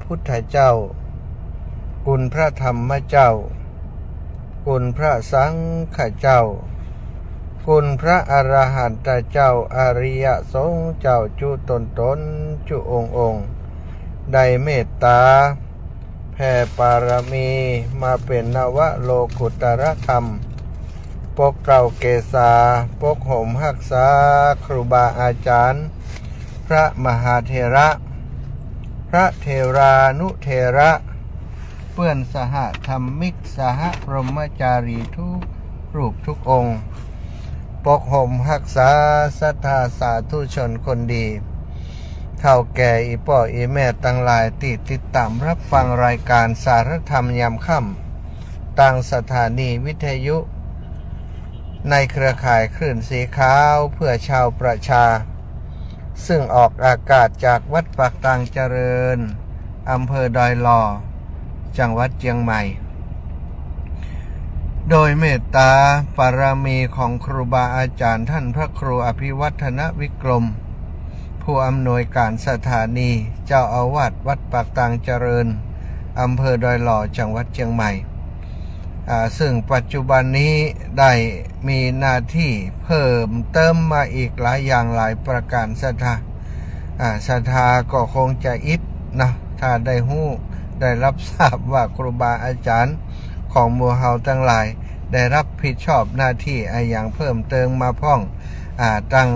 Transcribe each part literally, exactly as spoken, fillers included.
พุทธเจ้า คุณพระธรรมเจ้า คุณพระสังฆเจ้า คุณพระอรหันตเจ้า อริยสงฆ์เจ้าจุ๊ต๋นๆ จุ๊องค์ๆ ได้เมตต๋าแผ่ปารมีมาเป๋นนวโลกุตตรธรรม ปกเกล้าเกษา ปกห่มฮักษาครูบาอาจ๋ารย์ พระมหาเถระ พระเถรานุเถระ เปื้อนสหธรรมิก สหพรหมจารีทุกรูปทุกองค์ ปกห่มฮักษาศรัทธาสาธุชนคนดี เฒ่าแก่อี่ป้ออี่แม่ตังหลายตี้ติดต๋ามฮับฟังรายก๋านสารธรรมยามค่ำ ตางสถานีวิทยุ ในเครือข่ายคลื่นสีขาวเพื่อชาวประชา ซึ่งออกอากาศจากวัดปากตางเจริญ อำเภอดอยหล่อ จังหวัดเจียงใหม่ โดยเมตต๋าปารมีของครูบาอาจ๋ารย์ท่านพระครูอภิวัฒนวิกรม ผู้อำนวยก๋านสถานี เจ้าอาวาสวัดปากตางเจริญ อำเภอดอยหล่อ จังหวัดเจียงใหม่ อ่า ซึ่งปัจจุบันนี้ได้มีหน้าตี้เพิ่มเติมมาอีกหลายอย่างหลายประก๋าน ศรัทธา อ่า ศรัทธาก็คงจะอิดเนาะ ถ้าได้ฮู้ได้ฮับทราบว่าครูบาอาจ๋ารย์ของหมู่เฮาตังหลายได้ฮับผิดชอบหน้าตี้อะหยังเพิ่มเติมมาพ่อง อ่า ตัง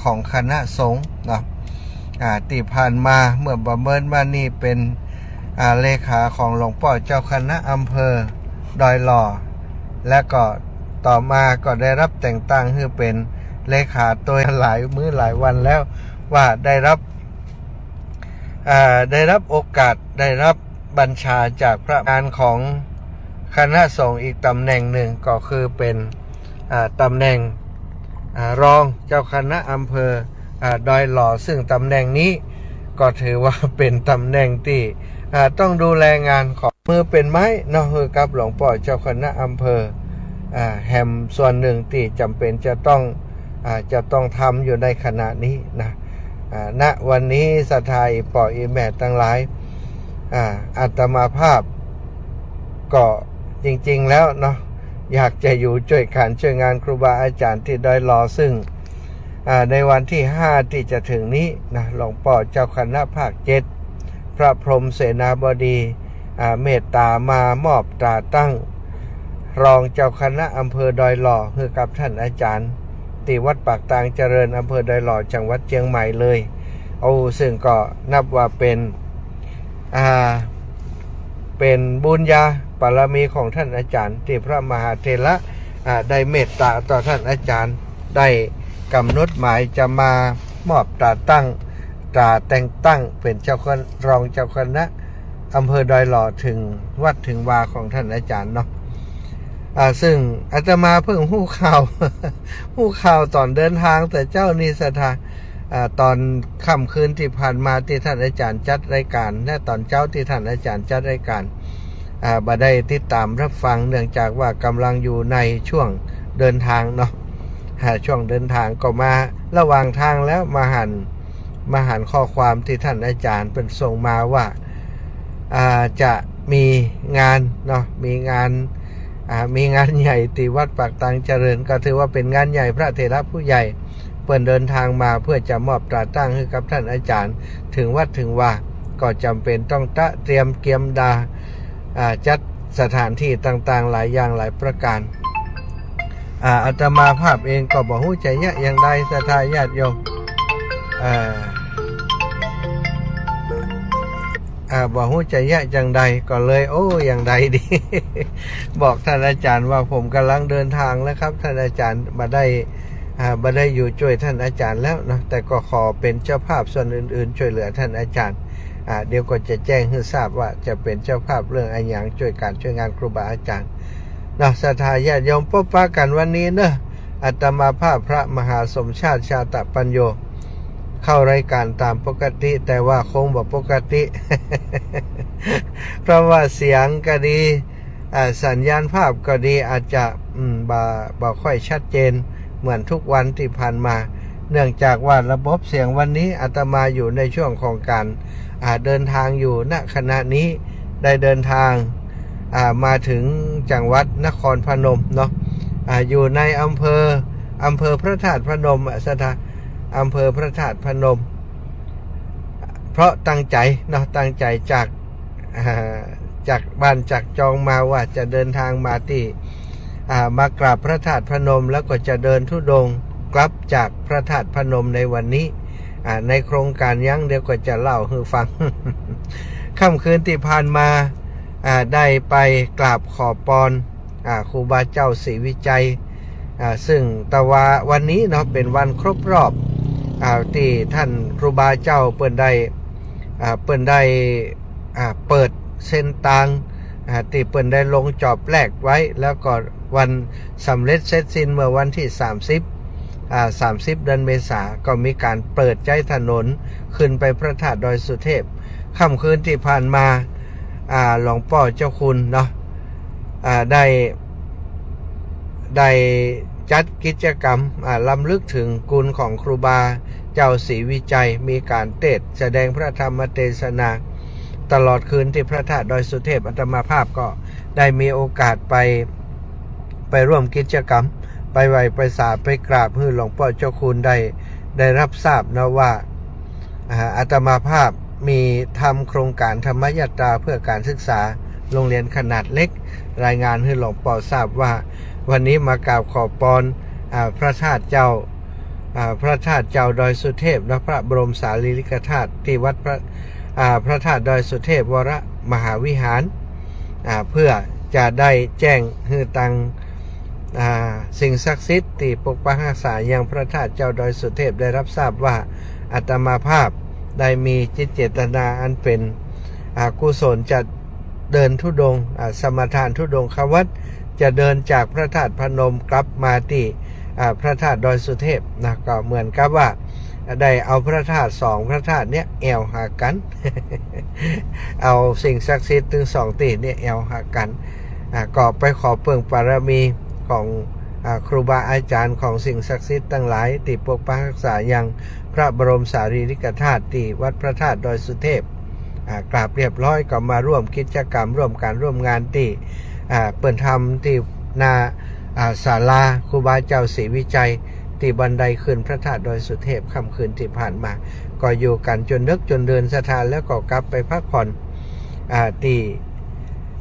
ของคณะสงฆ์เนาะ อ่า ตี้ผ่านมาเมื่อบ่เมินมานี่เป๋น อ่า เลขาของหลวงป้อเจ้าคณะอำเภอดอยหล่อ และก็ต่อมาก็ได้ฮับแต่งตั้งหื้อเป๋นเลขาตวยหลายมื้อหลายวันแล้ว ว่าได้ฮับ อ่า ได้ฮับโอกาส ได้ฮับบัญชาจากพระงานของคณะสงฆ์อีกต๋ำแหน่งนึ่ง ก็คือเป๋น อ่า ต๋ำแหน่ง อ่า รองเจ้าคณะอำเภอ อ่า ดอยหล่อ ซึ่งต๋ำแหน่งนี้ก็ถือว่าเป๋นต๋ำแหน่งตี้ อ่า ต้องดูแลงานของ มือเป๋นไม้เนาะ หื้อกับหลวงป้อเจ้าคณะอำเภอ อ่า แหมส่วนนึ่งตี้จ๋ำเป๋นจะต้อง อ่า จะต้องทำอยู่ในขณะนี้นะ อ่า ณ วันนี้ศรัทธาอี่ป้ออี่แม่ตังหลาย อ่า อาตมาภาพก็จริงๆ แล้วเนาะ อยากจะอยู่จ้วยก๋านจ้วยงานครูบาอาจ๋ารย์ตี้ดอยหล่อ ซึ่ง อ่า ในวันตี้ห้าตี้จะเถิงนี้นะ หลวงป้อเจ้าคณะภาคเจ็ด พระพรหมเสนาบดี อ่า เมตต๋ามามอบตราตั้งรองเจ้าคณะอำเภอดอยหล่อ หื้อกับท่านอาจ๋ารย์ ตี้วัดปากตางเจริญ อำเภอดอยหล่อ จังหวัดเจียงใหม่เลย โอ้ ซึ่งก็นับว่าเป๋น อ่า เป๋นบุญญาปารมีของท่านอาจ๋ารย์ ตี้พระมหาเถระ อ่า ได้เมตต๋าต่อท่านอาจ๋ารย์ ได้ก๋ำหนดหมายจะมามอบตราตั้ง ตราแต่งตั้งเป๋นเจ้าคณะ รองเจ้าคณะอำเภอดอยหล่อ เถิงวัดเถิงวาของท่านอาจ๋ารย์เนาะ อ่า ซึ่งอาตมาเพิ่งฮู้ข่าว ฮู้ข่าวต๋อนเดินตางแต่เจ๊านี่ศรัทธา อ่า ต๋อนค่ำคืนตี้ผ่านมาตี้ท่านอาจ๋ารย์จัดรายก๋าน และต๋อนเจ๊าตี้ท่านอาจ๋ารย์จัดรายก๋าน อ่า บ่ได้ติดต๋ามฮับฟัง เนื่องจากว่าก่ำลังอยู่ในช่วงเดินตางเนาะ อ่า ช่วงเดินตางก็มาระหว่างตางแล้วมาหัน มาหันข้อความตี้ท่านอาจ๋ารย์เปิ้นส่งมาว่า อ่า จะมีงานเนาะ มีงาน อ่า มีงานใหญ่ตี้วัดปากตางเจริญ ก็ถือว่าเป๋นงานใหญ่ พระเถระผู้ใหญ่เปิ้นเดินตางมาเพื่อจะมอบตราตั้งหื้อกับท่านอาจ๋ารย์ เถิงวัดเถิงวา ก็จ๋ำเป๋นต้องตระเตรียมเกียมดา อ่า จัดสถานตี้ต่างๆ หลายอย่างหลายประก๋าน อ่า อาตมาภาพเองก็บ่ฮู้จะเยียะอย่างใด ศรัทธาญาติโยม อ่า อ่า บ่ฮู้จะเยียะจั่งใด ก็เลย โอ้ อย่างใดดี บอกท่านอาจ๋ารย์ว่า ผมก่ำลังเดินตางแล้วครับ ท่านอาจ๋ารย์ บ่ได้ อ่า บ่ได้อยู่จ้วยท่านอาจ๋ารย์แล้วเนาะ แต่ก็ขอเป๋นเจ้าภาพส่วนอื่นๆ จ้วยเหลือท่านอาจ๋ารย์ อ่า เดี๋ยวก็จะแจ้งหื้อทราบว่าจะเป๋นเจ้าภาพเรื่องอะหยัง จ้วยก๋านจ้วยงานครูบาอาจ๋ารย์เนาะ ศรัทธาญาติโยม ปะกั๋นวันนี้เนาะ อาตมาภาพพระมหาสมชาติ ชาตะปัญโญ เข้ารายก๋านต๋ามปกติ แต่ว่าคงบ่ปกติ เพราะว่าเสียงก็ดี อ่า สัญญาณภาพก็ดี อาจจะ อืม บ่ บ่ค่อยชัดเจนเหมือนทุกวันตี้ผ่านมา เนื่องจากว่าระบบเสียงวันนี้อาตมาอยู่ในช่วงของก๋าน อ่า เดินทางอยู่ ณ ขณะนี้ได้เดินทาง อ่า มาถึงจังหวัดนครพนมเนาะ อ่า อยู่ในอำเภอ อำเภอพระธาตุพนม อ่ะ ศรัทธา อำเภอพระธาตุพนม เพราะตั้งใจ๋เนาะ ตั้งใจ๋จาก อ่า จากบ้านจากจองมาว่าจะเดินทางมาตี้ อ่า มากราบพระธาตุพนม แล้วก็จะเดินธุดงค์กลับจากพระธาตุพนมในวันนี้ อ่า ในโครงก๋านหยัง เดี๋ยวก็จะเล่าหื้อฟัง ค่ำคืนตี้ผ่านมา อ่า ได้ไปกราบขอปอน อ่า ครูบาเจ้าศรีวิชัย อ่า ซึ่งแต่ว่าวันนี้เนาะ เป๋นวันครบรอบ อ่า ตี้ท่านครูบาเจ้าเปิ้นได้ อ่า เปิ้นได้ อ่า เปิดเส้นตาง อ่า ตี้เปิ้นได้ลงจอบแรกไว้ แล้วก็วันสำเร็จเสร็จสิ้นเมื่อวันตี้สามสิบ อ่า สามสิบเดือนเมษา ก็มีก๋านเปิดใจ๊ถนนขึ้นไปพระธาตุดอยสุเทพ ค่ำคืนตี้ผ่านมา อ่า หลวงป้อเจ้าคุณเนาะ อ่า ได้ ได้จัดกิจกรรม อ่า รำลึกเถิงคุณของครูบาเจ้าศรีวิชัย มีก๋านเตสน์แสดงพระธรรมเตสนา ตลอดคืนตี้พระธาตุดอยสุเทพ อาตมาภาพก็ได้มีโอกาสไป ไปร่วมกิจกรรม ไปไหว้ไปสาไปกราบหื้อหลวงป้อเจ้าคุณได้ ได้รับทราบนะว่า อ่า อาตมาภาพมีทำโครงก๋านธรรมยาตราเพื่อการศึกษาโรงเรียนขนาดเล็ก รายงานหื้อหลวงป้อทราบว่า วันนี้มากราบขอปอน อ่า พระธาตุเจ้า อ่า พระธาตุเจ้าดอยสุเทพ และพระบรมสารีริกธาตุตี้วัดพระ อ่า พระธาตุดอยสุเทพวรมหาวิหาร อ่า เพื่อจะได้แจ้งหื้อตัง อ่า สิ่งศักดิ์สิทธิ์ตี้ปกปักฮักษายังพระธาตุเจ้าดอยสุเทพได้รับทราบว่า อาตมาภาพได้มีจิตเจตนาอันเป๋น อ่า กุศลจะเดินธุดงค์ อ่า สมาทานธุดงควัตร จะเดินจากพระธาตุพนมกลับมาตี้ อ่า พระธาตุดอยสุเทพนะ ก็เหมือนกับว่าได้เอาพระธาตุสองพระธาตุเนี้ยแอ่วหากั๋น เอาสิ่งศักดิ์สิทธิ์ตึงสองตี้เนี้ยแอ่วหากั๋น อ่า ก็ไปขอเปิ่งปารมีของ อ่า ครูบาอาจ๋ารย์ของสิ่งศักดิ์สิทธิ์ตังหลายตี้ปกปักฮักษายังพระบรมสารีริกธาตุตี้วัดพระธาตุดอยสุเทพ อ่า กราบเรียบร้อยก็มาร่วมกิจกรรม ร่วมก๋านร่วมงานตี้ อ่า เปิ้นทำตี้หน้า อ่า ศาลาครูบาเจ้าศรีวิชัย ตี้บันไดขึ้นพระธาตุดอยสุเทพ ค่ำคืนตี้ผ่านมา ก็อยู่กั๋นจ๋นเดิ็กจ๋นเดินศรัทธา แล้วก็กลับไปพักผ่อน อ่า ตี้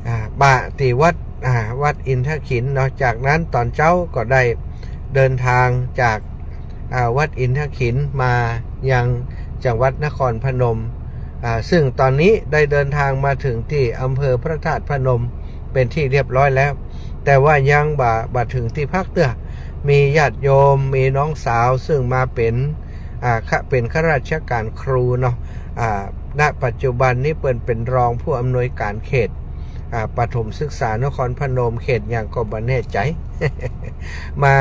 อ่า บ้านตี้วัด อ่า วัดอินทขิลเนาะ จากนั้นต๋อนเจ๊าก็ได้เดินทางจาก อ่า วัดอินทขิลมายังจังหวัดนครพนม อ่า ซึ่งต๋อนนี้ได้เดินทางมาเถิงตี้อำเภอพระธาตุพนมเป๋นตี้เรียบร้อยแล้ว แต่ว่ายังบ่ บ่เถิงตี้พักเตื้อ มีญาติโยม มีน้องสาวซึ่งมาเป๋น อ่า ข้า เป๋นข้าราชก๋านครูเนาะ อ่า ณ ปัจจุบันนี้เปิ้นเป๋นรองผู้อำนวยก๋านเขต อ่า ประถมศึกษานครพนม เขตหยังก็บ่แน่ใจ๋ มา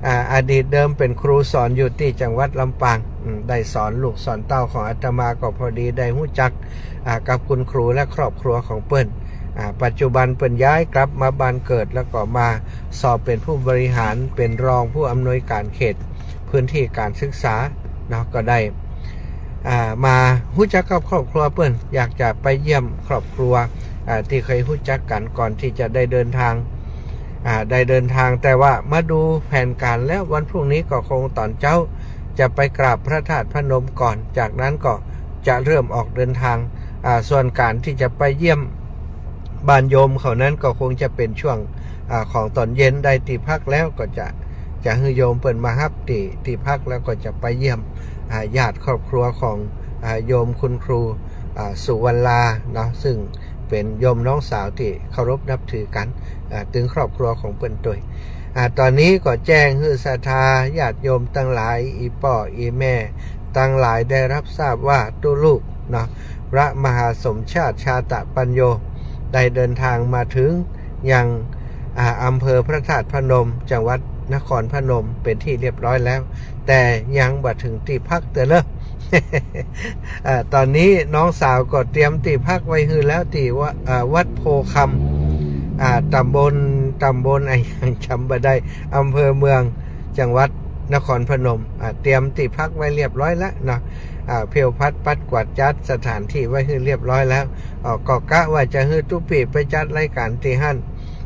อ่า อดีตเดิมเป๋นครูสอนอยู่ตี้จังหวัดลำปาง อืม ได้สอนลูกสอนเต้าของอาตมา ก็พอดีได้ฮู้จัก อ่า กับคุณครูและครอบครัวของเปิ้น อ่า ปัจจุบันเปิ้นย้ายกลับมาบ้านเกิด แล้วก็มาสอบเป๋นผู้บริหาร เป๋นรองผู้อำนวยก๋านเขตพื้นที่การศึกษาเนาะ ก็ได้ อ่า มาฮู้จักกับครอบครัวเปิ้น อยากจะไปเยี่ยมครอบครัว อ่า ตี้เคยฮู้จักกั๋นก่อนตี้จะได้เดินทาง อ่า ได้เดินทาง แต่ว่ามาดูแผนก๋านแล้ว วันพรุ่งนี้ก็คงต๋อนเจ๊าจะไปกราบพระธาตุพนมก่อน จากนั้นก็จะเริ่มออกเดินทาง อ่า ส่วนก๋านตี้จะไปเยี่ยมบ้านโยมเขานั้นก็คงจะเป๋นช่วง อ่า ของต๋อนเย็น ได้ตี้พักแล้วก็จะ จะหื้อโยมเปิ้นมาฮับตี้ ตี้พัก แล้วก็จะไปเยี่ยม อ่า ญาติครอบครัวของ อ่า โยมคุณครู อ่า สุวรรณาเนาะ ซึ่งเป๋นโยมน้องสาวตี้เคารพนับถือกั๋น อ่า ตึงครอบครัวของเปิ้นตวย อ่า ต๋อนนี้ก็แจ้งหื้อศรัทธาญาติโยมตังหลาย อี่ป้ออี่แม่ตังหลายได้รับทราบว่าตุ๊ลูกเนาะ พระมหาสมชาติชาตะปัญโญ ได้เดินทางมาเถิงยัง อ่า อำเภอพระธาตุพนม จังหวัดนครพนม เป๋นตี้เรียบร้อยแล้ว แต่ยังบ่เถิงตี้พักเตื้อเน่อ อ่า ต๋อนนี้น้องสาวก็เตรียมตี้พักไว้หื้อแล้วตี้วัด อ่า วัดโพธิ์คำ อ่า ต๋ำบล ต๋ำบลอะหยังจ๋ำบ่ได้ อำเภอเมือง จังหวัด นครพนม อ่า เตรียมตี้พักไว้เรียบร้อยแล้วเนาะ อ่า เพลวพัดปัดกวาดจัดสถานตี้ไว้หื้อเรียบร้อยแล้ว อ่า ก็กะว่าจะหื้อตุ๊ปี้ไปจัดรายก๋านตี้หั้น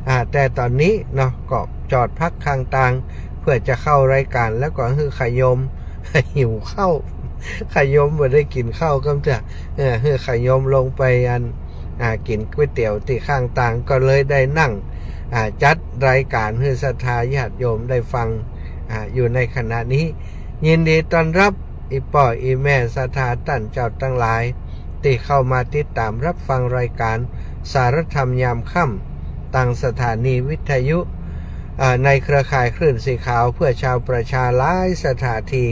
อ่า แต่ต๋อนนี้เนาะ ก็จอดพักข้างตาง เปื้อจะเข้ารายก๋าน แล้วก็หื้อขะยม หิวข้าว ขะยมบ่ได้กิ๋นข้าวก้ำเตื้อ เออ หื้อขะยมลงไปอัน อ่า กิ๋นก๋วยเตี๋ยวตี้ข้างตาง ก็เลยได้นั่ง อ่า จัดรายก๋านหื้อศรัทธาญาติโยมได้ฟัง อ่า อยู่ในขณะนี้ ยินดีต้อนฮับอี่ป้ออี่แม่ศรัทธาต้านเจ้าตังหลาย ตี้เข้ามาติดต๋ามฮับฟังรายก๋านสารธรรมยามค่ำ ตางสถานีวิทยุ อ่า ในเครือข่ายคลื่นสีขาวเพื่อชาวประชาหลายสถานี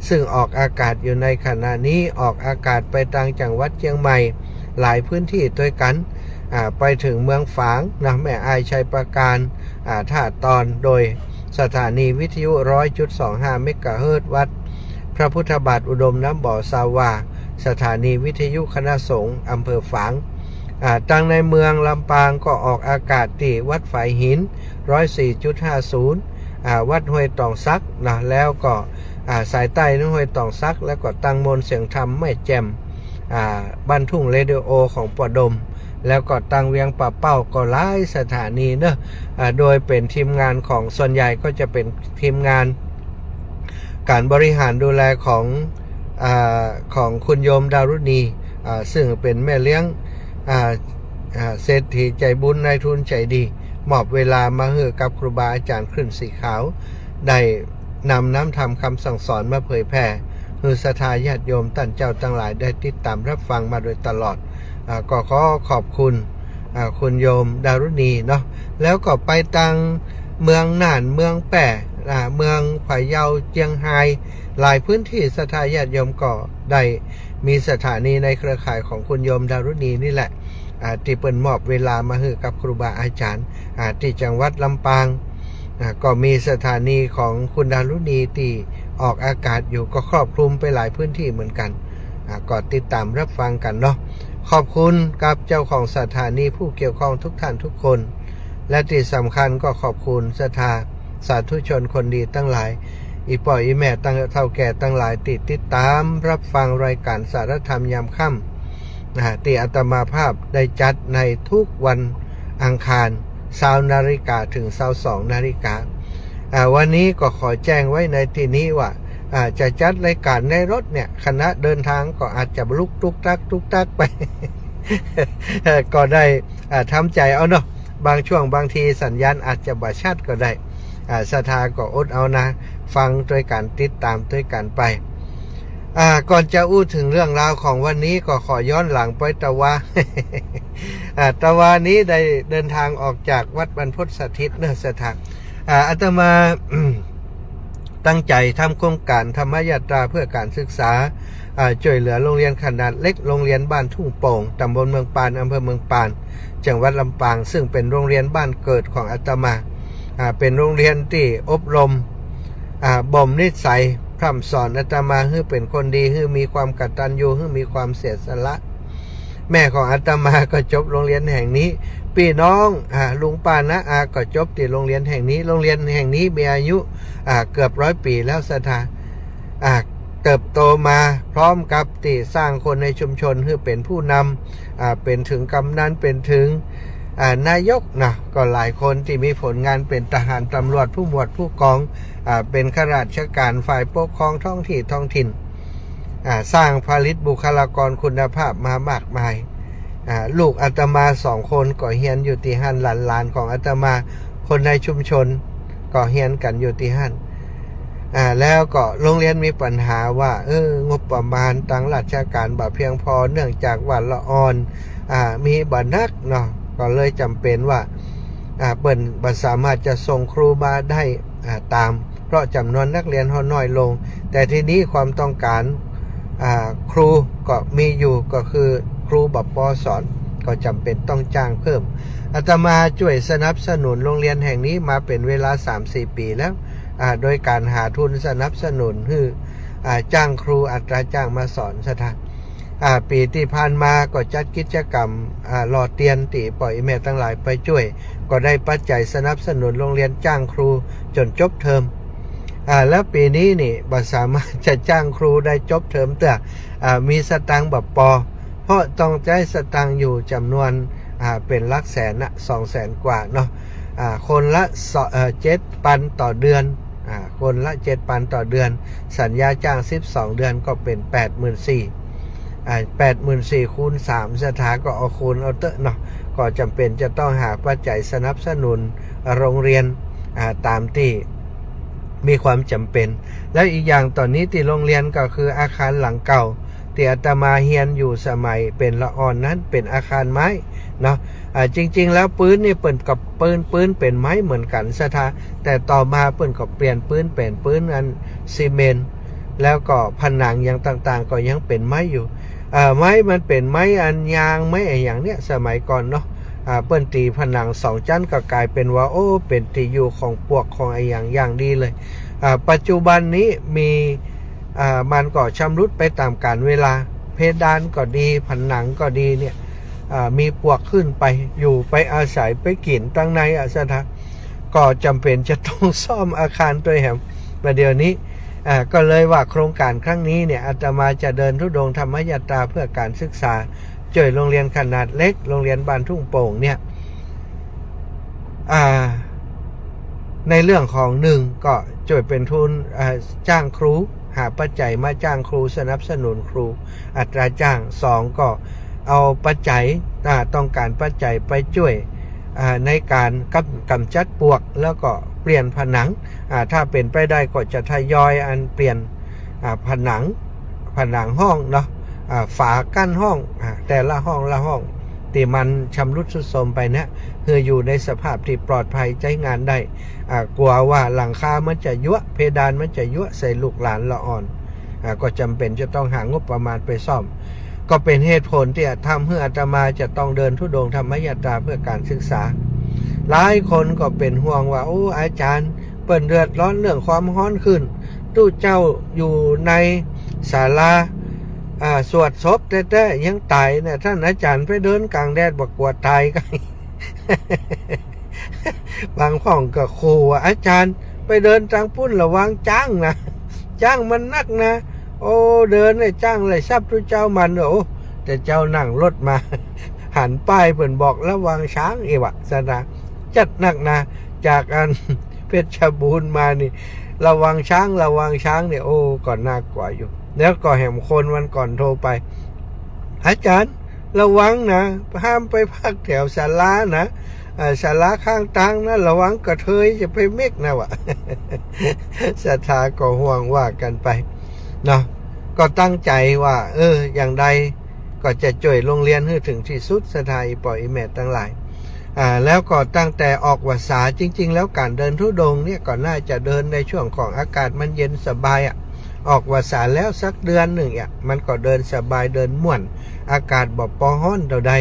ซึ่งออกอากาศอยู่ในขณะนี้ ออกอากาศไปตางจังหวัดเจียงใหม่หลายพื้นตี้ตวยกั๋น อ่า ไปเถิงเมืองฝางนะ แม่อาย ชัยปราการ อ่า ท่าตอน โดยสถานีวิทยุ ร้อยจุดสองห้า เมกะเฮิรตซ์ วัดพระพุทธบาทอุดมน้ำบ่อ ซาวา สถานีวิทยุคณะสงฆ์อำเภอฝาง อ่า ตางในเมืองลำปางก็ออกอากาศตี้วัดฝายหิน ร้อยสี่จุดห้าศูนย์ อ่า วัดห้วยตองสักนะ แล้วก็ อ่า สายใต้ในห้วยตองสัก แล้วก็ตางโมนเสียงธรรมแม่แจ่ม อ่า บ้านทุ่งเรดิโอของป้อดม แล้วก็ตางเวียงป่าเป้าก็หลายสถานีเนาะ อ่า โดยเป๋นทีมงานของ ส่วนใหญ่ก็จะเป๋นทีมงานก๋านบริหารดูแลของ อ่า ของคุณโยมดารุณี อ่า ซึ่งเป๋นแม่เลี้ยง อ่า อ่า เศรษฐีใจ๋บุญนายทุนใจ๋ดี มอบเวลามาหื้อกับครูบาอาจ๋ารย์คลื่นสีขาว ได้นำน้ำธรรมคำสั่งสอนมาเผยแผ่ หื้อศรัทธาญาติโยมต้านเจ้าตังหลายได้ติดต๋ามฮับฟังมาโดยตลอด อ่า ก็ขอขอบคุณ อ่า คุณโยมดารุณีเนาะ แล้วก็ไปตางเมืองน่าน เมืองแป้ อ่า เมืองพะเยา เจียงฮาย หลายพื้นตี้ศรัทธาญาติโยมก็ได้มีสถานีในเครือข่ายของคุณโยมดารุณีนี่แหละ อ่า ตี้เปิ้นมอบเวลามาหื้อกับครูบาอาจ๋ารย์ อ่า ตี้จังหวัดลำปาง อ่า ก็มีสถานีของคุณดารุณีตี้ออกอากาศอยู่ ก็ครอบคลุมไปหลายพื้นตี้เหมือนกั๋น อ่า ก็ติดต๋ามฮับฟังกั๋นเนาะ ขอบคุณกับเจ้าของสถานี ผู้เกี่ยวข้องทุกท่านทุกคน และตี้สำคัญก็ขอบคุณศรัทธาสาธุชนคนดีตังหลาย อี่ป้ออี่แม่ตัง เฒ่าแก่ตังหลายตี้ติดต๋ามฮับฟังรายก๋านสารธรรมยามค่ำ อ่า ตี้อาตมาภาพได้จัดในทุกวันอังคาร ซาวนาฬิกาเถิงซาวสองนาฬิกา อ่า วันนี้ก็ขอแจ้งไว้ในตี้นี้ว่า อ่า จะจัดรายก๋านในรถเนี่ย ขณะเดินทางก็อาจจะลุกตุ๊กตักตุ๊กตักไป เอ่อ ก็ได้ อ่า ทำใจ๋เอาเนาะ บางช่วงบางทีสัญญาณอาจจะบ่ชัดก็ได้ อ่า ศรัทธาก็อดเอานะ ฟังตวยกั๋น ติดต๋ามตวยกั๋นไป อ่า ก่อนจะอู้เถิงเรื่องราวของวันนี้ก็ขอย้อนหลังไปตะวา อ่า ตะวานี้ได้เดินทางออกจากวัดบรรพตสถิตเนาะศรัทธา อ่า อาตมา ตั้งใจ๋ทำโครงก๋านธรรมยาตราเพื่อก๋านศึกษา อ่า จ้วยเหลือโรงเรียนขนาดเล็ก โรงเรียนบ้านทุ่งโป่ง ต๋ำบลเมืองปาน อำเภอเมืองปาน จังหวัดลำปาง ซึ่งเป๋นโรงเรียนบ้านเกิดของอาตมา อ่า เป๋นโรงเรียนตี้อบรม อ่า บ่มนิสัย พร่ำสอนอาตมาหื้อเป๋นคนดี หื้อมีความกตัญญู หื้อมีความเสียสละ แม่ของอาตมาก็จบโรงเรียนแห่งนี้ ปี้น้อง อ่า ลุงป้าน้าอาก็จบตี้โรงเรียนแห่งนี้ โรงเรียนแห่งนี้มีอายุ อ่า เกือบร้อยปี๋แล้วศรัทธา อ่า เติบโตมาพร้อมกับตี้สร้างคนในชุมชนหื้อเป๋นผู้นำ อ่า เป๋นเถิงกำนัน เป๋นเถิง อ่า นายกนะ ก็หลายคนตี้มีผลงานเป๋นทหาร ตำรวจ ผู้หมวด ผู้กอง อ่า เป๋นข้าราชก๋านฝ่ายปกครองท้องตี้ท้องถิ่น อ่า สร้างผลิตบุคลากรคุณภาพมามากมาย อ่า ลูกอาตมาสองคนก็เฮียนอยู่ตี้หั้น หลานๆ ของอาตมาคนในชุมชนก็เฮียนกั๋นอยู่ตี้หั้น อ่า แล้วก็โรงเรียนมีปัญหาว่า เออ งบประมาณตางราชการบ่เพียงพอ เนื่องจากว่าละอ่อน อ่า มีบ่นักเนาะ ก็เลยจ๋ำเป๋นว่า อ่า เปิ้นบ่สามารถจะส่งครูมาได้ อ่า ต๋าม เพราะจ๋ำนวนนักเรียนเฮาน้อยลง แต่ทีนี้ความต้องก๋าน อ่า ครูก็มีอยู่ ก็คือครูบ่ปอสอน ก็จ๋ำเป๋นต้องจ้างเพิ่ม อาตมาจ้วยสนับสนุนโรงเรียนแห่งนี้มาเป๋นเวลาสามสี่ปี๋แล้ว อ่า โดยก๋านหาทุนสนับสนุนหื้อ อ่า จ้างครูอัตราจ้างมาสอนศรัทธา อ่า ปี๋ตี้ผ่านมาก็จัดกิจกรรม อ่า หล่อเตียนตี้ป้ออี่แม่ตังหลายไปจ้วย ก็ได้ปัจจัยสนับสนุนโรงเรียนจ้างครูจ๋นจบเทอม อ่า แล้วปี๋นี้นี่บ่สามารถจะจ้างครูได้จบเทอมเตื้อ อ่า มีสตางค์บ่ปอ เพราะต้องใจ๊สตางค์อยู่จ๋ำนวน อ่า เป๋นหลักแสนนะ สองแสนกว่าเนาะ อ่า คนละสอง เอ่อ เจ็ดปันต่อเดือน อ่า คนละเจ็ดปันต่อเดือน สัญญาจ้างสิบสองเดือนก็เป๋นแปดหมื่นสี่ อ่า แปดหมื่นสี่คูณสาม ศรัทธาก็เอาคูณเอาเต๊อะเนาะ ก็จ๋ำเป๋นจะต้องหาปัจจัยสนับสนุนโรงเรียน อ่า ต๋ามตี้มีความจ๋ำเป๋น แล้วอีกอย่างต๋อนนี้ตี้โรงเรียนก็คืออาคารหลังเก่า ตี้อาตมาเฮียนอยู่สมัยเป๋นละอ่อนนั้นเป๋นอาคารไม้เนาะ อ่า จริงๆ แล้วปื๊นนี่เปิ้นก็ปื๊น ปื๊นเป๋นไม้เหมือนกั๋นศรัทธา แต่ต่อมาเปิ้นก็เปลี่ยนปื๊นเป๋นปื๊นอันซีเมนต์ แล้วก็ผนังอย่างต่างๆ ก็ยังเป๋นไม้อยู่ เอ่อ ไม้มันเป๋นไม้อันยาง ไม้อะหยังเนี่ย สมัยก่อนเนาะ อ่า เปิ้นตี๋ผนังสองจั๊นก็ก๋ายเป๋นว่า โอ้ เป๋นตี้อยู่ของปวกของอะหยังอย่างดีเลย อ่า ปัจจุบันนี้มี อ่า มันก็ชำรุดไปต๋ามกาลเวลา เพดานก็ดี ผนังก็ดีเนี่ย อ่า มีปวกขึ้นไปอยู่ ไปอาศัยไปกิ๋นตังในอะศรัทธา ก็จ๋ำเป๋นจะต้องซ่อมอาคารตวยแหม บ่าเดี่ยวนี้ อ่า ก็เลยว่าโครงก๋านครั้งนี้เนี่ย อาตมาจะเดินธุดงค์ธรรมยาตราเพื่อก๋านศึกษา จ้วยโรงเรียนขนาดเล็ก โรงเรียนบ้านทุ่งโป่งเนี่ย อ่า ในเรื่องของหนึ่งก็จ้วยเป๋นทุน อ่า จ้างครู หาปัจจัยมาจ้างครู สนับสนุนครู อัตราจ้าง สองก็เอาปัจจัย อ่า ต้องก๋านปัจจัยไปจ้วย อ่า ในก๋านกำ ก๋ำจัดปวก แล้วก็เปลี่ยนผนัง อ่า ถ้าเป๋นไปได้ก็จะทยอยอันเปลี่ยน อ่า ผนัง ผนังห้องเนาะ อ่า ฝากั้นห้อง อ่า แต่ละห้องละห้อง ตี้มันชำรุดทรุดโทรมไปเนี่ย หื้ออยู่ในสภาพตี้ปลอดภัยใจ๊งานได้ อ่า กั๋วว่าหลังคามันจะยั้ว เพดานมันจะยั้วใส่ลูกหลานละอ่อน อ่า ก็จ๋ำเป๋นจะต้องหางบประมาณไปซ่อม ก็เป๋นเหตุผลตี้ทำหื้ออาตมาจะต้องเดินธุดงค์ธรรมยาตราเพื่อก๋านศึกษา หลายคนก็เป๋นห่วงว่า โอ้ อาจ๋ารย์ เปิ้นเดือดร้อนเรื่องความฮ้อนขึ้น ตุ๊เจ้าอยู่ในศาลา อ่า สวดศพแต๊ๆ ยังต๋ายเนี่ย ต้านอาจ๋ารย์ไปเดินก๋างแดดบ่กั๋วต๋ายกั๋น บางพ่องก็ขู่ว่า อาจ๋ารย์ ไปเดินตางปุ้นระวังจ๊างนะ จ๊างมันนักนะ โอ้ เดินเนี่ยจ๊างไล่สับตุ๊เจ้ามัน โอ้ แต่เจ้านั่งรถมา หันป้ายเปิ้นบอกระวังช้างอีกว่ะ ศรัทธา จัดนักนะ จากอันเพชรบูรณ์มานี่ ระวังช้าง ระวังช้างเนี่ย โอ้ ก็น่ากั๋วอยู่ แล้วก็แหมคนวันก่อนโทรไป อาจ๋ารย์ ระวังนะ ห้ามไปพักแถวศาลานะ เอ่อ ศาลาข้างตางนะ ระวังกระเทยจะไปเม็กนะว่ะ ศรัทธาก็ห่วงว่ากั๋นไปเนาะ ก็ตั้งใจ๋ว่า เออ อย่างใดก็จะจ้วยโรงเรียนหื้อเถิงตี้สุด ศรัทธาอี่ป้ออี่แม่ตังหลาย อ่า แล้วก็ตั้งแต่ออกพรรษา จริงๆ แล้วก๋านเดินธุดงค์เนี่ยก็น่าจะเดินในช่วงของอากาศมันเย็นสบายอะ ออกพรรษาแล้วสักเดือนนึ่งอะ มันก็เดินสบาย เดินม่วน อากาศบ่ปอฮ้อนเต้าใด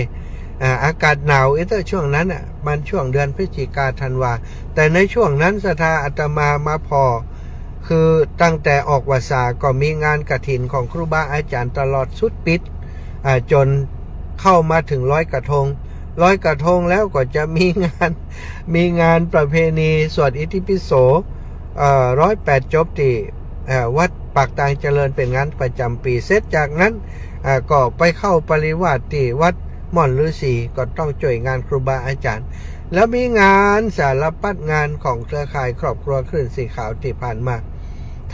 อ่า อากาศหนาวอี้เต๊อะช่วงนั้นอะ มันช่วงเดือนพฤศจิกา ธันวา แต่ในช่วงนั้นศรัทธาอาตมามาผ่อ คือตั้งแต่ออกพรรษาก็มีงานกฐินของครูบาอาจ๋ารย์ตลอดสุดปิ๊ด อ่า จ๋นเข้ามาเถิงลอยกระทง ลอยกระทงแล้วก็จะมีงาน มีงานประเพณีสวดอิติปิโส เอ่อ ร้อยแปดจบตี้ เอ่อ วัดปากตางเจริญเป๋นงานประจ๋ำปี๋ เสร็จจากนั้น อ่า ก็ไปเข้าปริวาสตี้วัดม่อนฤๅษี ก็ต้องจ้วยงานครูบาอาจ๋ารย์ แล้วมีงานสารพัดงานของเครือข่ายครอบครัวคลื่นสีขาวตี้ผ่านมา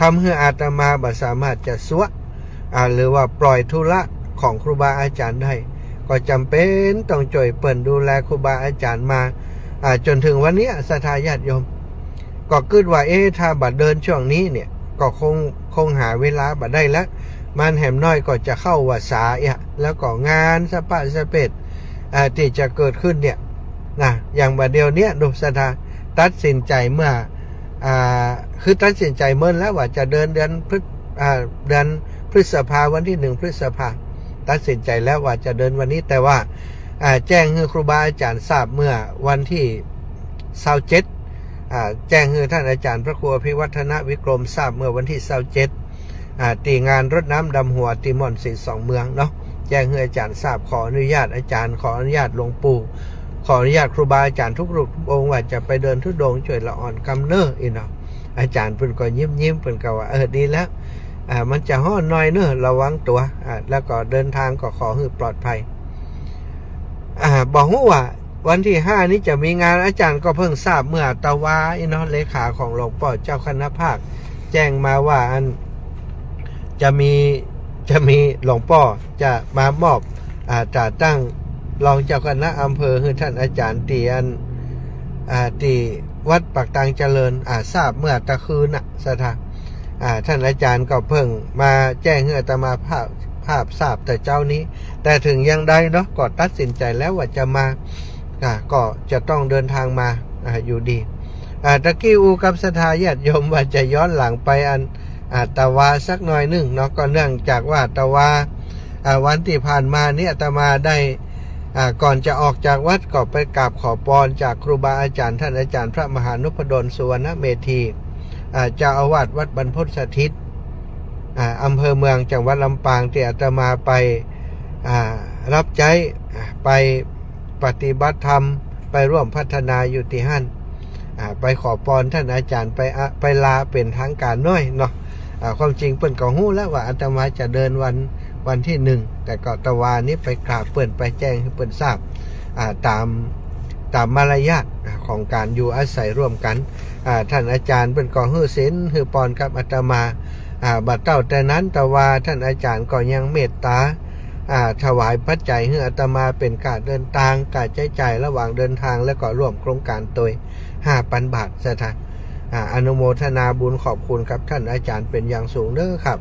ทำหื้ออาตมาบ่สามารถจะซัวะ อ่า หรือว่าปล่อยธุระของครูบาอาจ๋ารย์ได้ ก็จ๋ำเป๋นต้องจ้วยเปิ้นดูแลครูบาอาจ๋ารย์มา อ่า จ๋นเถิงวันนี้ ศรัทธาญาติโยม ก็กึ๊ดว่า เอ๊ะ ถ้าบ่เดินช่วงนี้เนี่ย ก็คง คงหาเวลาบ่ได้แล้ว มันแหมน้อยก็จะเข้าพรรษาเอียะ แล้วก็งานสะปะสะเปด อ่า ตี้จะเกิดขึ้นเนี่ย นะ อย่างบ่าเดี่ยวเนี้ย ดู ศรัทธา ตัดสินใจ๋เมื่อ อ่า คือตัดสินใจ๋เมินแล้วว่าจะเดินเดือนพฤษ อ่า เดือนพฤษภา วันตี้หนึ่งพฤษภา ตัดสินใจ๋แล้วว่าจะเดินวันนี้ แต่ว่า อ่า แจ้งหื้อครูบาอาจ๋ารย์ทราบเมื่อวันตี้ซาวเจ็ด อ่า แจ้งหื้อต้านอาจ๋ารย์พระครูอภิวัฒนวิกรมทราบเมื่อวันตี้ซาวเจ็ด อ่า ตี้งานรดน้ำดำหัวตี้ม่อนศรีสองเมืองเนาะ แจ้งหื้ออาจ๋ารย์ทราบ ขออนุญาตอาจ๋ารย์ ขออนุญาตหลวงปู่ ขออนุญาตครูบาอาจ๋ารย์ทุกรูปทุกองค์ว่าจะไปเดินธุดงค์จ้วยละอ่อนกำเน้อ อี้เนาะ อาจ๋ารย์เปิ้นก็ยิ้มๆ เปิ้นก็ว่า เออ ดีแล้ว อ่า มันจะฮ้อนหน่อยเนาะ ระวังตั๋ว อ่า แล้วก็เดินทางก็ขอหื้อปลอดภัย อ่า บ่ฮู้ว่าวันตี้ห้านี้จะมีงาน อาจ๋ารย์ก็เพิ่งทราบเมื่อตะวาอี้เนาะ เลขาของหลวงป้อเจ้าคณะภาค แจ้งมาว่าอัน จะมี จะมีหลวงป้อจะมามอบ อ่า ตราตั้งรองเจ้าคณะอำเภอหื้อท่านอาจ๋ารย์ตี้อัน อ่า ตี้วัดปากตางเจริญ อ่า ทราบเมื่อตะคืนน่ะ ศรัทธา อ่า ท่านอาจ๋ารย์ก็เพิ่งมาแจ้งหื้ออาตมาภาพ ภาพทราบแต่เจ๊านี้ แต่เถิงอย่างใดเนาะ ก็ตัดสินใจ๋แล้วว่าจะมา อ่า ก็จะต้องเดินทางมา อ่า อยู่ดี อ่า ตะกี้อู้กับศรัทธาญาติโยมว่าจะย้อนหลังไปอัน อ่า ตะวาสักหน่อยนึ่งเนาะ ก็เนื่องจากว่าตะวา อ่า วันตี้ผ่านมานี้อาตมาได้ อ่า ก่อนจะออกจากวัดก็ไปกราบขอปอนจากครูบาอาจ๋ารย์ ท่านอาจ๋ารย์พระมหานุพดล สุวรรณเมธี อ่า เจ้าอาวาสวัดบรรพตสถิต อ่า อำเภอเมือง จังหวัดลำปาง ตี้อาตมาไป อ่า รับใจ๊ อ่า ไปปฏิบัติธรรม ไปร่วมพัฒนาอยู่ตี้หั้น อ่า ไปขอปอนท่านอาจ๋ารย์ ไปอะ ไปลาเป๋นทางก๋านหน้อยเนาะ อ่า ความจริงเปิ้นก็ฮู้แล้วว่าอาตมาจะเดินวัน วันตี้หนึ่ง แต่ก็ตะวานี้ไปกราบเปิ้น ไปแจ้งหื้อเปิ้นทราบ อ่า ต๋าม ต๋ามมารยาท อ่า ของก๋านอยู่อาศัยร่วมกั๋น อ่า ท่านอาจ๋ารย์เปิ้นก็หื้อศีลหื้อปอนกับอาตมา อ่า บ่าเต้าแต่นั้น ตะวาท่านอาจ๋ารย์ก็ยังเมตต๋า อ่า ถวายปัจจัยหื้ออาตมาเป๋นก้าเดินตาง ก้าใจ๊จ่ายระหว่างเดินตาง แล้วก็ร่วมโครงก๋านตวย ห้าปันบาท ศรัทธา อ่า อนุโมทนาบุญขอบคุณกับท่านอาจ๋ารย์เป๋นอย่างสูงเด้อครับ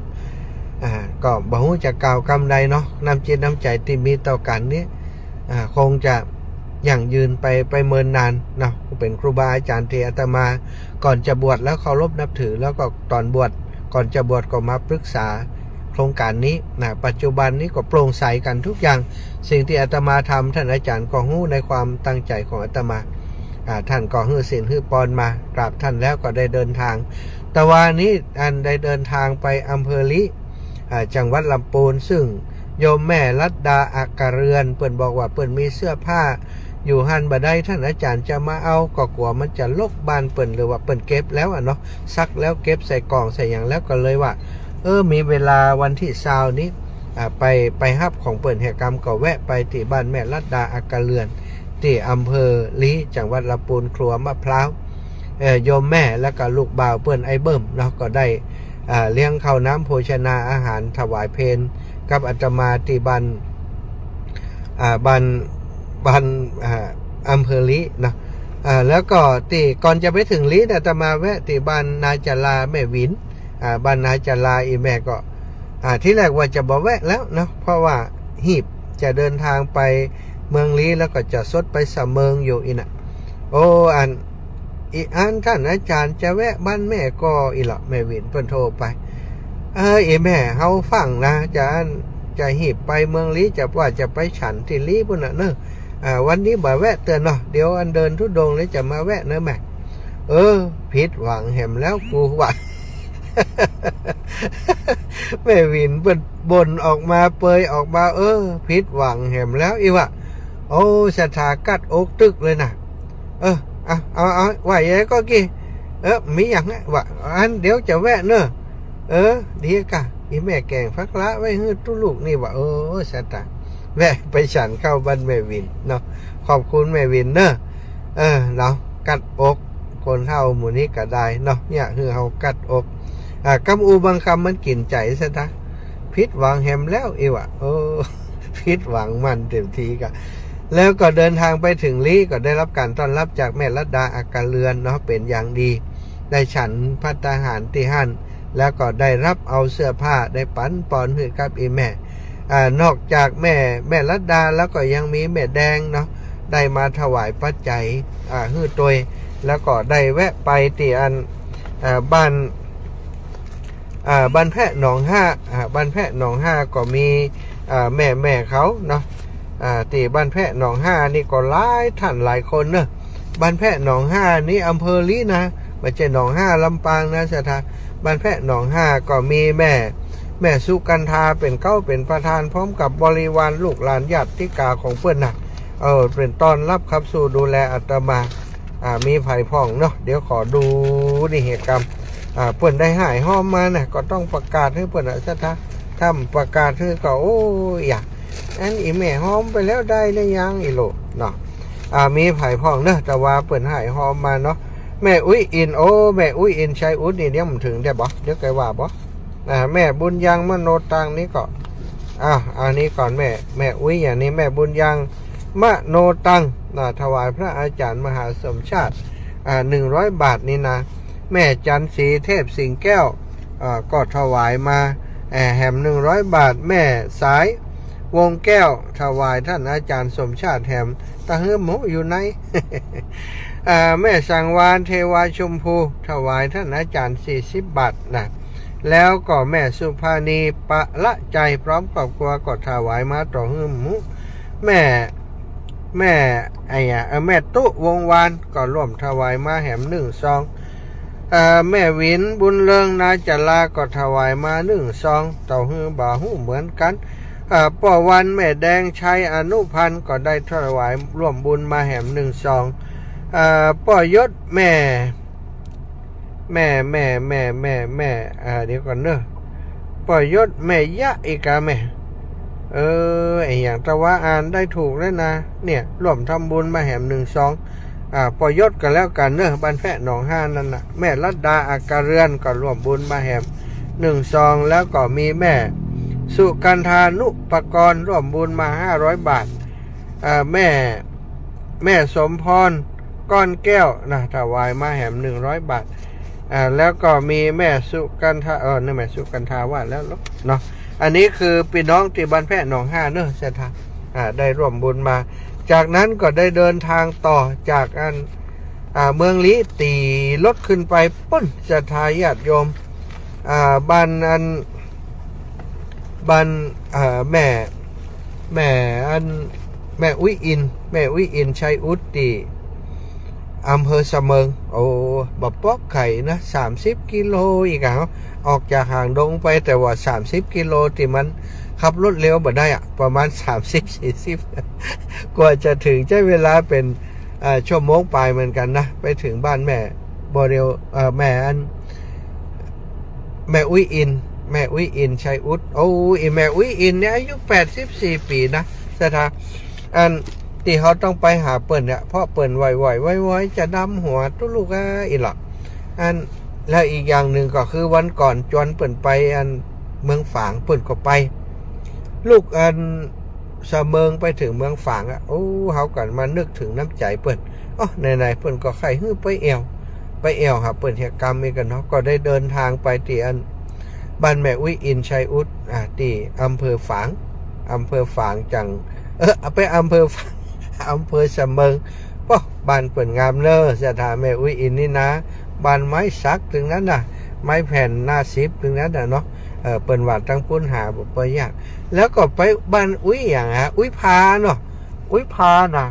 อ่า ก็บ่ฮู้จะกล่าวกำใดเนาะ น้ำจิตน้ำใจ๋ตี้มีต่อกั๋นนี้ อ่า คงจะยั่งยืนไป ไปเมินนานเนาะ เป๋นครูบาอาจ๋ารย์ตี้อาตมา ก่อนจะบวชแล้วเคารพนับถือ แล้วก็ต๋อนบวช ก่อนจะบวชก็มาปรึกษาโครงก๋านนี้นะ ปัจจุบันนี้ก็โปร่งใสกั๋นทุกอย่าง สิ่งตี้อาตมาทำ ท่านอาจ๋ารย์ก็ฮู้ในความตั้งใจ๋ของอาตมา อ่า ท่านก็หื้อศีลหื้อปอนมา กราบท่านแล้วก็ได้เดินตาง ตะวานี้อันได้เดินตางไปอำเภอลี้ อ่า จังหวัดลำปูน ซึ่งโยมแม่รัตดาอักกะเรือน เปิ้นบอกว่าเปิ้นมีเสื้อผ้าอยู่หั้นบ่ได้ ท่านอาจ๋ารย์จะมาเอา ก็กั๋วมันจะรกบ้านเปิ้น หรือว่าเปิ้นเก็บแล้วอะเนาะ ซักแล้วเก็บใส่ก่องใส่หยังแล้ว ก็เลยว่า เออ มีเวลาวันตี้ซาวนี้ อ่า ไป ไปฮับของเปิ้นแหกำ ก็แวะไปตี้บ้านแม่รัตดาอักกะเรือน ตี้อำเภอลี้ จังหวัดลำปูน ครัวมะพร้าว เอ่อ โยมแม่แล้วก็ลูกบ่าวเปิ้น ไอ้เบิ่มเนาะ ก็ได้ อ่า เลี้ยงข้าวน้ำโภชนาอาหารถวายเพลกับอาตมาตี้บ้าน อ่า บ้าน บ้าน อ่า อำเภอลี้เนาะ อ่า แล้วก็ตี้ก่อนจะไปเถิงลี้เนี่ย อาตมาแวะตี้บ้านนาจาราแม่หวิน อ่า บ้านนาจารา อี่แม่ก็ อ่า ทีแรกว่าจะบ่แวะแล้วเนาะ เพราะว่าฮีบจะเดินตางไปเมืองลี้ แล้วก็จะสดไปสะเมิงอยู่อี้น่ะ โอ้ อัน อี่อัน ท่านอาจ๋ารย์จะแวะบ้านแม่ก่ออี้เหรอ แม่หวินเปิ้นโทรไป เออ อี่แม่ เฮาฟังนะ จะอัน จะฮีบไปเมืองลี้ จะว่าจะไปฉันตี้ลี้ปู้นน่ะเนาะ อ่า วันนี้บ่แวะเตื้อเนาะ เดี๋ยวอันเดินธุดงค์แล้วจะมาแวะเนาะแม่ เออ ผิดหวังแหมแล้วกูว่า แม่หวินเปิ้นบ่นออกมาเปยออกมา เออ ผิดหวังแหมแล้ว อี่วะ โอ้ ศรัทธากัดอกตึกเลยน่ะ เออ เอา เอา เอา ว่ายังไงก็กี้ เออ มีหยังอะ ว่า อัน เดี๋ยวจะแวะเนาะ เออ ดีก่ะ อี่แม่แก๋งฟักละไว้หื้อตุ๊ลูกนี่ ว่า เออ ศรัทธา แวะไปฉันข้าวบ้านแม่หวินเนาะ ขอบคุณแม่หวินเนาะ เออ เนาะ กัดอก คนเฒ่าหมู่นี้ก็ได้เนาะ เนี่ย หื้อเฮากัดอก อ่า กำอู้บางกำมันกิ๋นใจ๋ซะนะ ผิดหวังแหมแล้ว อี่วะ โอ้ ผิดหวังมันเต็มทีก่ะ แล้วก็เดินตางไปเถิงลี้ ก็ได้ฮับก๋านต้อนฮับจากแม่รัตดาอักกะเรือนเนาะ เป๋นอย่างดี ได้ฉันภัตตาหารตี้หั้น แล้วก็ได้ฮับเอาเสื้อผ้า ได้ปั๋นปอนหื้อกับอี่แม่ อ่า นอกจากแม่ แม่รัตดาแล้วก็ยังมีแม่แดงเนาะ ได้มาถวายปัจจัย อ่า หื้อตวย แล้วก็ได้แวะไปตี้อัน อ่า บ้าน อ่า บ้านแพะหนองห้า อ่า บ้านแพะหนองห้าก็มี อ่า แม่ๆ เขาเนาะ อ่า ตี้บ้านแพะหนองห้านี่ก็หลายต้านหลายคนเนาะ บ้านแพะหนองห้านี่อำเภอลี้นะ บ่ใจ้หนองห้าลำปางนะศรัทธา บ้านแพะหนองห้าก็มีแม่ แม่สุกันทาเป๋นเก๊าเป๋นประธาน พร้อมกับบริวารลูกหลานญาติกาของเปิ้นน่ะ เออ เป๋นต้อนฮับขับสู้ดูแลอาตมา อ่า มีใผพ่องเนาะ เดี๋ยวขอดูนี่เหตุการณ์ อ่า เปิ้นได้ฮ้ายฮอมมานะ ก็ต้องประกาศหื้อเปิ้นอะ ศรัทธา ถ้าบ่ประกาศหื้อก็ โอ้ย อะ อันอีแม่ฮอมไปแล้วได้หรือยัง อีโหลเนาะ อ่า มีใผพ่องเนาะ แต่ว่าเปิ้นฮ้ายฮอมมาเนาะ แม่อุ๊ยอิน โอ้ แม่อุ๊ยอิน ชัยอุดนี่ เดี๋ยวมันถึงได้บ่ เดี๋ยวไกว่าบ่ อ่า แม่บุญยัง มโนตังนี่ก็ อ่า อันนี้ก่อน แม่ แม่อุ๊ยอย่างนี้ แม่บุญยัง มโนตัง นะ ถวายพระอาจารย์มหาสมชาติ อ่า หนึ่งร้อยบาทนี่นะ แม่จันทร์ศรีเทพสิงห์แก้ว อ่า ก็ถวายมา เอ่อ แหม หนึ่งร้อยบาท แม่สายวงศ์แก้ว ถวายท่านอาจารย์สมชาติแหม ตะเฮือมหมู่อยู่ไหน อ่า แม่สังวาล เทวาชมพู ถวายท่านอาจารย์ สี่สิบบาทนะ แล้วก็แม่สุภาณี ปะละใจ พร้อมครอบครัวก็ถวายมาตะเฮือมหมู่ แม่ แม่ ไอ้อะ เอ่อ แม่ตุ๊ วงศ์วาน ก็ร่วมถวายมาแหมหนึ่งซอง เอ่อ แม่หวิน บุญเริง นาจารา ก็ถวายมาหนึ่งซอง ตะเฮือบ่าฮู้เหมือนกั๋น เอ่อ ป้อวัน แม่แดง ชัยอนุพันธ์ ก็ได้ถวายร่วมบุญมาแหมหนึ่งซอง เอ่อ ป้อยศ แม่ แม่ แม่ แม่ แม่ แม่ อ่า เดี๋ยวก่อนเนาะ ป้อยศ แม่ยะ อีกาแม่ เออ ไอ้อย่างตะวาอ่านได้ถูกแล้วนะ เนี่ย ร่วมทำบุญมาแหมหนึ่งซอง อ่า ป้อยศก็แล้วกั๋นเนาะ บ้านแพะหนองฮานั่นน่ะ แม่รัตดา อักกะเรือน ก็ร่วมบุญมาแหมหนึ่งซอง แล้วก็มีแม่สุกันธานุปกรณ์ ร่วมบุญมาห้าร้อยบาท อ่า แม่ แม่สมพร ก้อนแก้วนะ ถวายมาแหมหนึ่งร้อยบาท อ่า แล้วก็มีแม่สุกันธา เออ นี่แม่สุกันธาว่าแล้วเนาะ อันนี้คือปี้น้องตี้บ้านแพะหนองฮาเนาะ ศรัทธา อ่า ได้ร่วมบุญมา จากนั้นก็ได้เดินทางต่อจากอัน อ่า เมืองลี้ ตี๋รถขึ้นไปปู๊น ศรัทธาญาติโยม อ่า บ้านอัน บ้าน เอ่อ แม่ แม่อัน แม่อุ๊ยอิน แม่อุ๊ยอิน ชัยอุด ตี้อำเภอสะเมิง โอ้ บ่ปอกไก๋นะ สามสิบกิโลอีกอะ ออกจากหางดงไป แต่ว่าสามสิบกิโลตี้มันขับรถเร็วบ่ได้อะ ประมาณสามสิบ สี่สิบ กว่าจะถึง ใจ๊เวลาเป๋น เอ่อ ชั่วโมงปลายเหมือนกั๋นนะ ไปถึงบ้านแม่บ่เร็ว เอ่อ แม่อัน แม่อุ๊ยอิน แม่อุ๊ยอิน ชัยอุด โอ้ อีแม่อุ๊ยอินเนี่ยอายุแปดสิบสี่ปี๋นะ ศรัทธา อันตี้เฮาต้องไปหาเปิ้นเนี่ย เพราะเปิ้นไหว้ๆ ไหว้ๆ จะดำหัวตุ๊ลุกอะ อีหละ อัน แล้วอีกอย่างนึ่งก็คือวันก่อนจวนเปิ้นไปอันเมืองฝาง เปิ้นก็ไป ลุกอันสะเมิงไปถึงเมืองฝางอะ โอ้ เฮากั๋นมานึกถึงน้ำใจ๋เปิ้น อ้อ ไหนๆ เปิ้นก็ใค่หื้อไปแอ่ว ไปแอ่วหาเปิ้นเหียกำอีกกั๋นเนาะ ก็ได้เดินทางไปตี้อันบ้านแม่อุ๊ยอิน ชัยอุด อ่า ตี้อำเภอฝาง อำเภอฝางจัง เออ เอาไปอำเภอฝาง อำเภอสะเมิง ป้อ บ้านเปิ้นงามเน่อ ศรัทธา แม่อุ๊ยอินนี่นะ บ้านไม้สักตึงนั้นน่ะ ไม้แผ่นหน้าสิบตึงนั้นน่ะเนาะ เออ เปิ้นว่าตังปุ้นหาบ่ บ่ยาก แล้วก็ไปบ้านอุ๊ยหยังฮะ อุ๊ยพาเนาะ อุ๊ยพานะ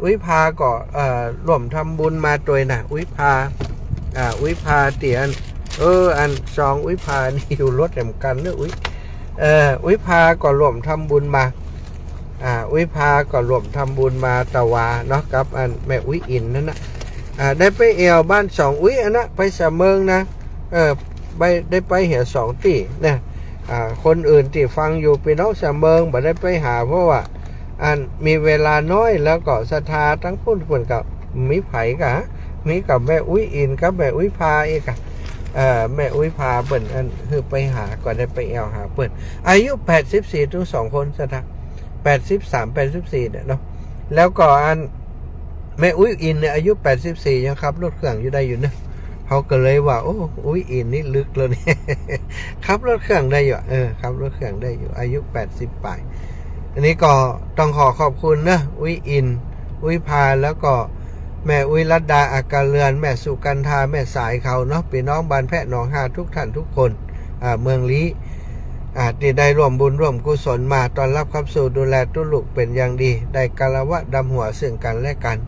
อุ๊ยพาก็ เอ่อ ร่วมทำบุญมาตวยนะ อุ๊ยพา อ่า อุ๊ยพาตี้อัน เออ อันซองอุ๊ยพานี่อยู่รถแหมกั๋นเนาะ อุ๊ย เอ่อ อุ๊ยพาก็ร่วมทำบุญมา อ่า อุ๊ยพาก็ร่วมทำบุญมาตะวาเนาะ กับอันแม่อุ๊ยอินนั่นน่ะ อ่า ได้ไปแอ่วบ้านสองอุ๊ยอันน่ะ ไปสะเมิงนะ เออ ไป ได้ไปเหียสองตี้นะ อ่า คนอื่นตี้ฟังอยู่ ปี้น้องสะเมิงบ่ได้ไปหา เพราะว่า อันมีเวลาน้อย แล้วก็ศรัทธาตังปุ้นเปิ้นก็มีใผก่ะ มีกับแม่อุ๊ยอินกับแม่อุ๊ยพาอีกอะ เอ่อ แม่อุ๊ยพาเปิ้นอันหื้อไปหา ก็ได้ไปแอ่วหาเปิ้น อายุแปดสิบสี่ตึงสองคน ศรัทธา แปดสิบสาม แปดสิบสี่เนี่ยเนาะ แล้วก็อัน แม่อุ๊ยอินเนี่ยอายุแปดสิบสี่ยังขับรถเครื่องอยู่ได้อยู่เนาะ เฮาก็เลยว่า โอ้ อุ๊ยอินนี่ลึกแล้วนี่ ขับรถเครื่องได้อยู่ เออ ขับรถเครื่องได้อยู่ อายุแปดสิบป๋าย อันนี้ก็ต้องขอขอบคุณเนาะ อุ๊ยอิน อุ๊ยพา แล้วก็แม่อุ๊ยรัตดา อักกะเรือน แม่สุกันธา แม่สายเขาเนาะ ปี้น้องบ้านแพะหนองฮาทุกท่านทุกคน อ่า เมืองลี้ อ่า ตี้ได้ร่วมบุญร่วมกุศลมาต้อนฮับขับสู้ดูแลตุ๊ลุกเป๋นอย่างดี ได้คารวะดำหัวซึ่งกั๋นและกั๋น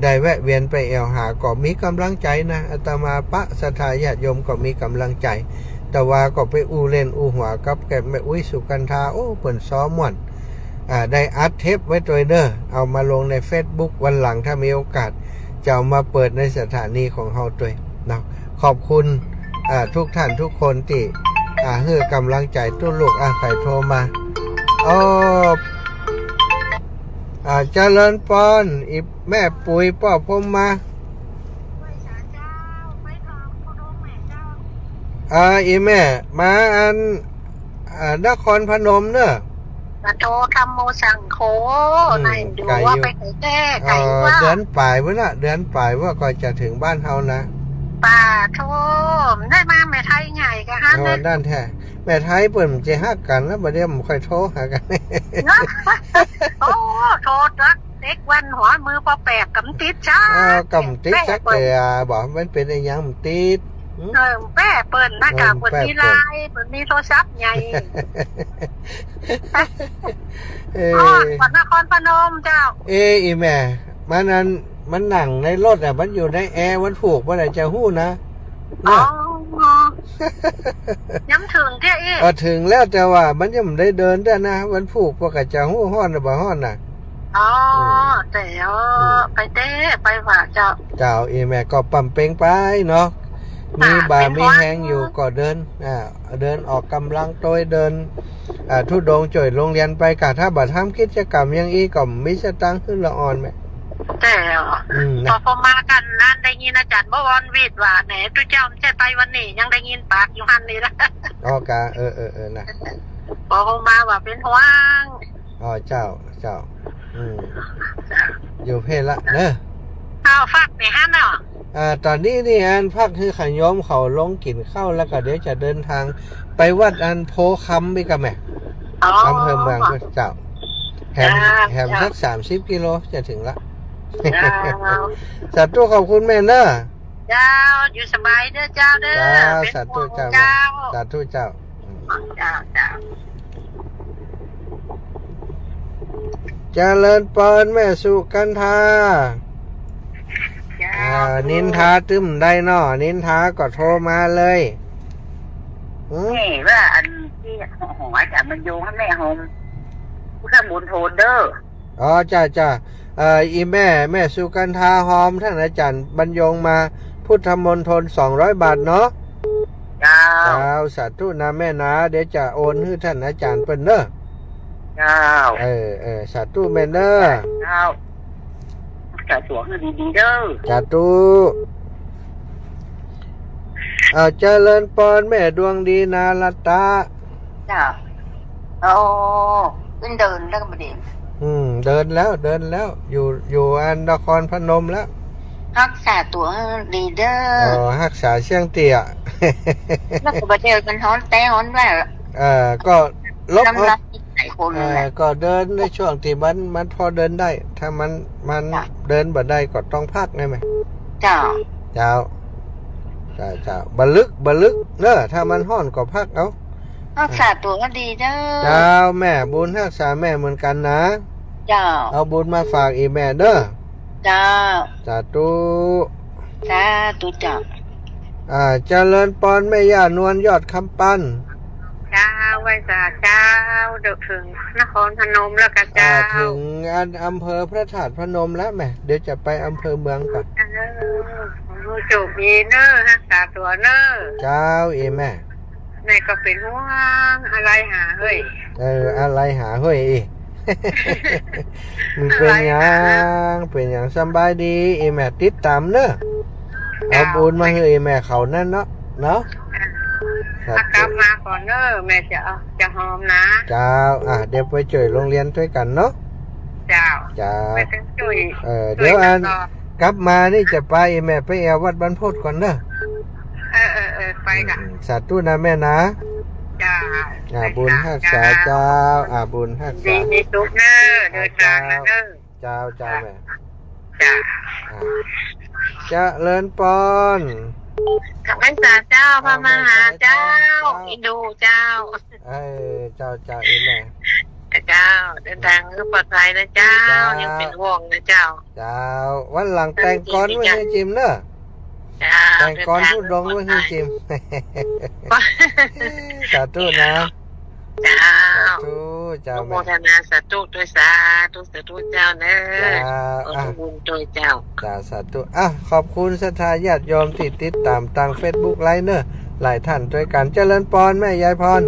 ได้แวะเวียนไปแอ่วหาก็มีก๋ำลังใจ๋นะ อาตมาปะศรัทธาญาติโยมก็มีก๋ำลังใจ๋ ตะวาก็ไปอู้เล่นอู้หัวกับแก่แม่อุ๊ยสุกันธา โอ้ เปิ้นซ้อม่วน อ่า ได้อัดเทปไว้ตวยเน่อ เอามาลงในเฟซบุ๊ก วันหลังถ้ามีโอกาส จะเอามาเปิดในสถานีของเฮาตวยเนาะ ขอบคุณ อ่า ทุกท่านทุกคนตี้ อ่า หื้อก๋ำลังใจ๋ตุ๊ลูก อ่า ใผโทรมา อ๋อ อ่า เจริญปอน อีแม่ปุ๋ยป้อพรหมมา อ่า อีแม่ มาอัน อ่า นครพนมเนาะ ปะโถ ธัมโมสังโฆ อืม ไหนดู ไก๋อยู่ ว่าไปไก๋แต๊ เอ่อ ไก๋ว่า เดือนป๋ายพุ้นน่ะ เดือนป๋ายว่าก็จะเถิงบ้านเฮานะ ปะโถ ได้มาแม่ไทยใหญ่กะฮั่น อ๋อ นะ นั่นแท้ แม่ไทยเปิ้นจะฮักกั๋นแล้ว บ่าเดี่ยวบ่ค่อยโทรหากั๋น โอ้ โทรตั๊กเต็กวันหัวมือปอแปกกำติดจ้า อ้าว กำติดจักเตื้อ บ่ามันเป๋นอะหยังบ่ติด หืม เออ แป้เปิ้นนะ เออ กะเปิ้นมีไลน์ เปิ้นมีโทรศัพท์ใหญ่ เออ อ๋อ ก่อนนครพนมเจ้า เอ อีแม่ มันอัน มันนั่งในรถอะ มันอยู่ในแอร์ มันผูกบ่ได้จะฮู้นะ อ๋อ เนาะ ยังบ่เถิงเตื้ออี้ เออ เถิงแล้ว แต่ว่ามันยังบ่ได้เดินเตื้อนะ มันผูกบ่กะจะฮู้ฮ้อนหรือบ่ฮ้อนน่ะ อ๋อ อืม แต่ เออ ไปแต๊ ไปว่าเจ้า เจ้า อีแม่ก็ปำเป็งไปเนาะ มีบ่ามีแฮงอยู่ก็เดิน อ่า เดินออกก๋ำลังโตย เดิน อ่า ธุดงค์จ้วยโฮงเฮียนไปกะ ถ้าบ่ทำกิจกรรมอย่างอี้ก็บ่มีสตางค์หื้อละอ่อนแม่ แต่ อืม นะ ปอพรหมมากั๋นนั้น ได้ยินอาจ๋ารย์บวรวีดว่า แหน ตุ๊เจ้าบ่ใจ้ไปวันนี้ ยังได้ยินปากอยู่หั้นนี่ละ อ๋อกะ เออ เออ เออ นะ ปอพรหมมาว่าเป๋นห่วง อ๋อ เจ้า เจ้า อืม อยู่เพ่นละเนาะ เอา ฟักไปหั้นเนาะ อ่า ต๋อนนี้นี่อันฟักหื้อญาติโยมเขาลงกิ๋นข้าว แล้วก็เดี๋ยวจะเดินทางไปวัดอันโพธิ์คำอีกกะแม่ อ๋อ อำเภอเมืองพุ้นเจ้า แหม เจ้า แหมสัก เจ้า สามสิบกิโลจะเถิงละ เจ้า สาธุ ขอบคุณแม่เนาะ เจ้า อยู่สบายเด้อเจ้าเด้อ เจ้า เป๋นห่วงเจ้า สาธุเจ้า เจ้า สาธุเจ้า เจ้า เจ้า เจริญปอนแม่สุกันธา เจ้า อ่า นินทาตึมได้เนาะ นินทาก็โทรมาเลย หืม นี่ว่าอันตี้หออาจ๋ารย์บรรยงแม่หอม พุทธมณฑลเด้อ อ๋อ จ้า จ้า เอ่อ อีแม่ แม่สุกันธาหอม ต้านอาจ๋ารย์บรรยงมา พุทธมณฑล สองร้อยบาทเนาะ เจ้า เจ้า สาธุนะแม่นะ เดี๋ยวจะโอนหื้อต้านอาจ๋ารย์เปิ้นเนาะ เจ้า เออ เออ สาธุแม่เนาะ เจ้า สาธุ หื้อดีๆ เด้อ สาธุ อ่า เจริญปอนแม่ดวงดีนารัตตะ เจ้า โอ้ ขึ้นเดินแล้วบ่าเดี่ยว อืม เดินแล้ว เดินแล้ว อยู่ อยู่อันนครพนมแล้ว ฮักษาตั๋วหื้อดีเด้อ อ๋อ ฮักษาเสี้ยงเตี้ย แล้วก็บ่าเดี่ยวมันฮ้อนแต๊ฮ้อนแต๊ เออ ก็ลบ น้ำลายไหลคน เออ เลย ก็เดินในช่วงตี้มัน มันพอเดินได้ ถ้ามัน มัน จ้ะ เดินบ่ได้ก็ต้องพักไงแม่ เจ้า เจ้า เจ้า เจ้า บ่ลึก บ่ลึกเนาะ ถ้ามันฮ้อนก็พักเอา ฮักษาตั๋วหื้อดีเจ้า เจ้า แม่ บุญฮักษาแม่เหมือนกั๋นนะ เจ้า เอาบุญมาฝากอีแม่เนาะ เจ้า สาธุ สาธุเจ้า อ่า เจริญปอนแม่ย่านวลยอดคำปัน เจ้า ไหว้สาเจ้า เดี๋ยวเถิงนครพนมแล้วกะเจ้า อ่า เถิงอันอำเภอพระธาตุพนมแล้วแม่ เดี๋ยวจะไปอำเภอเมืองก่อน เออ โชคดีเนาะ ฮักษาตั๋วเนาะ เจ้า อีแม่ แม่ก็เป๋นห่วง อะไหล่หาเฮ้ย เออ อะไหล่หาเฮ้ยอี มันเป๋นหยัง อะไหล่หา เป๋นหยัง สำบายดี อีแม่ติดต๋ามเนาะ เจ้า เอาบุญมาหื้ออีแม่เขานั้นเนาะ เนาะ เออ ครับ ถ้ากลับมาก่อนเนาะ แม่จะเอา จะหอมนะ เจ้า อ่ะ เดี๋ยวไปจ้วยโฮงเฮียนตวยกั๋นเนาะ เจ้า เจ้า แม่จะจ้วย เออ จ้วย เดี๋ยวอัน แล้วก็ กลับมานี่จะปาแม่ไปแอ่ววัดบรรพตก่อนเนาะ เออ เออ เออ ไปก่ะ อืม สาธุนะแม่นะ เจ้า อ่า บุญฮักษาเจ้า อ่า บุญฮักษา ดีมีสุขเนาะ เดินตางเนาะ เจ้า เจ้าแม่ เจ้า อ่า เจริญปอน ไหว้สาเจ้า พระมหาเจ้า เจ้า อินดูเจ้า เออ เจ้า เจ้า อีแม่ เจ้า เดินตางหื้อปลอดภัยนะเจ้า เจ้า ยังเป๋นห่วงนะเจ้า เจ้า วันหลังแต่งกลอนไว้หื้อจิมเนาะ เจ้า แต่งกลอนธุดงค์ไว้หื้อจิม เจ้า สาธุนะ เจ้า สาธุ เจ้า อนุโมทนาสาธุตวย สาธุ สาธุเจ้าเนาะ เจ้า ขอ อ่ะ บุญตวยเจ้า เจ้า สาธุ อ่ะ ขอบคุณศรัทธาญาติโยมตี้ติดต๋ามตางเฟซบุ๊กไลฟ์เนาะ หลายท่านตวยกั๋น เจริญปอนแม่ยายพร น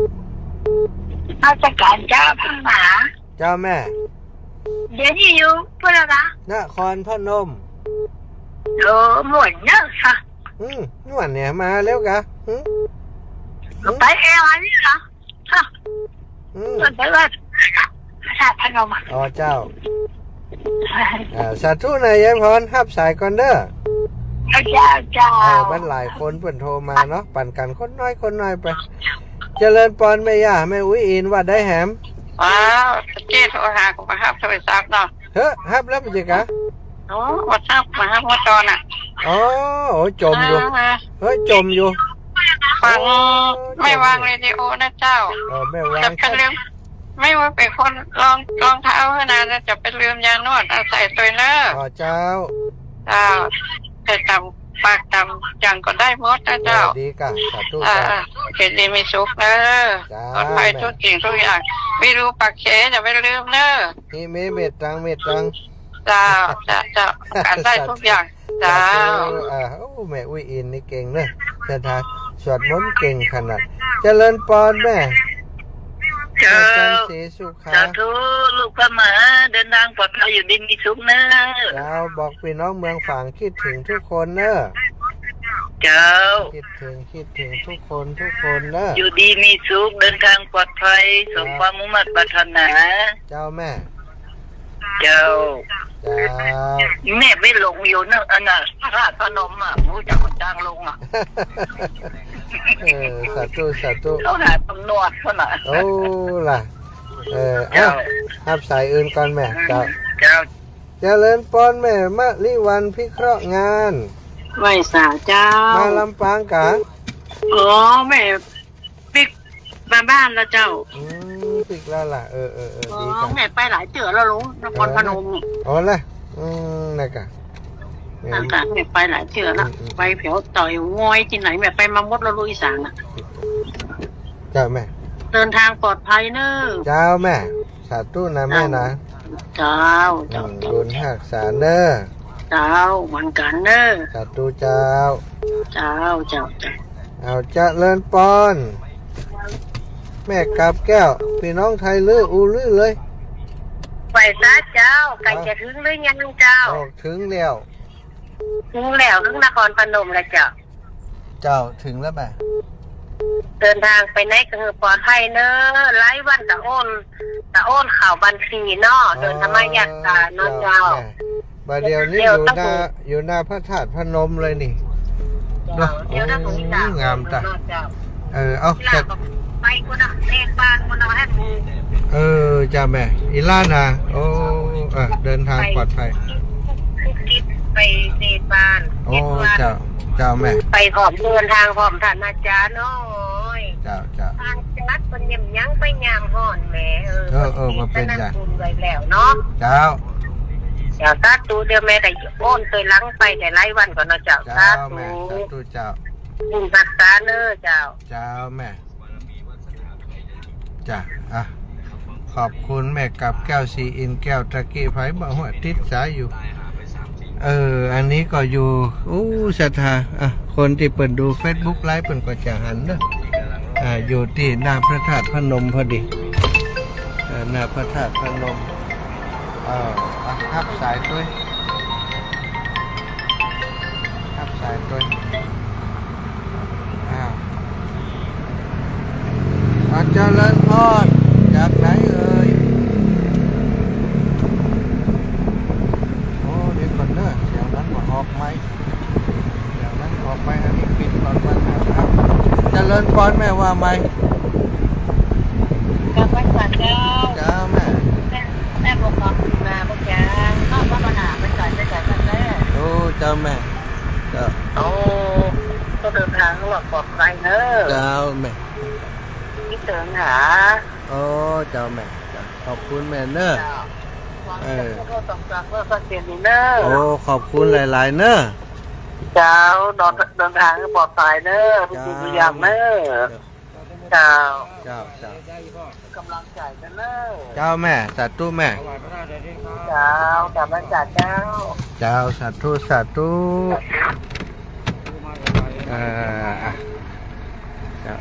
มัสก๋านเจ้า พระมหา เจ้าแม่ เดี๋ยวนี้อยู่เปื้อละกะ นครพนม โอ้ ม่วนเนอะค่ะ อืม ม่วนเนี่ย มาแล้วกะ อืม ไปแอวอันนี้เหรอ ค่ะ อืม เปิ้นไปว่าพระธาตุพนมอะ อ๋อเจ้า อ่า สาธุนะยายพร ฮับสายก่อนเน่อ เจ้า เจ้า เออ มันหลายคนเปิ้นโทรมาเนาะ ปั๋นกั๋นคนน้อยคนน้อยไป เจริญปอนแม่ย่า แม่อุ๊ยอิน ว่าใดแหม อ้าว ตะกี้โทรหาก็บ่ฮับโทรศัพท์เนาะ เฮ้อ ฮับแล้วเป๋นไงกะ อ๋อ บ่ฮับ บ่ฮับเมื่อตอนน่ะ อ๋อ โอ้ จมอยู่ อ่า เฮ้ย จมอยู่ ฟัง โอ้ แม่วาง จมอยู่ เรดิโอนะเจ้า เออ แม่วาง จะไปลืม แม่ว่าเป๋นคนรอง รองเท้าหั้นนะ จะไปลืมยานวด เอาใส่ตวยเน่อ อ๋อ เจ้า เจ้า ใส่ต๋ามปากต๋ามจั่งก็ได้หมดนะเจ้า เออ ดีกะ สาธุ อ่า เจ้า อ่า เจริญดีมีสุขเน่อ เจ้า ปลอดภัย แม่ ทุกสิ่งทุกอย่าง มีรูปากเข อย่าไปลืมเน่อ นี่ เม เมตตัง เมตตัง เจ้า เจ้า เจ้า กันได้ทุกอย่าง สาธุ เจ้า สาธุ อ่า โอ้ แม่อุ๊ยอินนี่เก่งเน่อ เจ้าท่าน สวดมนต์เก่งขนาด เจริญปอนแม่ เจ้า อาจารย์ศรีสุขา สาธุ ลูกพระมหา เดินทางปลอดภัย อยู่ดีมีสุขเน่อ เจ้า บอกปี้น้องเมืองฝาง คิดเถิงทุกคนเน่อ เจ้า คิดเถิง คิดเถิงทุกคน ทุกคนเน่อ อยู่ดีมีสุข เดินทางปลอดภัย สมความมุ่งมั่นปรารถนา เจ้าแม่ เจ้า เจ้า แม่ไปหลงอยู่เน่อ อันน่ะ พระธาตุพนมอะ บ่ฮู้จักคนจ้างลงอะ เออ สาธุ สาธุ เขาหาตำรวจเขาน่ะ โอ้ ล่ะ เออ เจ้า อ่ะ ฮับสายอื่นก่อนแม่ เจ้า เจ้า เจริญปอนแม่มะลิวัลย์ พิเคราะห์งาน ไหว้สาเจ้า มาลำปางกะ อ๋อ แม่ปิ๊กมาบ้านแล้วเจ้า อืม ปิ๊กแล้วล่ะ เออ เออ เออ อ๋อ ดีจ้ะ แม่ไปหลายเตื้อแล้วลูก นครพนม เออ อ๋อ ล่ะ อืม นั่นกะ นั่นกะ แม่ไปหลายเตื้อละ อืม อืม ไปแถวเต่างอยตี้ไหน แม่ไปมาหมดแล้วลูก อีสานน่ะ เจ้าแม่ เดินทางปลอดภัยเน่อ เจ้าแม่ สาธุนะแม่นะ เจ้า เจ้า อืม เจ้า บุญฮักษาเน่อ เจ้า เหมือนกั๋นเน่อ สาธุเจ้า เจ้า เจ้า เจ้า เอา เจริญปอน แม่กาบแก้ว ปี้น้องไทยลืออู้ลือเลย ไหว้สาเจ้า ใก้จะเถิงหรือยังเจ้า ออกเถิงแล้ว เถิงแล้ว เถิงนครพนมแล้วเจ้า เจ้า เถิงแล้วแม่ เดินทางไปไหนก็หื้อปลอดภัยเน่อ หลายวันตะโอน ตะโอนเข้าบัญชีเนาะ เดินธรรมยาตราเนาะเจ้า เจ้า แม่ บ่าเดี่ยวนี้ เดี๋ยว อยู่หน้า ต้อง อยู่หน้าพระธาตุพนมเลยนี่ เจ้า เนาะ เดี๋ยวต้อง โอ้ งามตะ เจ้า เออ เอา อีหล้าก็ไปกูนะ เลขบ้านกูนะ ให้กู เออ เจ้าแม่ อีหล้านะ โอ้ เออ เดินทางปลอดภัย ไป คิดไปเลขบ้าน โอ้ เจ็ดวัน เจ้า เจ้าแม่ ไปพร้อม เดินทางพร้อมท่านอาจารย์น้อย เจ้า เจ้า อาจารย์เปิ้นยัง ยังไปยามฮ้อนแหม เออ เออ เออ เปิ้น บ่เป๋น ไปนั่ง หยัง บุญไว้แล้วเนาะ เจ้า เจ้า สาธุ เดี๋ยวแม่ก็โอนตวยหลังไปได้หลายวันก่อนเนาะเจ้า เจ้า สาธุ แม่ สาธุเจ้า บุญฮักษาเน่อเจ้า เจ้าแม่ จ้ะ อ่ะ ขอบคุณแม่กาบแก้ว ศรีอินทร์แก้ว ตะกี้ไผบ่ฮู้ติดสายอยู่ เออ อันนี้ก็อยู่ อู้ ศรัทธา อ่ะ คนตี้เปิ้นดูเฟซบุ๊กไลฟ์เปิ้นก็จะหันเนาะ อ่า อยู่ตี้หน้าพระธาตุพนมพอดี เออ หน้าพระธาตุพนม เออ อ่ะ ฮับสายตวย ฮับสายตวย อ้าว อา เจริญพร จากไหนเอ่ย โอ้ เดี๋ยวก่อนเน่อ เสียงนั้นบ่ออกไมค์ เสียงนั้นออกไมค์ อันนี้ปิดก่อน ปัญหาครับ เจริญพรแม่ว่าไง กราบไหว้สาเจ้า เจ้าแม่ แม่ แม่บอกน้องมาเมื่อกี้ เนาะ ว่าปัญหาไปใส่ ไปใส่กันแน่ โอ้ เจ้าแม่ เจ้า โอ้ ก็เดินทางปลอดภัยเน่อ เจ้าแม่ คิดเถิงหา โอ้ เจ้าแม่ เจ้า ขอบคุณแม่เน่อ เจ้า เออ หวังจะพูดว่าสองสามเมื่อก็เสียงดีเน่อ โอ้ ขอบคุณหลายๆ เน่อ เจ้า เดิน เดินทางให้ปลอดภัยเน่อ ทุกสิ่งทุกอย่างเน่อ เจ้า เจ้า เจ้า เจ้า กำลังใจกันเน่อ เจ้าแม่ สาธุแม่ เจ้า กำลังใจเจ้า เจ้า สาธุ สาธุ เอ่อ อ่ะ ครับ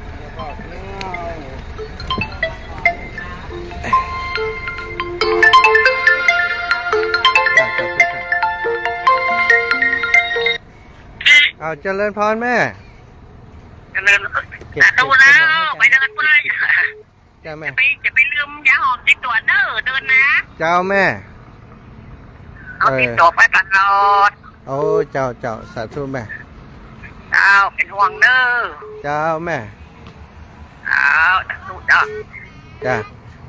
อ้าว เจริญพรแม่ เจริญ เก็บ สาธุ เก็บ นะ เก็บ ไปเดินไป เก็บ เก็บ จ้าแม่ จะไป จะไปลืมยาหอมติดตั๋วเน่อ เดินนะ เจ้าแม่ เอา เออ ติดตั๋วไปตลอด โอ้ เจ้า เจ้า สาธุแม่ เจ้า เป๋นห่วงเน่อ เจ้าแม่ เจ้า สาธุเจ้า จ้า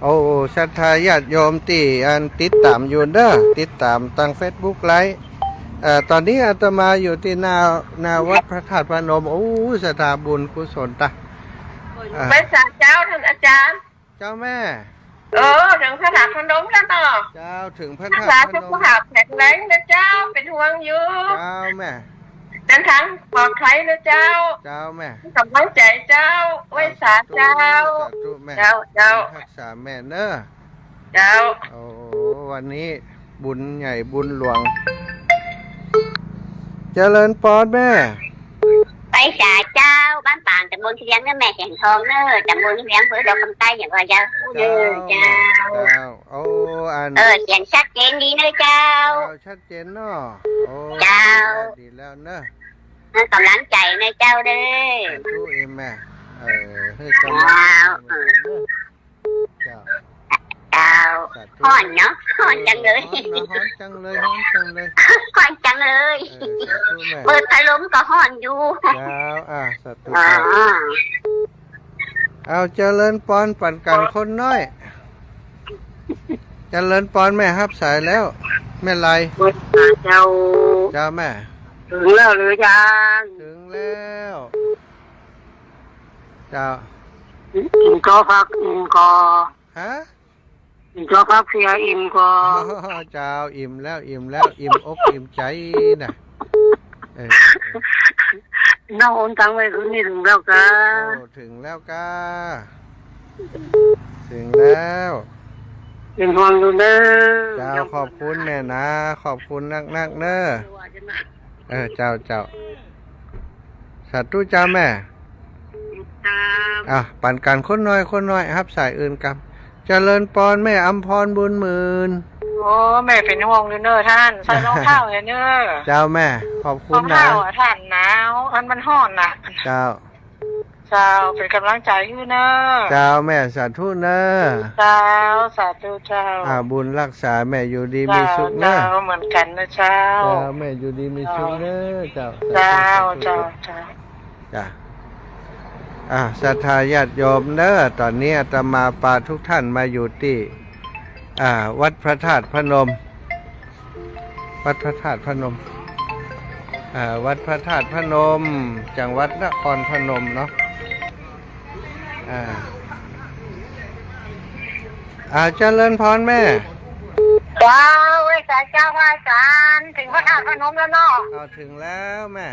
โอ้ ศรัทธาญาติโยมตี้อันติดต๋ามอยู่เน่อ ติดต๋ามตางเฟซบุ๊กไลฟ์ เอ่อ ต๋อนนี้อาตมาอยู่ตี้หน้า หน้าวัดพระธาตุพนม โอ้ ศรัทธาบุญกุศลตา อ่า ไหว้สาเจ้าต้านอาจ๋ารย์ เจ้าแม่ เออ เถิงพระธาตุพนมแล้วเนาะ เจ้า เถิงพระธาตุพนม รักษาสุขภาพแข็งแรงเน่อเจ้า เป๋นห่วงอยู่ เจ้าแม่ เดินตางปลอดภัยเน่อเจ้า เจ้าแม่ ก๋ำลังใจ๋เจ้า ไหว้สาเจ้า สาธุแม่ เจ้า เจ้า รักษาแม่เน่อ เจ้า โอ้ วันนี้บุญใหญ่บุญหลวง เจริญปอนแม่ ไหว้สาเจ้า บ้านปาง ต๋ำบลเชียงเน่อแม่ แสงทองเน่อ ต๋ำบลเชียง อำเภอดอกคำใต้ อย่างว่าเจ้า เจ้า เจ้า เจ้า โอ้ อัน เออ เสียงชัดเจนดีเน่อเจ้า เจ้า ชัดเจนเนาะ โอ้ เจ้า ดีแล้ว ดีแล้วเน่อ ให้ก๋ำลังใจ๋เน่อเจ้าเน่อ สาธุเอ็มแม่ เออ ให้ก๋ำลัง เจ้า เออ เจ้า เจ้า สาธุ ฮ้อนเนาะ ฮ้อนจังเลย เออ ฮ้อนเนาะ ฮ้อนจังเลย ฮ้อนจังเลย ฮ้อนจังเลย เออ สาธุแม่ เปิดพัดลมก็ฮ้อนอยู่ เจ้า อ่า สาธุ อ๋อ เจ้า เอา เจริญปอน ปั๋นกั๋นคนน้อย เจริญปอน แม่ฮับสายแล้ว แม่ไล เจ้า เจ้าแม่ เถิงแล้วหรือยัง เถิงแล้ว เจ้า อิ่มก่อ พักอิ่มก่อ ฮะ อิ่มก่อ พักเสียอิ่มก่อ อ๋อ เจ้า อิ่มแล้ว อิ่มแล้ว อิ่มอกอิ่มใจ๋น่ะ เออ น้องโอนตังค์ไว้คืนนี้เถิงแล้วก้า โอ้ เถิงแล้วก้า เถิงแล้ว เป๋นห่วงอยู่เน่อ เจ้า ขอบคุณแม่นะ ขอบคุณนักๆ เน่อ เออ เจ้า เจ้า สาธุเจ้าแม่ ครับ อ่ะ ปั๋นกั๋นคนน้อย คนน้อย ฮับสายอื่นกำ เจริญปอน แม่อำพร บุญหมื่น โอ้ แม่เป๋นห่วงอยู่เน่อต้าน ใส่รองเท้าเน่อ เจ้าแม่ ขอบคุณนะ รองเท้าอะต้านหนาว อันมันฮ้อนน่ะ เจ้า เจ้า เป๋นก๋ำลังใจ๋หื้อเน่อ เจ้าแม่ สาธุเน่อ เจ้า สาธุเจ้า อ่า บุญฮักษาแม่อยู่ดีมีสุขเน่อ เจ้า เหมือนกั๋นเน่อเจ้า เจ้า แม่อยู่ดีมีสุขเน่อ เจ้า เจ้า สาธุ เจ้า สาธุ เจ้า จ้ะ อ่า ศรัทธาญาติโยมเน่อ ต๋อนนี้อาตมาปาทุกท่านมาอยู่ตี้ อ่า วัดพระธาตุพนม วัดพระธาตุพนม อ่า วัดพระธาตุพนม จังหวัดนครพนมเนาะ อ่า อ่า เจริญปอนแม่ เจ้า ไหว้สาเจ้า ไหว้สา เถิงพระธาตุพนมแล้วเนาะ เอา เถิงแล้วแม่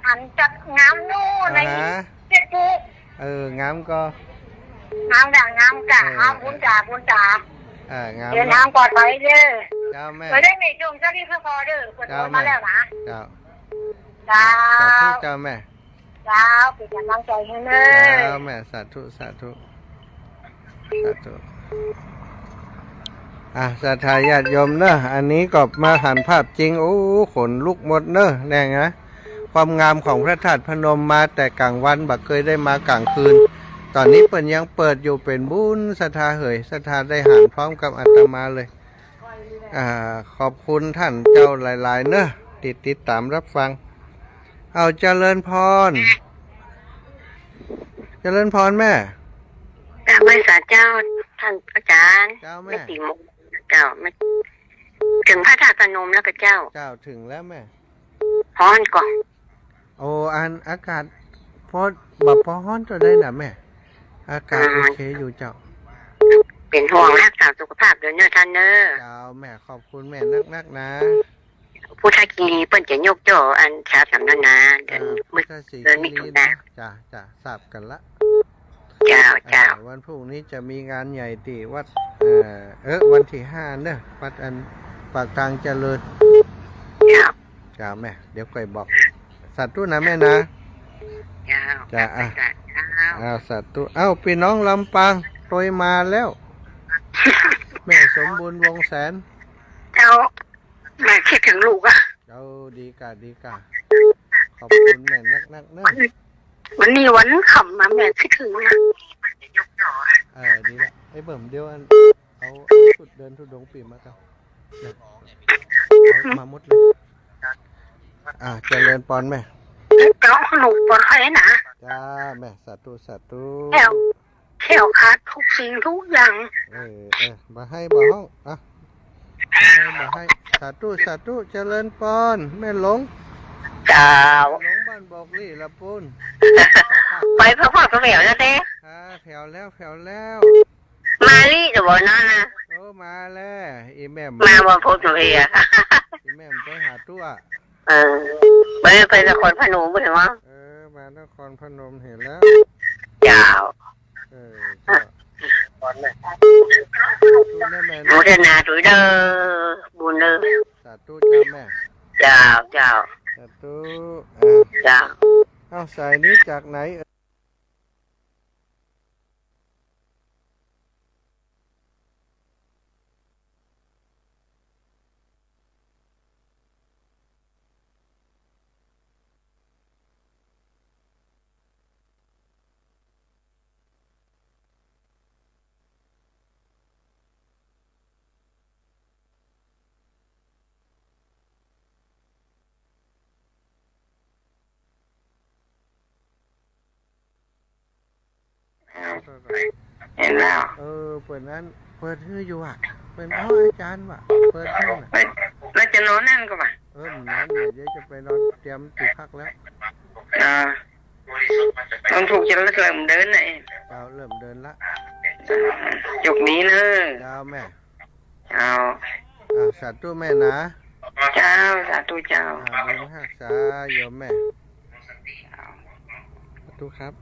หันจัดงามนู่นใน อ่าฮะ เฟซบุ๊ก เออ งามก่อ งามจ้ะ งามจ้ะ เออ เอาบุญจ๋า บุญจ๋า เออ งาม เดินตางปลอดภัยเน่อ เจ้าแม่ เออ ได้แม่จงเจ้านี่เพื่อพอเน่อ เปิ้นโอนมาแล้วนะ เจ้า เจ้า สาธุเจ้าแม่ เจ้า เป๋นก๋ำลังใจ๋หื้อเน่อ เจ้าแม่ สาธุ สาธุ สาธุ อ่ะ ศรัทธาญาติโยมเน่อ อันนี้ก็มาหันภาพจริง โอ้ ขนลุกหมดเน่อ แน่ไง ความงามของพระธาตุพนม มาแต่ก๋างวัน บ่เกยได้มาก๋างคืน ต๋อนนี้เปิ้นยังเปิดอยู่ เป๋นบุญศรัทธาเหย ศรัทธาได้หันพร้อมกับอาตมาเลย อ่า ขอบคุณท่านเจ้าหลายๆ เน่อ ติด ติดต๋ามฮับฟัง เอา เจริญปอน เจริญปอนแม่ กราบไหว้สาเจ้าต้านอาจ๋ารย์ เจ้าแม่ แม่ติ่งมง เจ้า แม่ เถิงพระธาตุพนมแล้วก้าเจ้า เจ้า เถิงแล้วแม่ ฮ้อนก่อ โอ้ อันอากาศปอ บ่ปอฮ้อนเต้าใดน่ะแม่ อากาศ อ่า โอเคอยู่เจ้า เป๋นห่วงฮักษาสุขภาพโดยเน่อต้านเน่อ เจ้าแม่ ขอบคุณแม่นักๆ นะ พุทธคีรีเปิ้นจะยกโจ้อันชาสำนักงาน เดือน อ่า มิ พุทธศรี เดือนมิถุนา คีรีเนาะ จ้ะ จ้ะ ทราบกั๋นละ เจ้า เจ้า อ่า วันพรุ่งนี้จะมีงานใหญ่ตี้วัด เอ่อ เออ วันตี้ห้าเน่อ วัดอันปากตางเจริญ เจ้า จ้าแม่ เดี๋ยวก้อยบอก สาธุนะแม่นะ เจ้า จ้า อ่ะ จ้า อ่า สาธุ เอ้า ปี้น้องลำปาง ตวยมาแล้ว แม่สมบูรณ์ วงศ์แสน เจ้า แม่กึ๊ดเถิงลูกอะ เจ้า ดีก่า ดีก่า ขอบคุณแม่นักๆ เน่อ วันนี้วันค่ำมา แม่กึ๊ดเถิงนะ เออ ดีละ ไอ้เบิ่ม เดี๋ยวอัน เอา เอาชุดเดินธุดงค์ปี้มาก่อน เนี่ย เอามาหมดเลย อ่า เจริญปอนแม่ เจ้า ลูกปลอดภัยนะ จ้าแม่ สาธุ สาธุ แคล้ว แคล้วคลาดทุกสิ่งทุกอย่าง เออ เออ บ่าไห้บ่าฮ้อง อ่ะ บ่าไห้บ่าฮ้อง สาธุ สาธุ เจริญปอน แม่หลง เจ้า หลงบ้านบอกลี่ละปู้น ไปพักผ่อนก็แผวแล้วเด้ อ่า แผวแล้ว แผวแล้ว มาลี่จะบอกนั่นนะ โอ้ มาแล้ว อีแม่ม มาบ่พูดอยู่เฮีย อีแม่มไปหาตั๋ว เออ ไป ไปนครพนมบ่เห็นวะ เออ มานครพนมเห็นแล้ว เจ้า เออ เจ้า อนุโมทนาตวยเน่อ บุญเน่อ สาธุเจ้าแม่ เจ้า เจ้า สาธุ อ่า เจ้า เอ้า สายนี้จากไหนเอ่ย เห็นแล้ว เออ เปิดนั้น เปิดหื้ออยู่อะ เปิด เอ้า อาจารย์วะ เปิดหื้อน่ะ เฮ้ย แล้วจะนอนนั่นก็วะ เออ นอน เดี๋ยวจะไปนอนเตรียมตี้พักแล้ว อ่า มันถูกจะเริ่มเดินน่ะเอง เจ้า เริ่มเดินละ จบนี้เนอะ เจ้าแม่ เจ้า อ่า สาธุแม่นะ เจ้า สาธุเจ้า อ่า บุญฮักษาโยมแม่ สาธุครับ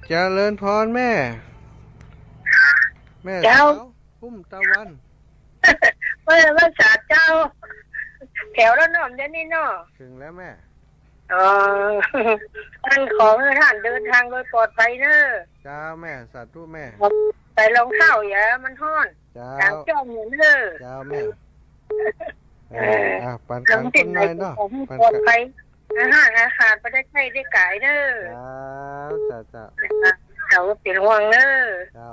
เจริญพรแม่ แม่ เจ้า สาวพุ่มตะวัน เออ ภาษาเจ้า แผวแล้วเนาะ เดี๋ยวนี้เนาะ เถิงแล้วแม่ เออ อันขอหื้อต้านเดินตางโดยปลอดภัยเน่อ เจ้าแม่ สาธุแม่ ใส่รองเท้าอย่ามันฮ้อน เจ้า ตางจ้อมอยู่เน่อ เจ้าแม่ เออ เออ อ่ะ ปันกั๋นคนน้อยเนาะ ขอหื้อ ปันกั๋น ปลอดภัย อาหารอาหารบ่ได้ใช้ได้ก๋ายเน่อ เจ้า เจ้า เจ้า เจ้า เป๋นห่วงเน่อ เจ้า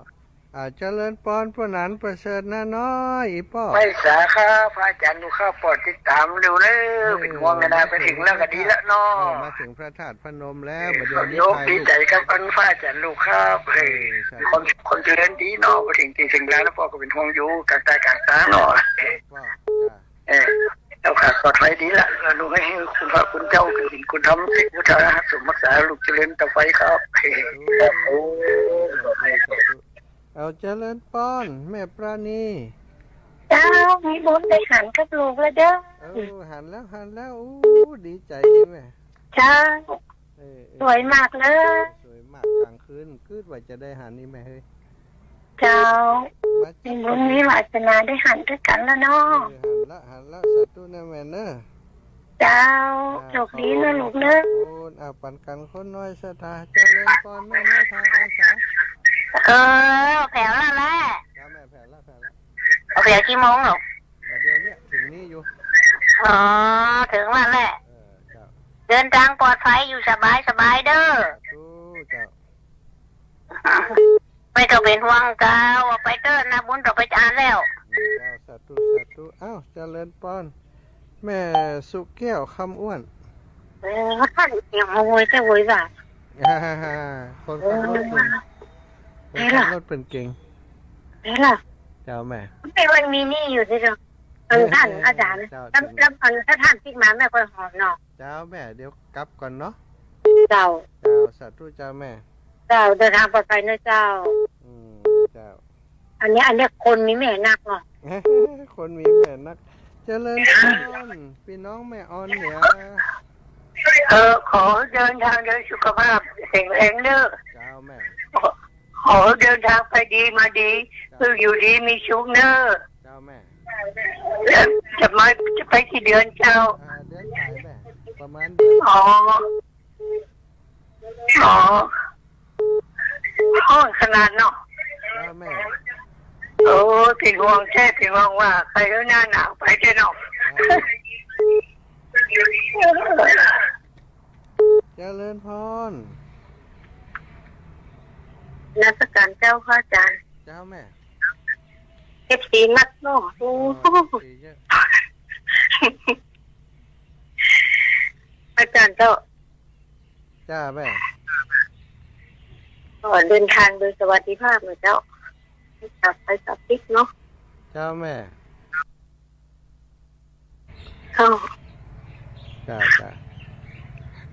อ่า เจริญปอน ป้อหนานประเสริฐนาน้อย อี่ป้อ ไหว้สาครับ พระอาจารย์ลูกครับ ป้อติดต๋ามอยู่เน่อ เออ เป๋นห่วงนะ ไปเถิงแล้วก็ดีแล้วเนาะ เออ มาเถิงพระธาตุพนมแล้ว บ่าเดี่ยวนี้ โยม ถ่ายรูป ดีใจ๋กับอันพระอาจารย์ลูกครับ เออ เออ ใช่ คน คนเจริญดีเนาะ ไปเถิงตี้เถิงแล้ว ป้อก็เป๋นห่วงอยู่ ก๋างใต้ก๋างตางเนาะ ป้อ จ้ะ เออ เจ้าค่ะ ปลอดภัยดีละ ลูกหื้อคุณพระคุณเจ้า คุณศีลคุณธรรม สิทธิ์พุทธะ สมรักษาลูกเจริญต่อไปครับ โอ้ สาธุ สาธุ เอาเจริญปอน แม่ปราณี เจ้า มีบุญได้หันกับลูกแล้วเด้อ เออ หันแล้ว หันแล้ว อู้ ดีใจ๋ดีแม่ เจ้า เออ เออ สวยมากเลย สวยมาก ก๋างคืนกึ๊ดว่าจะได้หันนี่แม่เฮ้ย เจ้า มาจัก มีบุญมีวาสนาได้หันตวยกั๋นแล้วเนาะ เออ หันละ หันละ สาธุนะแม่เน่อ เจ้า อ่า โชคดีเน่อลูกเน่อ ขอบคุณ อ่า ปันกั๋นคนน้อยศรัทธา เจริญปอนแม่เน่อ ทางอาสา เออ แผวแล้วแหละ เจ้าแม่ แผวแล้ว แผวแล้ว เอาแผวกี่โมงลูก บ่าเดี่ยวนี้ เถิงนี้อยู่ อ๋อ เถิงแล้วแหละ เออ เจ้า เดินตางปลอดภัย อยู่สบายสบายเน่อ สาธุ เจ้า ไม่ต้องเป๋นห่วงเจ้า ไปเต๊อะ นาบุญต้องไปอ่านแล้ว เจ้า สาธุ สาธุ อ้าว เจริญปอน แม่สุแก้ว คำอ้วน เออ ท่านเสียงโวยจะโวยว่ะ คนขับรถเก่ง เออ คนขับรถเป๋นเก่ง เออ เจ้าแม่ ไม่วันมีนี่อยู่ที่เดียว เออ ท่านอาจารย์ เจ้า แล้ว แล้วอันถ้าท่านติ๊กมาแม่ก็หอมเนาะ เจ้าแม่ เดี๋ยวกลับก่อนเนาะ เจ้า เจ้า สาธุเจ้าแม่ เจ้า เดินทางปลอดภัยนะเจ้า อืม เจ้า อันนี้ อันนี้คนมีแม่นักเนาะ คนมีแม่นัก เจริญพร ปี้น้องแม่ออนเหนือ เออ ขอเดินทางโดยสุขภาพแข็งแรงเน่อ เจ้าแม่ ขอ ขอเดินทางไปดีมาดี เจ้า คืออยู่ดีมีสุขเน่อ เจ้าแม่ แล้วจะมา จะไปกี่เดือนเจ้า อ่า เดือนไหนแม่ ประมาณเดือน อ๋อ อ๋อ ฮ้อนขนาดเนาะ เจ้าแม่ โอ้ เป๋นห่วงแต๊ เป๋นห่วงว่าใค่หื้อหน้าหนาวไปแต๊เนาะ เจ้า เจริญพร นมัสก๋านเจ้าพระอาจ๋ารย์ เจ้าแม่ เอฟซีมักเนาะ โอ้ โอ้ เอฟซีเยอะ อาจ๋ารย์เจ้า จ้าแม่ ขอเดินทางโดยสวัสดิภาพนะเจ้า กลับไปกลับติดเนาะ เจ้าแม่ เจ้า จ้า จ้า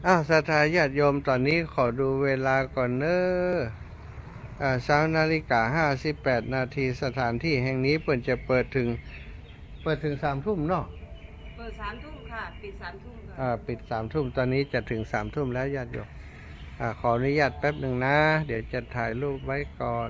อ้าว ศรัทธาญาติโยม ต๋อนนี้ขอดูเวลาก่อนเน้อ อ่า ซาวนาฬิกาห้าสิบแปดนาที สถานที่แห่งนี้เปิ้นจะเปิดเถิง เปิดเถิงสามทุ่มเนาะ เปิดสามทุ่มค่ะ ปิดสามทุ่มค่ะ อ่า ปิดสามทุ่ม ต๋อนนี้จะเถิงสามทุ่มแล้วญาติโยม อ่า ขออนุญาตแป๊บหนึ่งนะ เดี๋ยวจะถ่ายรูปไว้ก่อน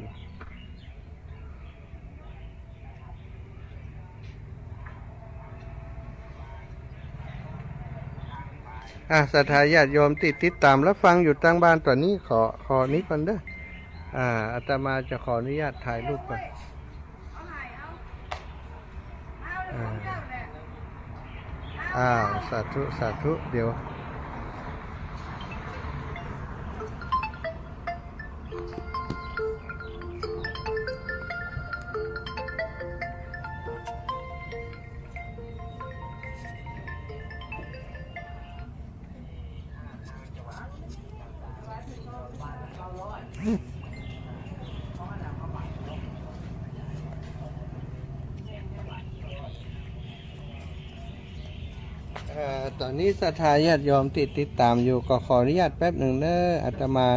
อ่า ศรัทธาญาติโยมตี้ติดต๋ามรับฟังอยู่ตางบ้านต๋อนนี้ ขอ ขอนี้ก่อนเน้อ อ่า อาตมาจะขออนุญาตถ่ายรูปก่อน อ่า อ้าว สาธุ สาธุ เดี๋ยว เอ่อ ต๋อนนี้ศรัทธาญาติโยมตี้ติดต๋ามอยู่ ก็ขออนุญาตแป๊บหนึ่งเน้อ อาตมา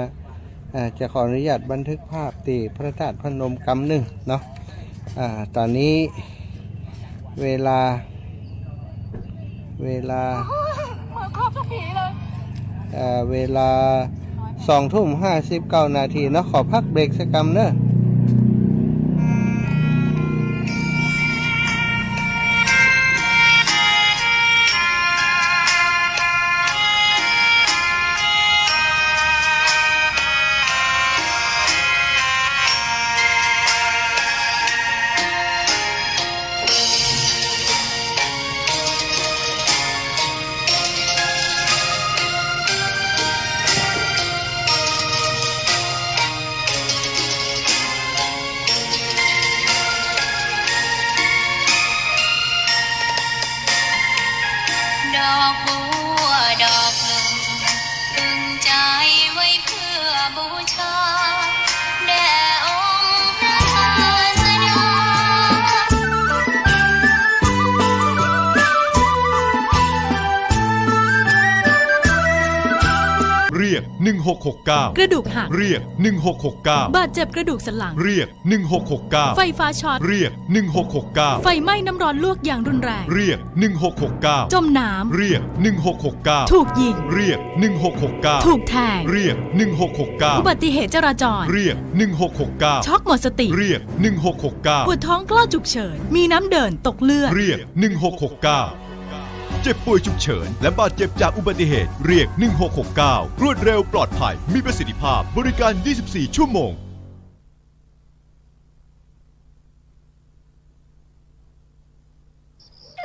เอ่อ จะขออนุญาตบันทึกภาพตี้พระธาตุพนมกำนึ่งเนาะ อ่า ต๋อนนี้เวลา เวลา โอ้ย มาครบทุกผีเลย เอ่อ เวลาสองทุ่มห้าสิบเก้านาทีเนาะ ขอพักเบรกสักกำเน้อ ดอกบัวดอกหนึ่ง ตึงใจไว้เพื่อบูชา แด่องค์พระศาสดา เรียก หนึ่งหกหกเก้า กระดูกหัก เรียก หนึ่งหกหกเก้า บาดเจ็บกระดูกสันหลัง เรียก หนึ่งหกหกเก้า ไฟฟ้าช็อต เรียก หนึ่งหกหกเก้า ไฟไหม้น้ำร้อนลวกอย่างรุนแรง เรียก หนึ่งหกหกเก้า จมน้ำ เรียก หนึ่งหกหกเก้า ถูกยิง เรียก หนึ่งหกหกเก้า ถูกแทง เรียก หนึ่งหกหกเก้า อุบัติเหตุจราจร เรียก หนึ่งหกหกเก้า ช็อกหมดสติ เรียก หนึ่งหกหกเก้า ปวดท้องคลอดฉุกเฉิน มีน้ำเดิน ตกเลือด เรียก หนึ่งหกหกเก้า เจ็บป่วยฉุกเฉิน และบาดเจ็บจากอุบัติเหตุ เรียก หนึ่งหกหกเก้า รวดเร็ว ปลอดภัย มีประสิทธิภาพ บริการ ยี่สิบสี่ ชั่วโมง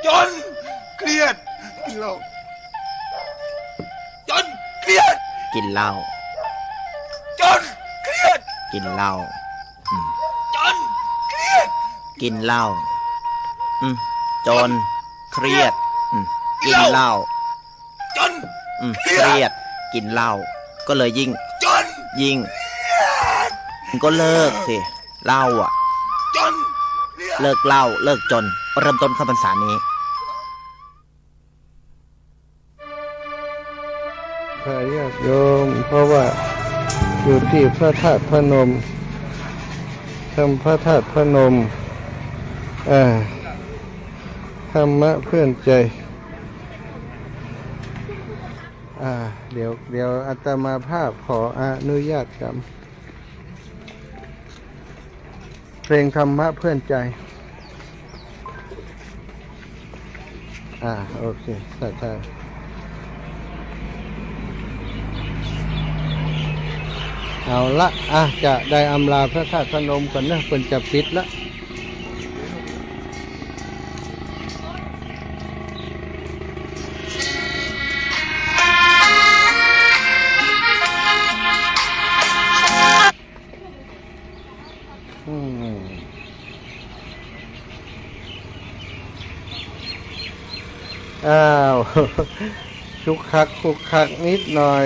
จนเครียด กินเหล้า จนเครียด กินเหล้า จนเครียด กินเหล้า อืม จนเครียด กินเหล้า อืม จนเครียด อืม กินเหล้า จน อืม เครียด เครียด กินเหล้า ก็เลยยิ่ง จน ยิ่ง เครียด ก็เลิกสิ เหล้าอะ จน เครียด เลิกเหล้า เลิกจน เริ่มต้นเข้าพรรษานี้ ญาติโยม เพราะว่าอยู่ตี้พระธาตุพนม ธรรม พระธาตุพนม อ่า ธรรมะเพื่อนใจ อ่า เดี๋ยว เดี๋ยวอาตมาภาพขออนุญาตกำ เพลงธรรมะเพื่อนใจ อ่า โอเค ศรัทธา เอาละ อ่ะ จะได้อำลาพระธาตุพนมก่อนเนอะ เปิ้นจะปิดละ อืม อ้าว ชุกคักคุกคักนิดหน่อย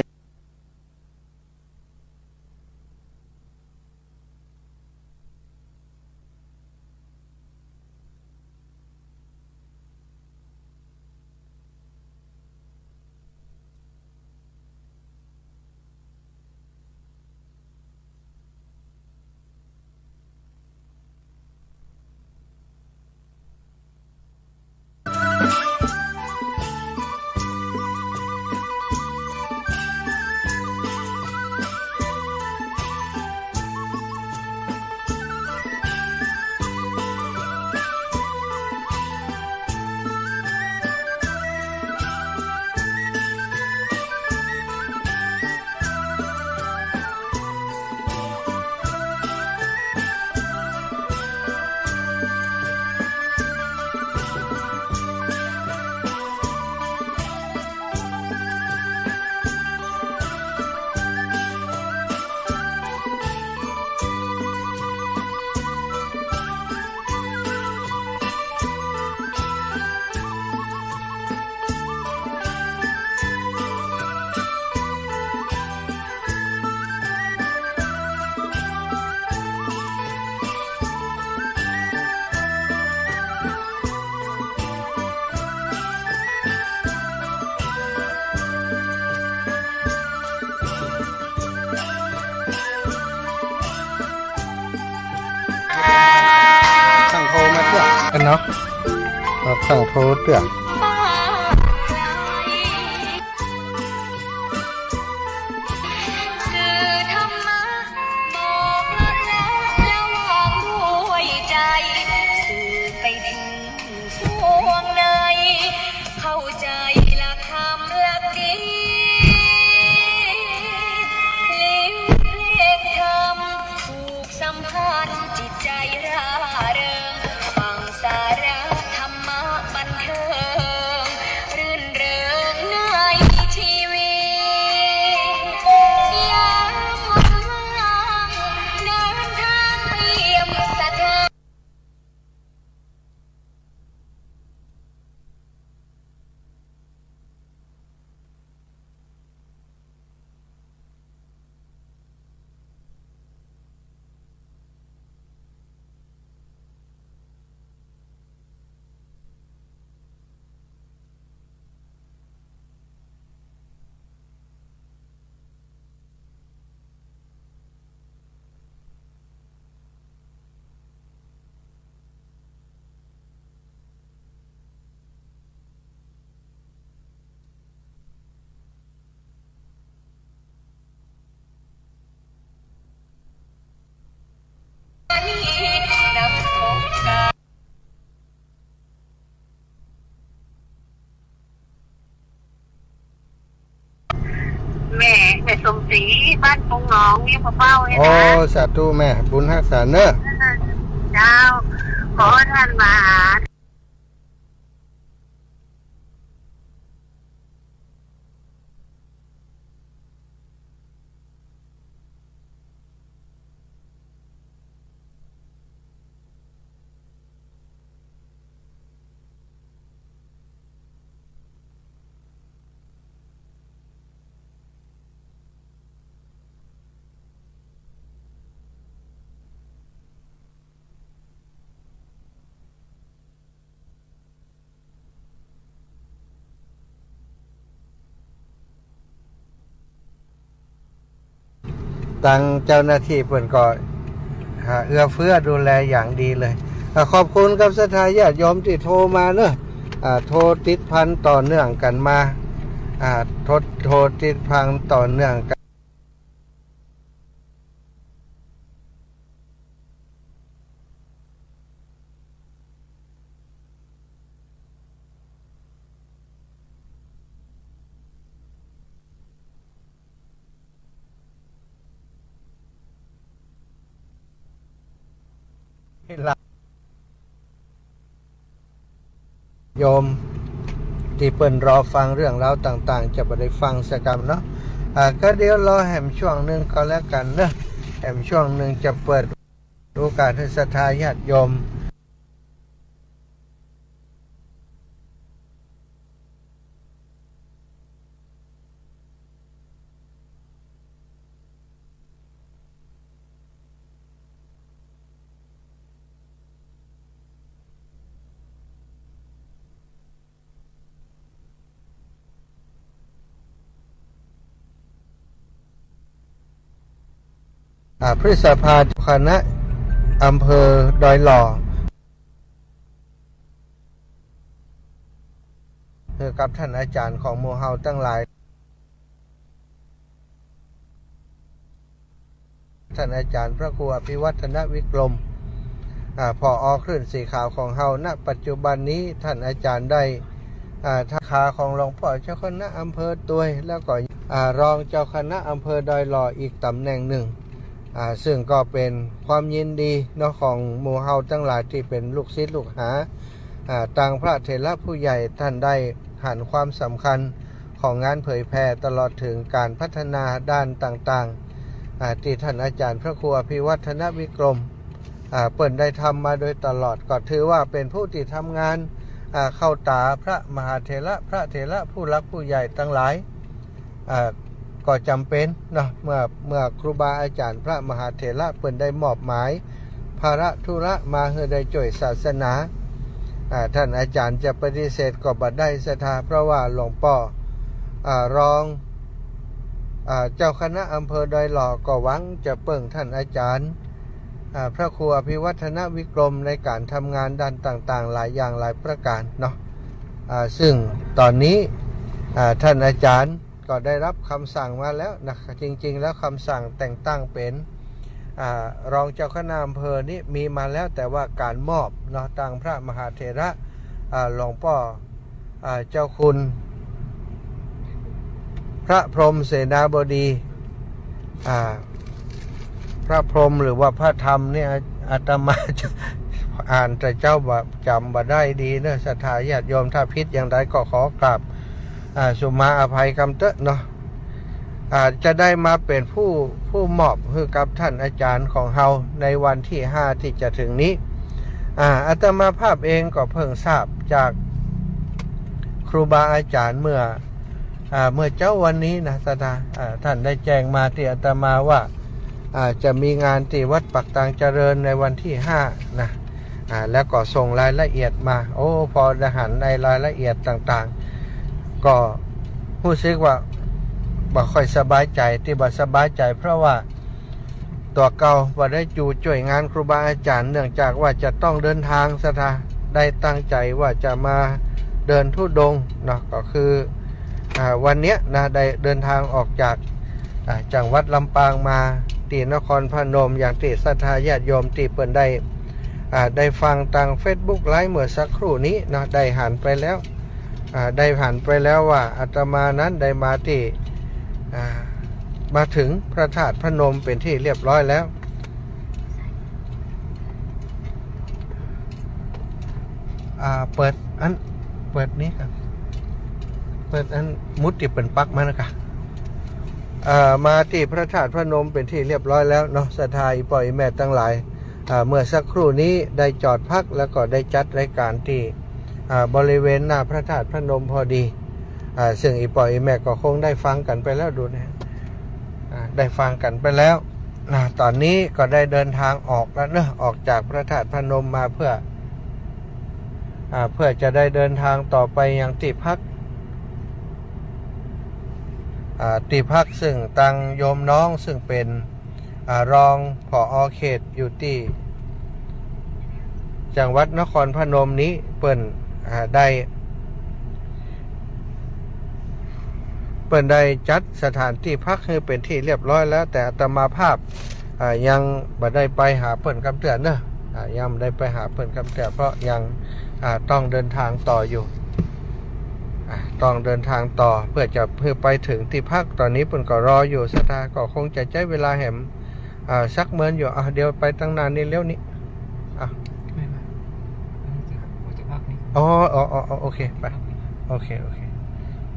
สั่งโทมาเตื้อกันเนาะ ครับ สั่งโทเตื้อ สื่อธรรมะบอกและละวางด้วยใจ สื่อไปถึงสวงใน เข้าใจหลักธรรมหลักดี หลีกเลี่ยงธรรมผูกสัมพันธ์จิตใจร่าเริง ฟังสาระธรรมะบันเทิง รื่นเริงในชีวิต ยามว่างๆ เดินทางเยี่ยมสถาน แม่ แม่สมศรี บ้านปงหนอง เวียงป่าเป้าเนี่ยนะ โอ้ สาธุแม่ บุญฮักษาเนอะ เจ้า ขอท่านมาหาตังเจ้าหน้าตี้เปิ้นก็ อ่า เอื้อเฟื้อดูแลอย่างดีเลย อ่า ขอบคุณกับศรัทธาญาติโยมตี้โทรมาเนอะ อ่า โทรติดพันต่อเนื่องกั๋นมา อ่า โทร โทรติดพันต่อเนื่องกั๋น โยมตี้เปิ้นรอฟังเรื่องราวต่างๆ จะบ่ได้ฟังสักกำเนาะ อ่า ก็เดี๋ยวรอแหมช่วงหนึ่งก็แล้วกั๋นเนาะ แหมช่วงหนึ่งจะเปิดโอกาสหื้อศรัทธาญาติโยม อ่า พฤษภา คณะอำเภอดอยหล่อ หื้อกับต้านอาจ๋ารย์ของหมู่เฮาตังหลาย ต้านอาจ๋ารย์พระครูอภิวัฒนวิกรม อ่า ผอ.คลื่นสีขาวของเฮา ณ ปัจจุบันนี้ ต้านอาจ๋ารย์ได้ อ่า ต๋ามเลขาของหลวงป้อเจ้าคณะอำเภอตวย แล้วก็ อ่า รองเจ้าคณะอำเภอดอยหล่ออีกต๋ำแหน่งหนึ่ง อ่า ซึ่งก็เป๋นความยินดีเนาะ ของหมู่เฮาตังหลายตี้เป๋นลูกศิษย์ลูกหา อ่า ตางพระเถระผู้ใหญ่ ต้านได้หันความสำคัญของงานเผยแผ่ ตลอดเถิงก๋านพัฒนาด้านต่างๆ อ่า ตี้ต้านอาจ๋ารย์พระครูอภิวัฒนวิกรม อ่า เปิ้นได้ทำมาโดยตลอด ก็ถือว่าเป๋นผู้ตี้ทำงาน อ่า เข้าต๋าพระมหาเถระ พระเถระผู้หลักผู้ใหญ่ตังหลาย อ่า ก็จ๋ำเป๋นเนาะ เมื่อ เมื่อครูบาอาจ๋ารย์พระมหาเถระเปิ้นได้มอบหมายภาระธุระมาหื้อได้จ้วยศาสนา อ่า ต้านอาจ๋ารย์จะปฏิเสธก็บ่ได้ศรัทธา เพราะว่าหลวงป้อ อ่า รอง อ่า เจ้าคณะอำเภอดอยหล่อก็หวังจะเปิ้งต้านอาจ๋ารย์ อ่า พระครูอภิวัฒนวิกรมในก๋านทำงานด้านต่างๆ หลายอย่างหลายประก๋านเนาะ อ่า ซึ่งต๋อนนี้ อ่า ต้านอาจ๋ารย์ก็ได้ฮับกำสั่งมาแล้วนะ จริงๆ แล้วกำสั่งแต่งตั้งเป๋น อ่า รองเจ้าคณะอำเภอนี้มีมาแล้ว แต่ว่าก๋านมอบเนาะ ตางพระมหาเถระ อ่า หลวงป้อ อ่า เจ้าคุณ พระพรหมเสนาบดี อ่า พระพรหมหรือว่าพระธรรมเนี่ย อา อาตมาจะอ่านแต่เจ้าบ่จ๋ำบ่ได้ดีเนาะ ศรัทธาญาติโยม ถ้าผิดอย่างใดก็ขอกราบ อ่า สุมาอภัยกำเต๊อะเนาะ อ่า จะได้มาเป๋นผู้ ผู้มอบหื้อกับต้านอาจ๋ารย์ของเฮาในวันตี้ห้าตี้จะเถิงนี้ อ่า อาตมาภาพเองก็เปิ้งทราบจากครูบาอาจ๋ารย์เมื่อ อ่า เมื่อเจ๊าวันนี้นะ ศรัทธา อ่า ต้านได้แจ้งมาตี้อาตมาว่า อ่า จะมีงานตี้วัดปากตางเจริญในวันตี้ห้านะ อ่า แล้วก็ส่งรายละเอียดมา โอ้ พอได้หันในรายละเอียดต่างๆ ก็ฮู้สึกว่าบ่ค่อยสบายใจ๋ ตี้บ่สบายใจ๋ เพราะว่าตั๋วเก่าบ่ได้อยู่จ้วยงานครูบาอาจ๋ารย์ เนื่องจากว่าจะต้องเดินตาง ศรัทธา ได้ตั้งใจ๋ว่าจะมาเดินธุดงค์เนาะ ก็คือ อ่า วันเนี้ยนะ ได้เดินตางออกจาก อ่า จังหวัดลำปางมาตี้นครพนม อย่างตี้ศรัทธาญาติโยมตี้เปิ้นได้ อ่า ได้ฟังตางเฟซบุ๊กไลฟ์เมื่อสักครู่นี้เนาะ ได้หันไปแล้ว อ่า ได้หันไปแล้วว่าอาตมานั้นได้มาตี้ อ่า มาเถิงพระธาตุพนมเป๋นตี้เรียบร้อยแล้ว อ่า เปิดอัน เปิดนี้ก่อน เปิดอันหมุดตี้เปิ้นปักมานะกะ อ่า มาตี้พระธาตุพนมเป๋นตี้เรียบร้อยแล้วเนาะ ศรัทธาอี่ป้ออี่แม่ตังหลาย อ่า เมื่อสักครู่นี้ได้จอดพักแล้วก็ได้จัดรายการตี้ อ่า บริเวณหน้าพระธาตุพนมพอดี อ่า ซึ่งอี่ป้ออี่แม่ก็คงได้ฟังกั๋นไปแล้วดูนะ อ่า ได้ฟังกั๋นไปแล้วนะ ต๋อนนี้ก็ได้เดินตางออกแล้วเนาะ ออกจากพระธาตุพนมมาเพื่อ อ่า เพื่อจะได้เดินตางต่อไปยังตี้พัก อ่า ตี้พักซึ่งตางโยมน้องซึ่งเป๋น อ่า รอง ผอ.เขตอยู่ตี้จังหวัดนครพนมนี้ เปิ้น อ่า ได้ เปิ้นได้จัดสถานตี้พักหื้อเป๋นตี้เรียบร้อยแล้ว แต่อาตมาภาพ อ่า ยังบ่ได้ไปหาเปิ้นกำเตื้อเนาะ อ่า ยังบ่ได้ไปหาเปิ้นกำเตื้อ เพราะยัง อ่า ต้องเดินตางต่ออยู่ อ่า ต้องเดินตางต่อเพื่อจะ เพื่อไปเถิงตี้พัก ต๋อนนี้เปิ้นก็รออยู่ ศรัทธาก็คงจะใจ๊เวลาแหม อ่า สักเมินอยู่ อ่ะ เดี๋ยวไปตางหน้านี้เลี้ยวนี้ อ่ะ อ๋อ อ๋อ อ๋อ อ๋อ โอเค ไป โอเค โอเค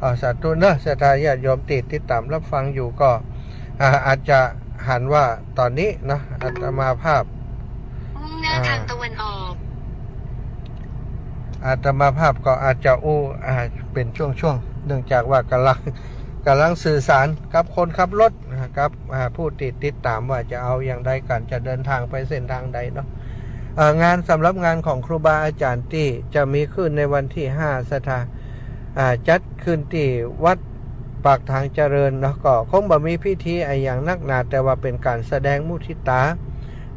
อ่า สาธุเนอะ ศรัทธาญาติโยมตี้ติดต๋ามรับฟังอยู่ก็ อ่า อาจจะหันว่าต๋อนนี้เนาะ อาตมาภาพ มุ่งหน้า อ่า ทางตะวันออก อาตมาภาพก็อาจจะอู้ อ่า เป๋นช่วงๆ เนื่องจากว่ากำลัง กำลังสื่อสารกับคนขับรถนะครับ อ่า ผู้ตี้ติดต๋ามว่าจะเอาอย่างใดกั๋น จะเดินทางไปเส้นทางใดเนาะ อ่า งาน สำหรับงานของครูบาอาจ๋ารย์ตี้จะมีขึ้นในวันตี้ห้า ศรัทธา อ่า จัดขึ้นตี้วัดปากทางเจริญเนาะ ก็คงบ่มีพิธีอะหยังนักหนา แต่ว่าเป๋นก๋านแสดงมุทิตา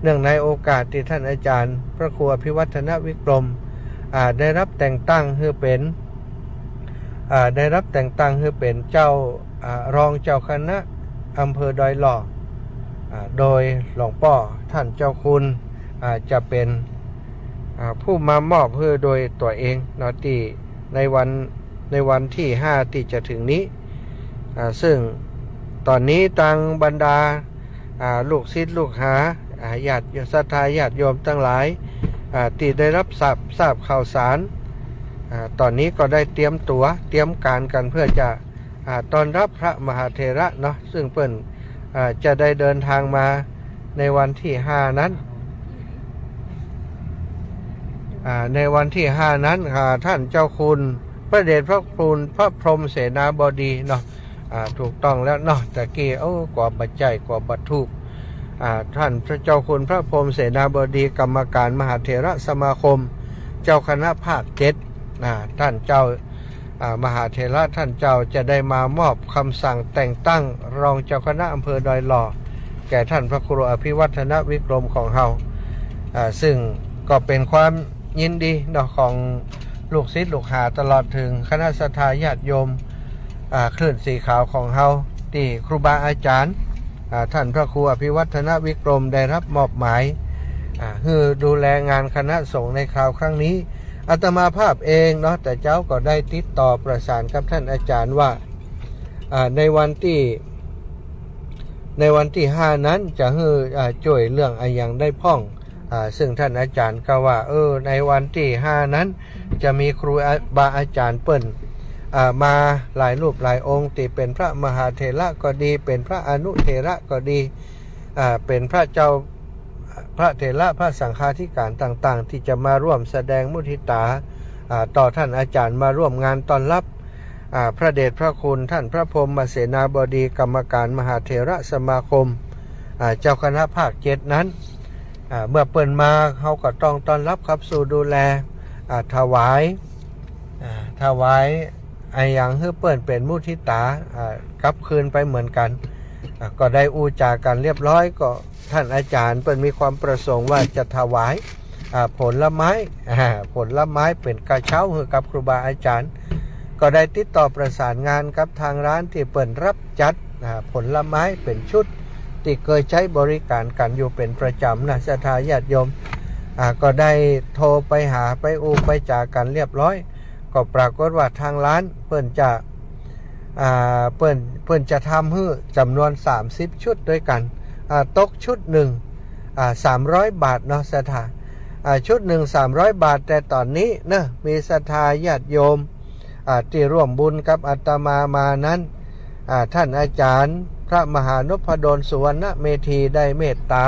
เนื่องในโอกาสตี้ท่านอาจ๋ารย์พระครูอภิวัฒนวิกรม อ่า ได้รับแต่งตั้งหื้อเป๋น อ่า ได้รับแต่งตั้งหื้อเป๋นเจ้า อ่า รองเจ้าคณะอำเภอดอยหล่อ อ่า โดยหลวงป้อท่านเจ้าคุณ อ่า จะเป๋น อ่า ผู้มามอบหื้อโดยตั๋วเองเนาะ ตี้ในวัน ในวันตี้ห้าตี้จะถึงนี้ อ่า ซึ่งต๋อนนี้ตางบรรดา อ่า ลูกศิษย์ลูกหา อ่า ญาติศรัทธาญาติโยมตังหลาย อ่า ตี้ได้รับทราบ ทราบข่าวสาร อ่า ต๋อนนี้ก็ได้เตรียมตั๋ว เตรียมก๋านกั๋นเพื่อจะ อ่า ต้อนรับพระมหาเถระเนาะ ซึ่งเปิ้น อ่า จะได้เดินทางมาในวันตี้ห้านั้น อ่า ในวันตี้ห้านั้น อ่า ท่านเจ้าคุณพระเดชพระคุณพระพรหมเสนาบดีเนาะ อ่า ถูกต้องแล้วเนาะ ตะกี้ โอ้ กั๋วบ่ใจ้ กั๋วบ่ถูก อ่า ท่านพระเจ้าคุณพระพรหมเสนาบดี กรรมการมหาเถระสมาคม เจ้าคณะภาคเจ็ด อ่า ท่านเจ้า อ่า มหาเถระท่านเจ้าจะได้มามอบคำสั่งแต่งตั้งรองเจ้าคณะอำเภอดอยหล่อ แก่ท่านพระครูอภิวัฒนวิกรมของเฮา อ่า ซึ่งก็เป๋นความยินดีเนาะ ของลูกศิษย์ลูกหา ตลอดเถิงคณะศรัทธาญาติโยม อ่า คลื่นสีขาวของเฮา ตี้ครูบาอาจ๋ารย์ อ่า ท่านพระครูอภิวัฒนวิกรมได้รับมอบหมาย อ่า หื้อดูแลงานคณะสงฆ์ในคราวครั้งนี้ อาตมาภาพเองเนาะ แต่เจ๊าก็ได้ติดต่อประสานกับท่านอาจ๋ารย์ว่า อ่า ในวันตี้ ในวันตี้ห้านั้นจะหื้อ อ่า จ้วยเรื่องอะหยังได้พ่อง อ่า ซึ่งท่านอาจ๋ารย์ก็ว่า เออ ในวันตี้ห้านั้น จะมีครูบาอาจ๋ารย์เปิ้น อ่า มาหลายรูปหลายองค์ ตี้เป๋นพระมหาเถระก็ดี เป๋นพระอนุเถระก็ดี อ่า เป๋นพระเจ้า พระเถระ พระสังฆาธิการต่างๆ ตี้จะมาร่วมแสดงมุทิตา อ่า ต่อท่านอาจ๋ารย์ มาร่วมงานต้อนรับ อ่า พระเดชพระคุณท่านพระพรหมเสนาบดี กรรมการมหาเถระสมาคม อ่า เจ้าคณะภาคเจ็ดนั้น อ่า เมื่อเปิ้นมา เฮาก็ต้องต้อนรับขับสู้ดูแล อ่า ถวาย อ่า ถวายอะหยังหื้อเปิ้นเป๋นมุทิตา อ่า กลับคืนไปเหมือนกั๋น อ่า ก็ได้อู้จ๋ากั๋นเรียบร้อย ก็ท่านอาจ๋ารย์เปิ้นมีความประสงค์ว่าจะถวาย อ่า ผลไม้ อ่า ผลไม้เป๋นกระเช้าหื้อกับครูบาอาจ๋ารย์ ก็ได้ติดต่อประสานงานกับทางร้านตี้เปิ้นรับจัด อ่า ผลไม้เป๋นชุด ตี้เกยใจ๊บริก๋านกั๋นอยู่เป๋นประจ๋ำนะ ศรัทธาญาติโยม อ่า ก็ได้โทรไปหา ไปอู้ไปจ๋ากั๋นเรียบร้อย ก็ปรากฏว่าทางร้านเปิ้นจะ อ่า เปิ้น เปิ้นจะทำหื้อจ๋ำนวนสามสิบชุดด้วยกั๋น อ่า ตกชุดนึ่ง อ่า สามร้อยบาทเนาะ ศรัทธา อ่า ชุดนึ่งสามร้อยบาท แต่ต๋อนนี้เนาะ มีศรัทธาญาติโยม อ่า ตี้ร่วมบุญกับอาตมามานั้น อ่า ท่านอาจ๋ารย์พระมหานพดลสุวรรณเมธีได้เมตต๋า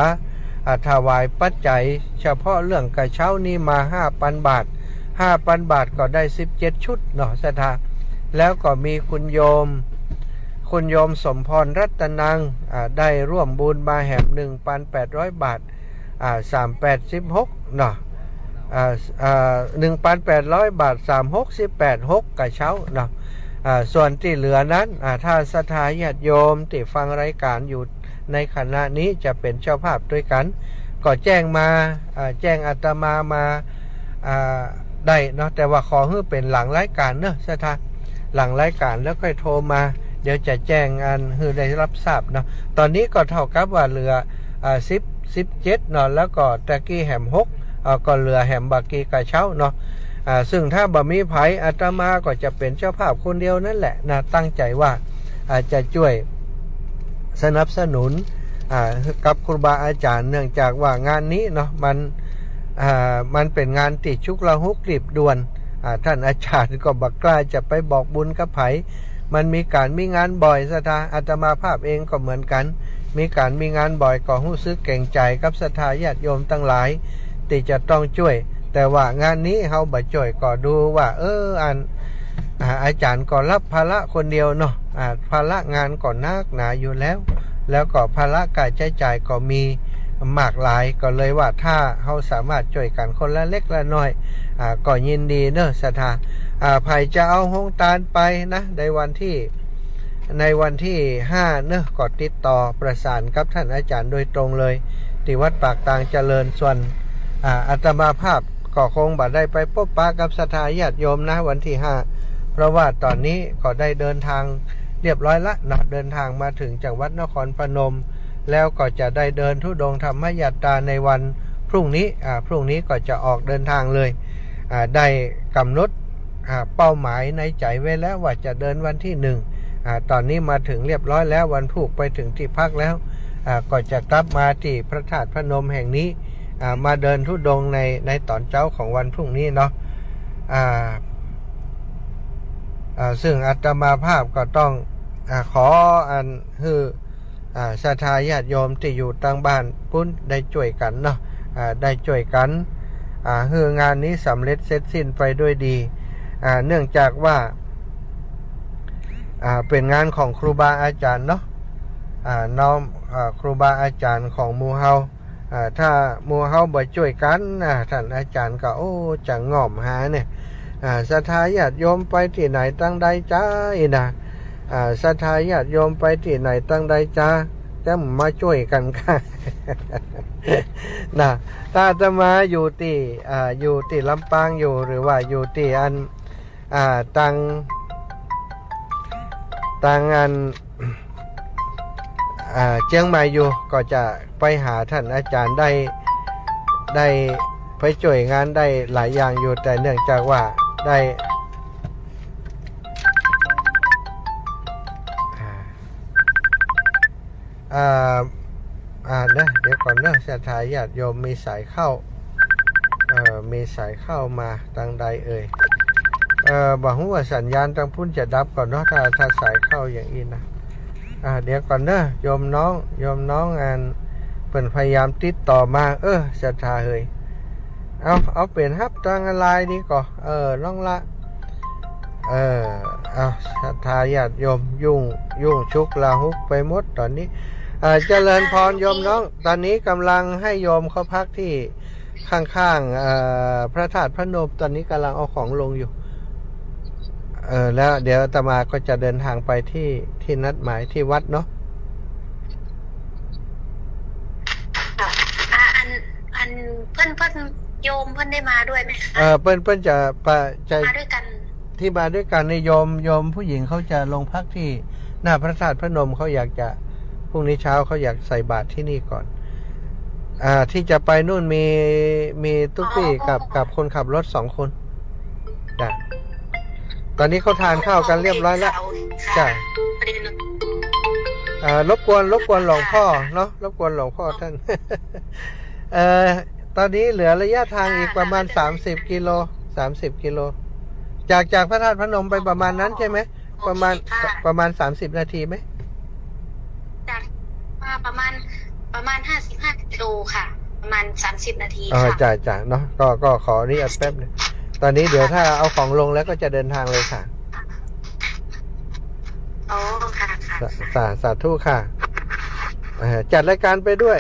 อ่า ถวายปัจจัยเฉพาะเรื่องกระเช้านี้มาห้าปันบาท ห้าปันบาทก็ได้สิบเจ็ดชุดเนาะ ศรัทธา แล้วก็มีคุณโยม คุณโยมสมพรรัตนัง อ่า ได้ร่วมบุญมาแหมหนึ่งปันแปดร้อยบาท อ่า สามแปดสิบหกเนาะ อ่า อ่า หนึ่งปันแปดร้อยบาท สามหกสิบแปด หกกระเช้าเนาะ อ่า ส่วนตี้เหลือนั้น อ่า ถ้าศรัทธาญาติโยมตี้ฟังรายก๋านอยู่ในขณะนี้จะเป๋นเจ้าภาพด้วยกั๋น ก็แจ้งมา อ่า แจ้งอาตมามา อ่า ได้เนาะ แต่ว่าขอหื้อเป๋นหลังรายก๋านเนาะ ศรัทธา หลังรายก๋านแล้วค่อยโทรมา เดี๋ยวจะแจ้งอันหื้อได้รับทราบเนาะ ต๋อนนี้ก็เท่ากับว่าเหลือ อ่า สิบ สิบเจ็ดเนาะ แล้วก็ตะกี้แหมหก อ่า ก็เหลือแหมบ่ากี่กระเช้าเนาะ อ่า ซึ่งถ้าบ่มีใผ อาตมาก็จะเป๋นเจ้าภาพคนเดียวนั่นแหละนะ ตั้งใจ๋ว่า อ่า จะจ้วยสนับสนุน อ่า กับครูบาอาจ๋ารย์ เนื่องจากว่างานนี้เนาะ มัน อ่า มันเป๋นงานตี้ฉุกละหุกรีบด่วน อ่า ต้านอาจ๋ารย์ก็บ่กล้าจะไปบอกบุญกับใผ มันมีก๋านมีงานบ่อยศรัทธา อาตมาภาพเองก็เหมือนกั๋น มีก๋านมีงานบ่อยก็ฮู้สึกเกรงใจ๋กับศรัทธาญาติโยมตังหลายตี้จะต้องจ้วย แต่ว่างานนี้เฮาบ่จ้วยก็ดูว่า เออ อัน อ่า อาจ๋ารย์ก็ฮับภาระคนเดียวเนาะ อ่า ภาระงานก็นักหนาอยู่แล้ว แล้วก็ภาระค่าใจ๊จ่ายก็มีมากหลาย ก็เลยว่าถ้าเฮาสามารถจ้วยกั๋นคนละเล็กละน้อย อ่า ก็ยินดีเนาะศรัทธา อ่า ใผจะเอาโฮงตานไปนะ ในวันตี้ ในวันตี้ห้าเนาะ ก็ติดต่อประสานกับต้านอาจ๋ารย์โดยตรงเลย ตี้วัดปากตางเจริญ ส่วน อ่า อาตมาภาพก็คงบ่ได้ไปปบปะกับศรัทธาญาติโยมนะ วันตี้ห้า เพราะว่าต๋อนนี้ก็ได้เดินตางเรียบร้อยละเนาะ เดินตางมาเถิงจังหวัดนครพนม แล้วก็จะได้เดินธุดงค์ธรรมยาตราในวันพรุ่งนี้ อ่า พรุ่งนี้ก็จะออกเดินตางเลย อ่า ได้ก๋ำหนด อ่า เป้าหมายในใจ๋ไว้แล้วว่าจะเดินวันตี้หนึ่ง อ่า ต๋อนนี้มาเถิงเรียบร้อยแล้ว วันพูกไปเถิงตี้พักแล้ว อ่า ก็จะกลับมาตี้พระธาตุพนมแห่งนี้ อ่า มาเดินธุดงค์ใน ในต๋อนเจ๊าของวันพรุ่งนี้เนาะ อ่า อ่า ซึ่งอาตมาภาพก็ต้อง อ่า ขออันหื้อ อ่า ศรัทธาญาติโยมตี้อยู่ตางบ้านปู๊นได้จ้วยกั๋นเนาะ อ่า ได้จ้วยกั๋น อ่า หื้องานนี้สำเร็จเสร็จสิ้นไปด้วยดี อ่า เนื่องจากว่า อ่า เป๋นงานของครูบาอาจ๋ารย์เนาะ อ่า น้อม อ่า ครูบาอาจ๋ารย์ของหมู่เฮา อ่า ถ้าหมู่เฮาบ่จ้วยกั๋นนะ ต้านอาจ๋ารย์ก็ โอ้ จะง่อมหาเนี่ย อ่า ศรัทธาญาติโยมไปตี้ไหนตังใดจ๊า อี้นะ อ่า ศรัทธาญาติโยมไปตี้ไหนตังใดจ๊า จะมาจ้วยกั๋นค่ะ นะ ถ้าอาตมาอยู่ตี้ อ่า อยู่ตี้ลำปางอยู่ หรือว่าอยู่ตี้อัน อ่า ตาง ตางอัน อ่า เจียงใหม่อยู่ ก็จะไปหาต้านอาจ๋ารย์ได้ ได้ไปจ้วยงานได้หลายอย่างอยู่ แต่เนื่องจากว่าได้ อ่า อ่า อ่า เดี๋ยว เดี๋ยวก่อนเนาะ ศรัทธาญาติโยมมีสายเข้า เอ่อ มีสายเข้ามาตางใดเอ่ย เอ่อ บ่ฮู้ว่าสัญญาณตางปู๊นจะดับก่อเนาะ ถ้า ถ้าสายเข้าอย่างอี้นะ อ่า เดี๋ยวก่อนเนาะ โยมน้อง โยมน้องอัน เปิ้นพยายามติดต่อมา เออ ศรัทธาเฮย เอา เอาเป๋นฮับตางไลน์ดีก่อ เออ น้องละ เออ เอา ศรัทธาญาติโยม ยุ่ง ยุ่งชุกลาฮุกไปหมดต๋อนนี้ อ่า เจริญพรโยมน้อง ต๋อนนี้ก่ำลังหื้อโยมเข้าพักตี้ข้างๆ เอ่อ พระธาตุพนม ต๋อนนี้ก่ำลังเอาของลงอยู่ เออ แล้วเดี๋ยวอาตมาก็จะเดินตางไปตี้ ตี้นัดหมายตี้วัดเนาะ อ่า อัน อันเปิ้น เปิ้นโยมเปิ้นได้มาด้วยไหมคะ เออ เปิ้น เปิ้นจะปะ จะ มาด้วยกั๋น ตี้มาด้วยกั๋นนี่โยม โยมผู้หญิงเขาจะลงพักตี้หน้าพระธาตุพนม เขาอยากจะ พรุ่งนี้เช้าเขาอยากใส่บาตรตี้นี่ก่อน อ่า ตี้จะไปนู่นมี มีตุ๊กตี้กับ อ๋อ กับคนขับรถสองคน จ้ะ ต๋อนนี้เขาทานข้าวกั๋นเรียบร้อยแล้ว ค่ะ จ้ะ พอดีเนาะ อ่า รบกวน รบกวนหลวงพ่อเนาะ รบกวนหลวงพ่อต้าน เอ่อ ต๋อนนี้เหลือระยะตางอีกประมาณ ค่ะ สามสิบกิโล สามสิบกิโล จาก จากพระธาตุพนมไปประมาณนั้นใช่ไหม ประมาณ โอเคค่ะ ประมาณ สามสิบนาทีไหม จาก มาประมาณ ประมาณ ห้าสิบห้ากิโลค่ะ ประมาณ สามสิบนาที อ๋อ ค่ะ จ้ะ จ้ะ เนาะ ก็ ก็ขออนุญาตแป๊บนึง ต๋อนนี้เดี๋ยวถ้าเอาของลงแล้วก็จะเดินตางเลยค่ะ อ๋อ ค่ะ ค่ะ สา สา สาธุค่ะ เอ่อ จัดรายการไปด้วย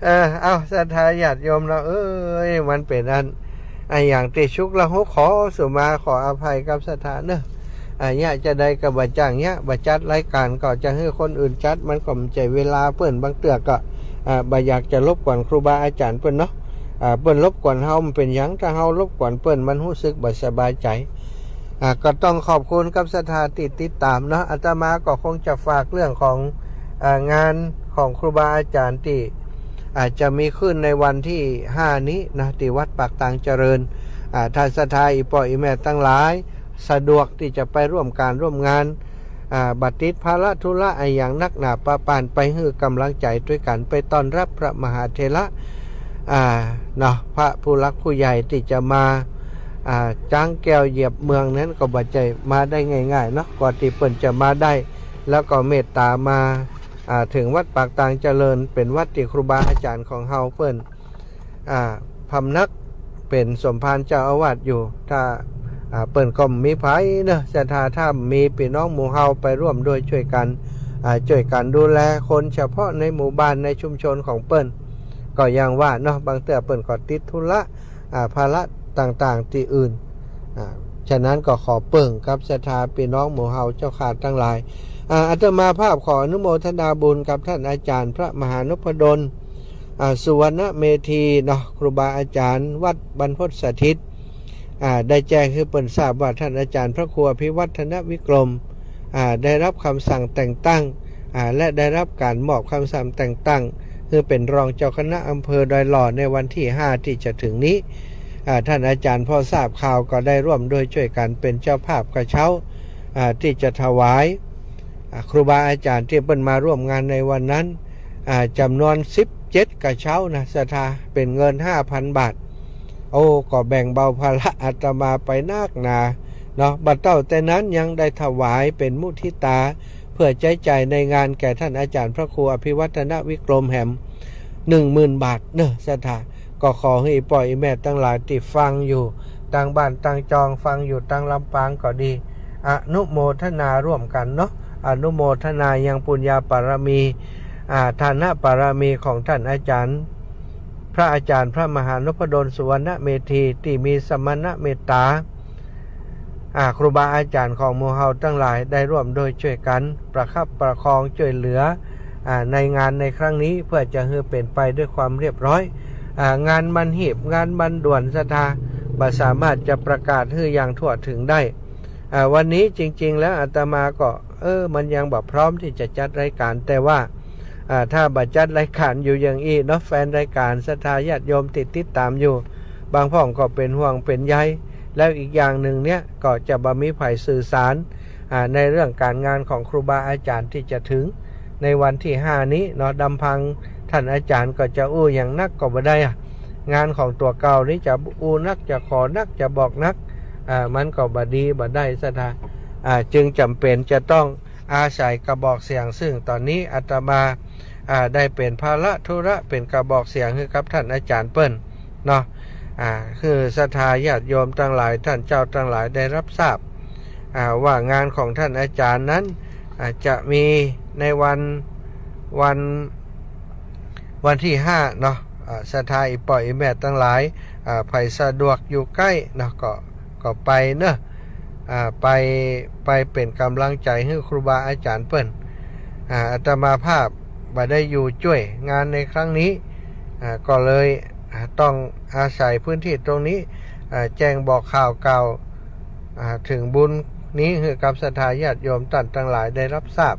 เออ เอา ศรัทธาญาติโยมเนาะ เอ้ย มันเป๋นอัน อะหยังตี้ชุกละฮุก ขอสุมา ขออภัยกับศรัทธาเนาะ อะหยังจะใดก็บ่จ้างเยียะ บ่จัดรายการก็จะหื้อคนอื่นจัด มันก็บ่ใจ้เวลาเปิ้น บางเตื้อก็ อ่า บ่อยากจะรบกวนครูบาอาจ๋ารย์เปิ้นเนาะ อ่า เปิ้นรบกวนเฮาบ่เป๋นหยัง ถ้าเฮารบกวนเปิ้น มันฮู้สึกบ่สบายใจ๋ อ่า ก็ต้องขอบคุณกับศรัทธาตี้ติดต๋ามเนาะ อาตมาก็คงจะฝากเรื่องของ อ่า งานของครูบาอาจ๋ารย์ตี้ อ่า จะมีขึ้นในวันตี้ห้านี้นะ ตี้วัดปากตางเจริญ อ่า ถ้าศรัทธาอี่ป้ออี่แม่ตังหลาย สะดวกตี้จะไปร่วมก๋านร่วมงาน อ่า บ่ติดภาระธุระอะหยังนักหนาปะปาน ไปหื้อก๋ำลังใจ๋ตวยกั๋น ไปต้อนฮับพระมหาเถระ อ่า เนาะ พระผู้หลักผู้ใหญ่ตี้จะมา อ่า จ๊างแก้วเหยียบเมืองนั้นก็บ่ใจ้มาได้ง่ายๆ เนาะ กว่าตี้เปิ้นจะมาได้ แล้วก็เมตต๋ามา อ่า เถิงวัดปากตางเจริญ เป๋นวัดตี้ครูบาอาจ๋ารย์ของเฮาเปิ้น อ่า พำนักเป๋นสมภารเจ้าอาวาสอยู่ ถ้า อ่า เปิ้นก็มีใผเนาะ ศรัทธา ถ้ามีปี้น้องหมู่เฮาไปร่วมด้วยช่วยกั๋น อ่า ช่วยกั๋นดูแลคนเฉพาะในหมู่บ้านในชุมชนของเปิ้น ก็อย่างว่าเนาะ บางเตื้อเปิ้นก็ติดธุระ อ่า ภาระต่างๆ ตี้อื่น อ่า ฉะนั้นก็ขอเปิ้งกับศรัทธาปี้น้องหมู่เฮาเจ้าข้าตังหลาย อ่า อาตมาภาพขออนุโมทนาบุญกับท่านอาจ๋ารย์พระมหานพดล อ่า สุวรรณเมธีเนาะ ครูบาอาจ๋ารย์วัดบรรพตสถิต อ่า ได้แจ้งหื้อเปิ้นทราบว่าท่านอาจ๋ารย์พระครูอภิวัฒนวิกรม อ่า ได้รับกำสั่งแต่งตั้ง อ่า และได้รับก๋านมอบกำสั่งแต่งตั้ง หื้อเป๋นรองเจ้าคณะอำเภอดอยหล่อในวันตี้ห้าตี้จะเถิงนี้ อ่า ท่านอาจ๋ารย์พอทราบข่าวก็ได้ร่วมด้วยช่วยกั๋นเป๋นเจ้าภาพกระเช้า อ่า ตี้จะถวาย อ่า ครูบาอาจ๋ารย์ตี้เปิ้นมาร่วมงานในวันนั้น อ่า จ๋ำนวนสิบเจ็ดกระเช้านะ ศรัทธา เป๋นเงินห้าพันบาท โอ้ ก็แบ่งเบาภาระอาตมาไปนักหนาเนาะ บ่าเต้าแต่นั้นยังได้ถวายเป๋นมุทิตา เปื้อใจ๊จ่ายในงานแก่ท่านอาจ๋ารย์พระครูอภิวัฒนวิกรมแหม หนึ่งหมื่นบาทเนาะ ศรัทธา ก็ขอหื้ออี่ป้ออี่แม่ตังหลายตี้ฟังอยู่ตางบ้านตางจอง ฟังอยู่ตางลำปางก็ดี อนุโมทนาร่วมกั๋นเนาะ อนุโมทนายังปุญญาบารมี อ่า ทานบารมีของท่านอาจ๋ารย์ พระอาจ๋ารย์พระมหานพดลสุวรรณเมธี ตี้มีสมณเมตต๋า อ่า ครูบาอาจ๋ารย์ของหมู่เฮาตังหลายได้ร่วมด้วยช่วยกั๋นประคับประคองช่วยเหลือ อ่า ในงานในครั้งนี้ เปื้อจะหื้อเป๋นไปด้วยความเรียบร้อย อ่า งานมันหีบ งานมันด่วน ศรัทธา บ่สามารถจะประกาศหื้ออย่างทั่วถึงได้ อ่า วันนี้จริงๆ แล้วอาตมาก็ เออ มันยังบ่พร้อมตี้จะจัดรายก๋าน แต่ว่า อ่า ถ้าบ่จัดรายก๋านอยู่อย่างอี้เนาะ แฟนรายก๋าน ศรัทธาญาติโยมตี้ติดต๋ามอยู่ บางพ่องก็เป๋นห่วงเป๋นใย แล้วอีกอย่างนึ่งเนี่ยก็จะบ่มีใผสื่อสาร อ่า ในเรื่องก๋านงานของครูบาอาจ๋ารย์ตี้จะเถิงในวันตี้ห้านี้เนาะ ลำพังท่านอาจ๋ารย์ก็จะอู้หยังนักก็บ่ได้อะ งานของตั๋วเก่านี้จะอู้นัก จะขอนัก จะบอกนัก อ่า มันก็บ่ดีบ่ได้ ศรัทธา อ่า จึงจ๋ำเป๋นจะต้องอาศัยกระบอกเสียง ซึ่งต๋อนนี้อาตมา อ่า ได้เป๋นภาระธุระ เป๋นกระบอกเสียงหื้อกับท่านอาจ๋ารย์เปิ้นเนาะ อ่า หื้อศรัทธาญาติโยมตังหลาย ท่านเจ้าตังหลายได้รับทราบ อ่า ว่างานของท่านอาจ๋ารย์นั้น อ่า จะมีในวัน วัน วันตี้ห้าเนาะ อ่า ศรัทธาอี่ป้ออี่แม่ตังหลาย อ่า ใผสะดวกอยู่ใก้เนาะ ก็ ก็ไปเนาะ อ่า ไป ไปเป๋นก๋ำลังใจ๋หื้อครูบาอาจ๋ารย์เปิ้น อ่า อาตมาภาพบ่ได้อยู่จ้วยงานในครั้งนี้ อ่า ก็เลย อ่า ต้องอาศัยพื้นตี้ตรงนี้ อ่า แจ้งบอกข่าวกล่าว อ่า เถิงบุญนี้หื้อกับศรัทธาญาติโยมต้านตังหลายได้รับทราบ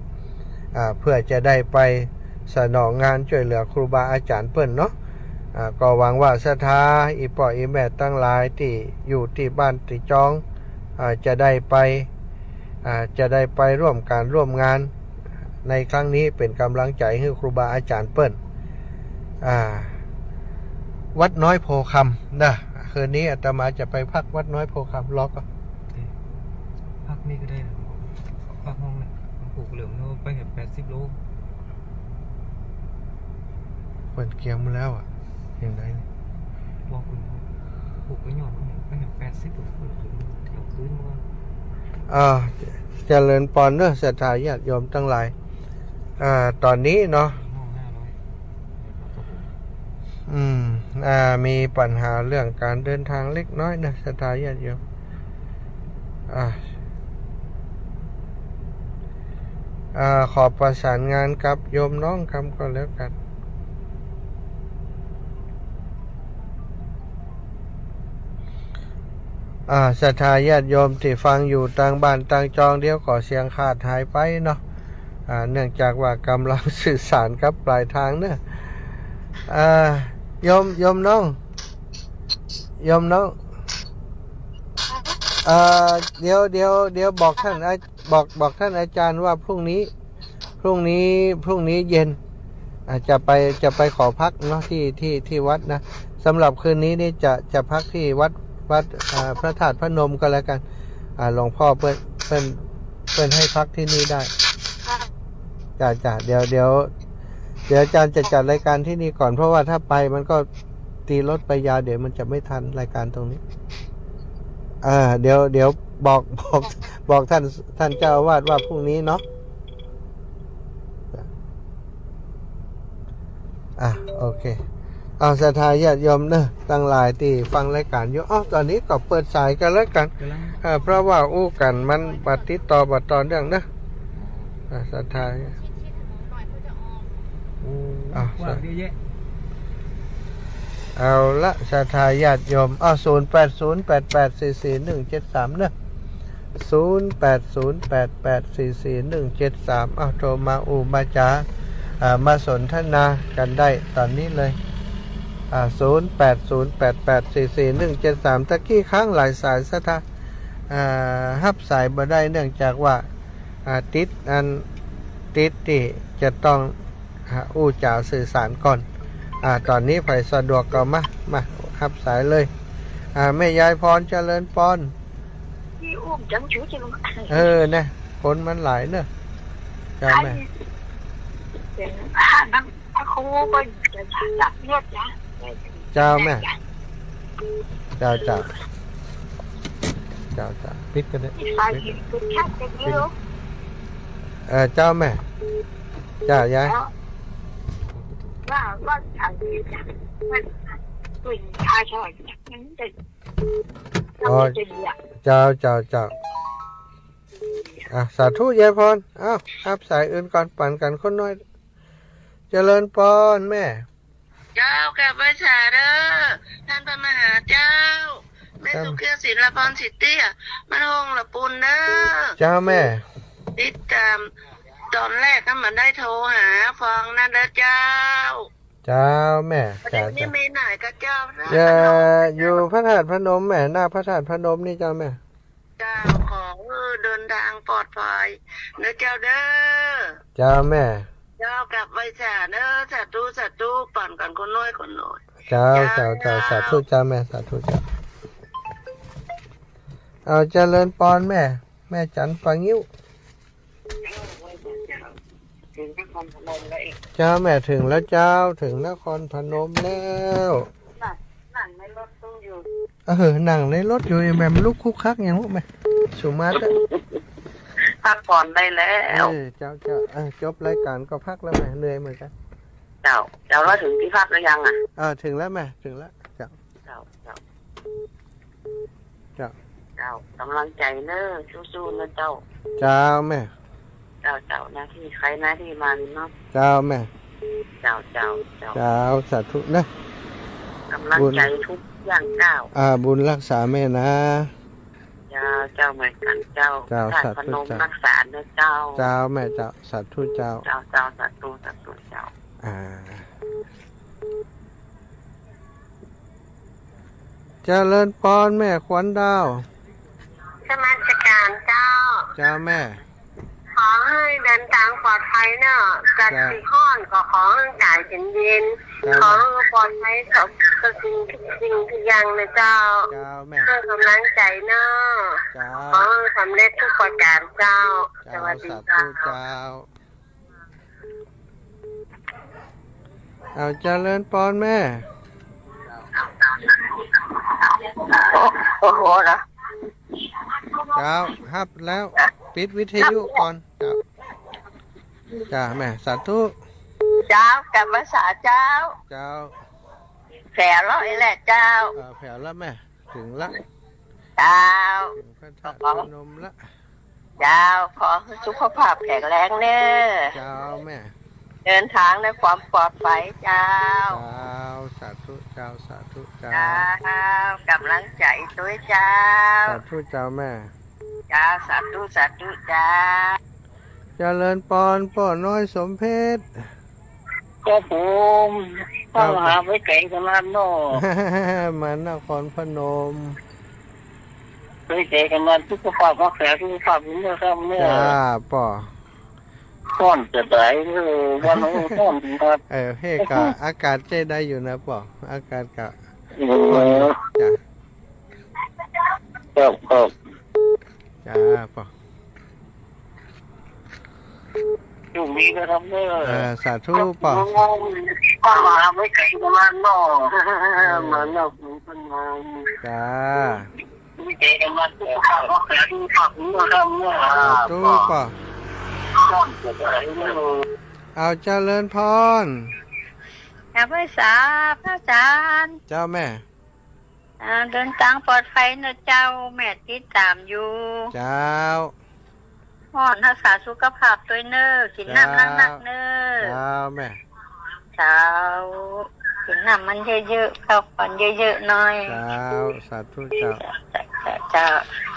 อ่า เปื้อจะได้ไปสนองงานจ้วยเหลือครูบาอาจ๋ารย์เปิ้นเนาะ อ่า ก็หวังว่าศรัทธาอี่ป้ออี่แม่ตังหลายตี้อยู่ตี้บ้านตี้จอง อ่า จะได้ไป อ่า จะได้ไปร่วมก๋านร่วมงานในครั้งนี้ เป๋นก๋ำลังใจ๋หื้อครูบาอาจ๋ารย์เปิ้น อ่า วัดน้อยโพธิ์คำนะ คืนนี้อาตมาจะไปพักวัดน้อยโพธิ์คำ รอก่อน พักนี่ก็ได้นะ พักห้องเนี่ย มันผูกเหลื่อมเนอะ ไปเห็นแปดสิบโล เปิ้นเกียมมาแล้วอะ อย่างไรเนี่ย บอกคุณผูกไปหย่อนไปเห็นแปดสิบโล เดี๋ยวคืนมา อ่า เจริญปอนเนอะ ศรัทธาญาติโยมตังหลาย อ่า ต๋อนนี้เนาะ ห้องห้าร้อย อืม อ่า มีปัญหาเรื่องก๋านเดินตางเล็กน้อยนะ ศรัทธาญาติโยม อ่า อ่า ขอประสานงานกับโยมน้องกำก็แล้วกั๋น อ่า ศรัทธาญาติโยมตี้ฟังอยู่ตางบ้านตางจอง เดี๋ยวก็เสียงขาดหายไปเนาะ อ่า เนื่องจากว่าก๋ำลังสื่อสารกับปลายตางเนาะ อ่า โยม โยมน้อง โยมน้อง เอ่อ เดี๋ยว เดี๋ยว เดี๋ยวบอกท่านอา บอก บอกท่านอาจ๋ารย์ว่าพรุ่งนี้ พรุ่งนี้ พรุ่งนี้เย็น อ่า จะไป จะไปขอพักเนาะ ตี้ ตี้ ตี้วัดนะ สำหรับคืนนี้นี่จะ จะพักตี้วัด วัด อ่า พระธาตุพนมก็แล้วกัน อ่า หลวงพ่อเปิ้น เปิ้น เปิ้นให้พักที่นี่ได้ จ้ะ จ้ะ เดี๋ยว เดี๋ยว เดี๋ยวอาจารย์จะจัดรายการที่นี่ก่อน เพราะว่าถ้าไปมันก็ตีรถไปยาว เดี๋ยวมันจะไม่ทันรายการตรงนี้ อ่า เดี๋ยว เดี๋ยวบอก บอก บอกท่าน ท่านเจ้าอาวาสว่าพรุ่งนี้เนาะ อ่ะ โอเค เอา ศรัทธาญาติโยมเนอะ ตังหลายตี้ฟังรายการอยู่ อ้าว ต๋อนนี้ก็เปิดสายกั๋นแล้วกั๋น กำลัง เอ่อ เพราะว่าอู้กั๋นมันบ่ติดต่อบ่ต่อเนื่องเนอะ อ่ะ ศรัทธา อืม อ่ะ กว้างเยอะแยะ เอาละ ศรัทธาญาติโยม อ้าว ศูนย์แปดศูนย์แปดแปดสี่สี่หนึ่งเจ็ดสาม เนอะ ศูนย์แปดศูนย์แปดแปดสี่สี่หนึ่งเจ็ดสาม อ้าว โทรมาอู้มาจ๋า อ่า มาสนทนากั๋นได้ต๋อนนี้เลย อ่า ศูนย์แปดศูนย์แปดแปดสี่สี่หนึ่งเจ็ดสาม ตะกี้ค้างหลายสาย ศรัทธา อ่า ฮับสายบ่ได้ เนื่องจากว่า อ่า ติดอัน ติดตี้จะต้อง อ่า อู้จ๋าสื่อสารก่อน อ่า ต๋อนนี้ใผสะดวกก็มา มาฮับสายเลย อ่า แม่ยายพร เจริญปอน ที่อุ้มจังจู๋จัง เออ นะ คนมันหลายเนอะ เจ้าแม่ ไอ้ เดี๋ยวนะ พระครูก็จะจับเลือดนะ เจ้าแม่ เจ้า เจ้า เจ้า เจ้า ปิดก่อนเถอะ อีกฝ่ายหนึ่งคือแค่เป็นเดียว เออ เจ้าแม่ เจ้ายาย แล้วว่า ว่าทางนี้นะ มันกลิ่นคาช่อยเนี่ย มันจะ อ๋อ มันจะดีอะ เจ้า เจ้า เจ้า อ่ะ สาธุยายพร อ้าว ฮับสายอื่นก่อน ปั๋นกั๋นคนน้อย เจริญปอนแม่ เจ้า กราบไหว้สาเด้อ ต้านพระมหาเจ้า แม่ เจ้า สุขเกลี้ยง ศิลปรสิทธิ์เตี้ย มันห้องละปูนเด้อ เจ้าแม่ ติดต๋าม ต๋อนแรกก็มันได้โทรหาฟองนั่นเด้อเจ้า เจ้าแม่ วันนี้ เจ้า นี่ เจ้า มีไหนกับเจ้า อย่า อยู่พระธาตุพนมแม่ หน้าพระธาตุพนมนี่เจ้าแม่ เจ้า ขอหื้อเดินตางปลอดภัยเนอะเจ้าเด้อ เจ้าแม่ เจ้า กราบไหว้สาเนอะ สาธุ สาธุ ปั๋นกั๋นคนน้อยคนน้อย เจ้า เจ้า เจ้า เจ้า สาธุเจ้าแม่ สาธุเจ้า เอา เจริญปอนแม่ แม่จันทร์ป่างิ้ว ถึงนครพนมแล้วเอง เจ้าแม่ ถึงแล้วเจ้า ถึงนครพนมแล้ว นั่ง นั่งในรถตู้อยู่ เออ นั่งในรถอยู่ ไอ้แม่มันลุกคุกคักอย่างลูกแม่ สุมาตย์อะ พักผ่อนได้แล้ว เออ เจ้า เจ้า เออ จบรายการก็พักแล้วแม่ เหนื่อยเหมือนกัน เจ้า เจ้า แล้วถึงตี้พักหรือยังอะ เออ ถึงแล้วแม่ ถึงแล้ว เจ้า เจ้า เจ้า เจ้า เจ้า ก๋ำลังใจ๋เน้อ สู้ๆ เน้อเจ้า เจ้าแม่ เจ้า เจ้า หน้าตี้ใผหน้าตี้มันเนาะ เจ้าแม่ เจ้า เจ้า เจ้า เจ้า สาธุนะ ก๋ำลังใจ๋ทุกย่างก้าว อ่า บุญรักษาแม่นะ เจ้า เจ้า เหมือนกั๋นเจ้า เจ้า พระธาตุพนม สาธุเจ้า รักษาเน้อเจ้า เจ้าแม่เจ้า สาธุเจ้า เจ้า เจ้า สาธุ สาธุเจ้า อ่า เจริญปอนแม่ขวัญดาว นมัสก๋านเจ้า เจ้าแม่ ขอหื้อเดินตางปลอดภัยเนาะ กัด เจ้า ตี้ฮ้อนก็ขอหื้อก๋ายเย็นๆ เจ้า ขอหื้อปลอดภัยกับสิ่ง สิ่งทุกอย่างเน้อเจ้า เจ้าแม่ หื้อก๋ำลังใจ๋เนาะ เจ้า ขอหื้อสำเร็จทุกประก๋านเจ้า เจ้า สวัสดี สาธุ เจ้า เจ้า เอา เจริญปอนแม่ โอ้โห เหรอ เจ้า ฮับแล้ว ปิดวิทยุก่อน เจ้า จ้าแม่ สาธุ เจ้า กลับมาสาเจ้า เจ้า แผลวแล้วไอ้แหละเจ้า เออ แผลวแล้วแม่ ถึงละ เจ้า ถึงพระธาตุพนมละ เจ้า ขอหื้อสุขภาพแข็งแรงเน้อ เจ้าแม่ เดินตางด้วยความปลอดภัยเจ้า เจ้า สาธุเจ้า สาธุเจ้า เจ้า ก๋ำลังใจ๋ตวยเจ้า สาธุเจ้าแม่ เจ้า สาธุ สาธุเจ้า เจริญปอนป้อน้อยสมเพชร ครับผม ครับ มาหาไปไก๋ขนาดเนาะ มานครพนม ไปไก๋ขนาด สุขภาพรักษาสุขภาพเน้อครับเน้อ จ้าป้อ ฮ้อนจะต๋าย เออ วันนี้ฮ้อนจริงครับ เออ เฮ้ย ก็อากาศใจ๊ได้อยู่นะป้อ อากาศก็ เออ ฮ้อนอยู่ จ้ะ ครับ ครับ จ้า ป้อ โชคดีนะครับเนอะ อ่า สาธุ ป้อ มาไม่ไกลประมาณเนาะ เออ มาเนาะ จ้า สาธุ ป้อ เอา เจริญพร กราบไหว้สาพระอาจารย์ เจ้าแม่ อ่า เดินตางปลอดภัยเนอะเจ้า แม่ติดต๋ามอยู่ เจ้า อ้อ รักษาสุขภาพตวยเนอะ กิ๋นน้ำนักๆ เนอะ เจ้าแม่ เจ้า กิ๋นน้ำมันเยอะๆ พักผ่อนเยอะๆ หน่อย เจ้า สาธุเจ้า เจ้า เจ้า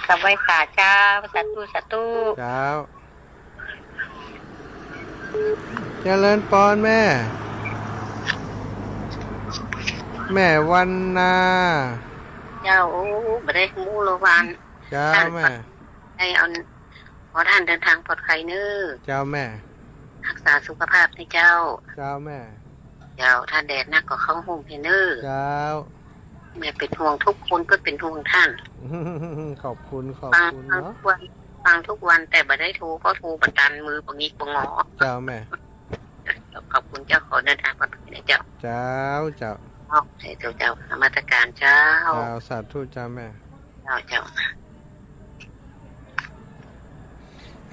กราบไหว้สาเจ้า สาธุ สาธุ เจ้า เจริญพรแม่ แม่วันนา เจ้า โอ้ บ่ได้ฮู้ละวัน เจ้า ต้าน แม่ ให้เอา ขอต้านเดินตางปลอดภัยเนอะ เจ้าแม่ รักษาสุขภาพนะเจ้า เจ้าแม่ เจ้า ถ้าแดดนักก็เข้าฮ่มเถอะเนอะ เจ้า แม่เป๋นห่วงทุกคนก็เป๋นห่วงต้าน ขอบคุณ ขอบคุณเนาะ ฟัง ฟังทุกวัน ฟังทุกวัน แต่บ่ได้โทร เพราะโทรบ่ตัน มือบ่งิกบ่งอ เจ้าแม่ ขอบคุณเจ้า ขอเดินตางปลอดภัยนะเจ้า เจ้า เจ้า เจ้า สาธุเจ้า นมัสการเจ้า เจ้า สาธุเจ้าแม่ เจ้า เจ้า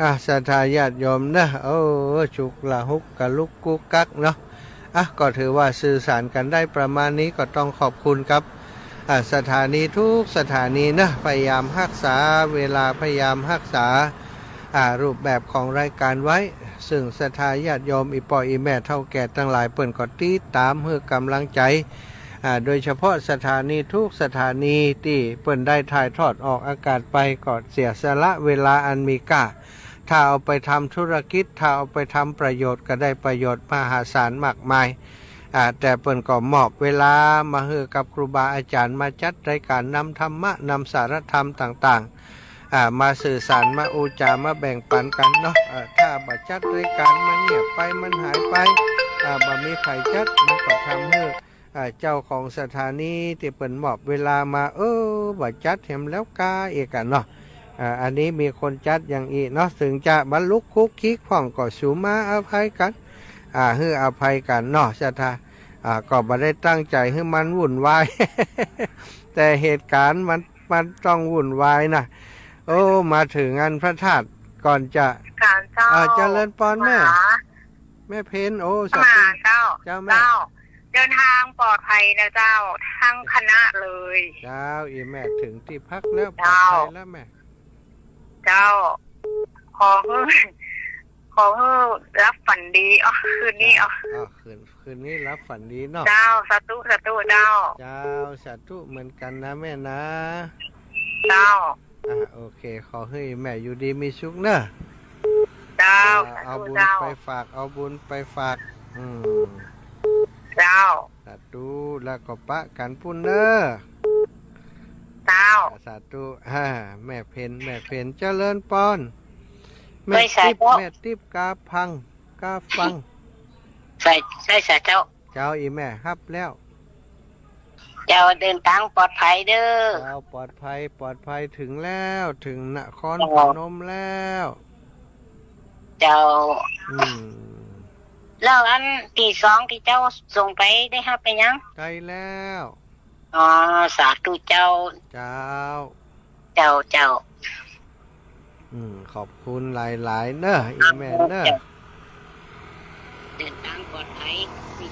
อ่ะ ศรัทธาญาติโยมเนอะ โอ้ ฉุกละหุกกะลุกกุกกักเนาะ อ่ะ ก็ถือว่าสื่อสารกั๋นได้ประมาณนี้ ก็ต้องขอบคุณครับ อ่ะ สถานีทุกสถานีเนอะ พยายามฮักษาเวลา พยายามฮักษา อ่ะ รูปแบบของรายการไว้ ซึ่งศรัทธาญาติโยม อี่ป้ออี่แม่เฒ่าแก่ตังหลาย เปิ้นก็ติดต๋ามหื้อกำลังใจ๋ อ่า โดยเฉพาะสถานีทุกสถานีตี้เปิ้นได้ถ่ายทอดออกอากาศไป ก็เสียสละเวลาอันมีค่า ถ้าเอาไปทำธุรกิจ ถ้าเอาไปทำประโยชน์ ก็ได้ประโยชน์มหาศาลมากมาย อ่า แต่เปิ้นก็มอบเวลามาหื้อกับครูบาอาจ๋ารย์ มาจัดรายการนำธรรมะ นำสาระธรรมต่างๆ อ่า มาสื่อสาร มาอู้จ๋า มาแบ่งปันกั๋นเนาะ อ่า ถ้าบ่จัดรายการ มันเงียบไป มันหายไป อ่า บ่มีใผจัด มันก็ทำหื้อ อ่า เจ้าของสถานีตี้เปิ้นมอบเวลามา เออ บ่จัดแหมแล้วก้า เอกกั๋นเนาะ อ่า อันนี้มีคนจัดอย่างอี้เนาะ เถิงจะบ่ลุกคุกคิกพ่องก็สูมาอภัยกั๋น อ่า หื้ออภัยกั๋นเนาะ ศรัทธา อ่า ก็บ่ได้ตั้งใจ๋หื้อมันวุ่นวาย แต่เหตุก๋ารณ์มัน มันต้องวุ่นวายนะ โอ้ มาเถิงอันพระธาตุก่อนจะ การเจ้า อ่า เจริญปอนแม่ มา แม่เพ็ญ โอ้ สาธุ มาเจ้า เจ้าแม่ เจ้า เดินตางปลอดภัยนะเจ้า ตึงคณะเลย เจ้า อี่แม่เถิงตี้พักแล้ว ปลอดภัยแล้วแม่ เจ้า ขอหื้อ ขอหื้อหลับฝันดี อ๋อ คืนนี้ เจ้า อ๋อ อ๋อ คืน คืนนี้หลับฝันดีเนาะ เจ้า สาธุ สาธุ เจ้า เจ้า สาธุเหมือนกั๋นนะแม่นะ เจ้า อ่ะ โอเค ขอหื้อแม่อยู่ดีมีสุขเนอะ เจ้า อ่า สาธุ เอาบุญ เจ้า ไปฝาก เอาบุญไปฝาก อืม เจ้า สาธุ แล้วก็ปะกั๋นปู้นเนอะ เจ้า สาธุ อ่า แม่เพ็ญ แม่เพ็ญ เจริญปอน แม่ติ๊บ แม่ติ๊บ กาฟัง กาฟัง ใส่ ใส่สาเจ้า เจ้า อี่แม่ฮับแล้ว เจ้า เดินตางปลอดภัยเด้อ เจ้า ปลอดภัย ปลอดภัย เถิงแล้ว เถิงนครพนมแล้ว เจ้า อืม แล้วอันตี้สองตี้เจ้าส่งไปได้ฮับไปยัง ได้แล้ว อ๋อ สาธุเจ้า เจ้า เจ้า เจ้า อืม ขอบคุณหลายๆ เนอะ อี่แม่เนอะ เจ้า เดินตางปลอดภัย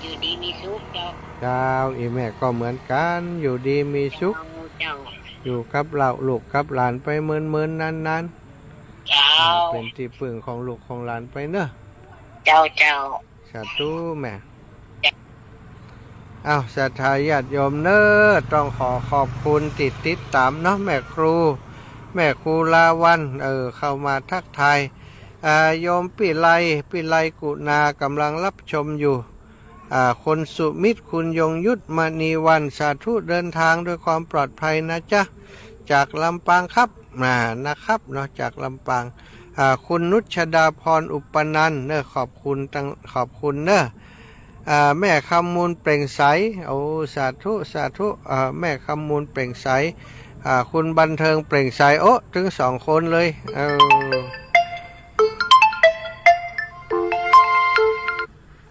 อยู่ดีมีสุขเจ้า เจ้า อี่แม่ก็เหมือนกั๋น อยู่ดีมีสุข เจ้า เจ้า อยู่กับเหล่าลูกกับหลานไปเมินๆ นานๆ เจ้า อ่า เป๋นตี้ปึ้งของลูกของหลานไปเนอะ เจ้า เจ้า สาธุแม่ อ้าว ศรัทธาญาติโยมเนอะ ต้องขอขอบคุณตี้ติดต๋ามเนาะ แม่ครู แม่ครูลาวัณย์ เออ เข้ามาทักทาย อ่า โยมปิไล ปิไลกุณา ก่ำลังฮับชมอยู่ อ่า คุณสุมิตร คุณยงยุทธ มณีวรรณ สาธุ เดินตางด้วยความปลอดภัยนะจ๊ะ จากลำปางครับ อ่า นะครับเนาะ จากลำปาง อ่า คุณนุชดาพร อุปนันท์เนอะ ขอบคุณตัง ขอบคุณเนอะ อ่า แม่คำมูลเปล่งใส โอ้ สาธุ สาธุ อ่า แม่คำมูลเปล่งใส อ่า คุณบันเทิงเปล่งใส โอ้ ตึงสองคนเลย เออ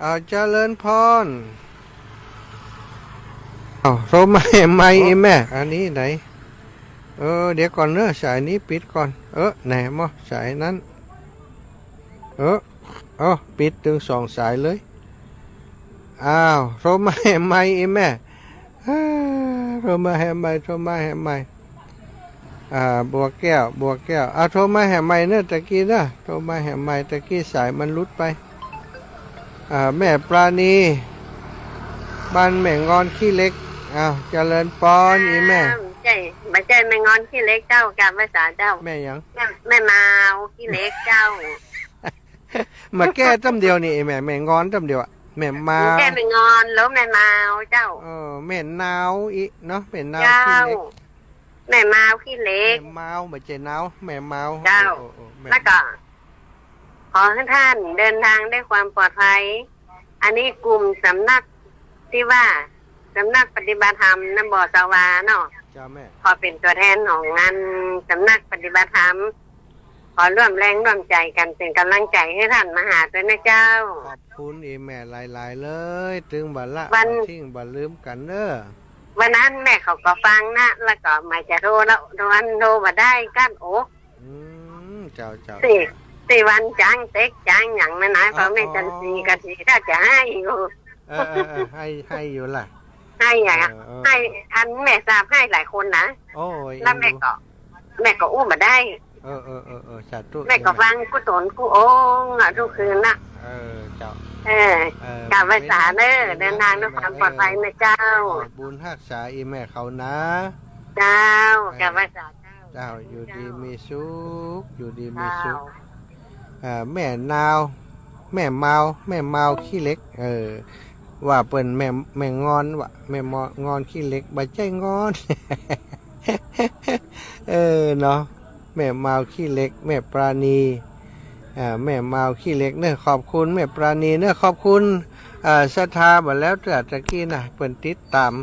เอา เจริญพร เอา โทรมาแหมใหม่ เอา อีแม่ อันนี้ไหน เออ เดี๋ยวก่อนเนอะ สายนี้ปิดก่อน เออ แหนมอ สายนั้น เออ เอ้า ปิดตึงสองสายเลย อ้าว โทรมาแหมใหม่ อีแม่ อ้า โทรมาแหมใหม่ โทรมาแหมใหม่ อ่า บัวแก้ว บัวแก้ว อ่า โทรมาแหมใหม่เนอะ ตะกี้เนอะ โทรมาแหมใหม่ ตะกี้สายมันหลุดไป อ่า แม่ปราณี บ้านแม่งอนขี้เหล็ก อ้าว เจริญพร อีแม่ บ่ใจ้ บ่ใจ้แม่งอนขี้เหล็กเจ้า กราบไหว้สาเจ้า แม่หยัง แม่ แม่มาวขี้เหล็กเจ้า มาแก้ต้ำเดียวนี่ แม่ แม่งอนต้ำเดียวอะ แม่มาว แก้แม่งอนแล้วแม่มาวเจ้า เออ แม่นาวอีเนาะ แม่นาว เจ้า ขี้เหล็ก แม่มาวขี้เหล็ก แม่มาว บ่ใจ้นาว แม่มาว เจ้า เออ เออ เออ แม่ แล้วก็ ขอหื้อท่านเดินทางด้วยความปลอดภัย อันนี้กลุ่มสำนักตี้ว่า สำนักปฏิบัติธรรมน้ำบ่อสวาเนาะ เจ้าแม่ ขอเป๋นตั๋วแทนของงานสำนักปฏิบัติธรรม ขอร่วมแรงร่วมใจ๋กั๋นเป๋นก๋ำลังใจ๋หื้อท่านมหาตวยนะเจ้า ขอบคุณอีแม่หลายๆ เลย ตึงบ่ละ วัน บ่ทิ้งบ่ลืมกั๋นเน้อ วันนั้นแม่เขาก็ฟังนะ แล้วก็หมายจะโทรแล้ว โทรอันโทรบ่ได้กั้นอก อืม เจ้า เจ้า สี่ สี่วันจ๋างเต็กจ๋างหยังนะนะ อ๋อ เพราะแม่จันทร์ศรีก็ดี ถ้าจะหื้ออยู่ เออ เออ เออ หื้อ หื้ออยู่ล่ะ หื้ออย่างอะ เออ เออ หื้อ อันแม่ทราบหื้อหลายคนนะ โอ้ย แล้วแม่ก็ แม่ก็อู้บ่ได้ เออ เออ เออ เออ สาธุ แม่ก็ฟังกุศลกู้องค์อะทุกคืนน่ะ เออ เจ้า เออ เออ กราบไหว้สาเน้อ เดินทางด้วยความปลอดภัยนะเจ้า ขอบุญฮักษาอีแม่เขานะ เจ้า เออ กราบไหว้สาเจ้า เจ้า อยู่ดีมีสุข อยู่ดีมีสุข เจ้า อ่า แม่นาว แม่มาว แม่มาวขี้เหล็ก เออ ว่าเปิ้นแม่ แม่งอน ว่าแม่มอ งอนขี้เหล็ก บ่ใจ้งอน เออ เนาะ แม่มาวขี้เหล็ก แม่ปราณี อ่า แม่มาวขี้เหล็กเน้อ ขอบคุณแม่ปราณีเน้อ ขอบคุณ อ่า ศรัทธาบ่าแล้วเตื้อตะกี้นะ เปิ้นติดต๋าม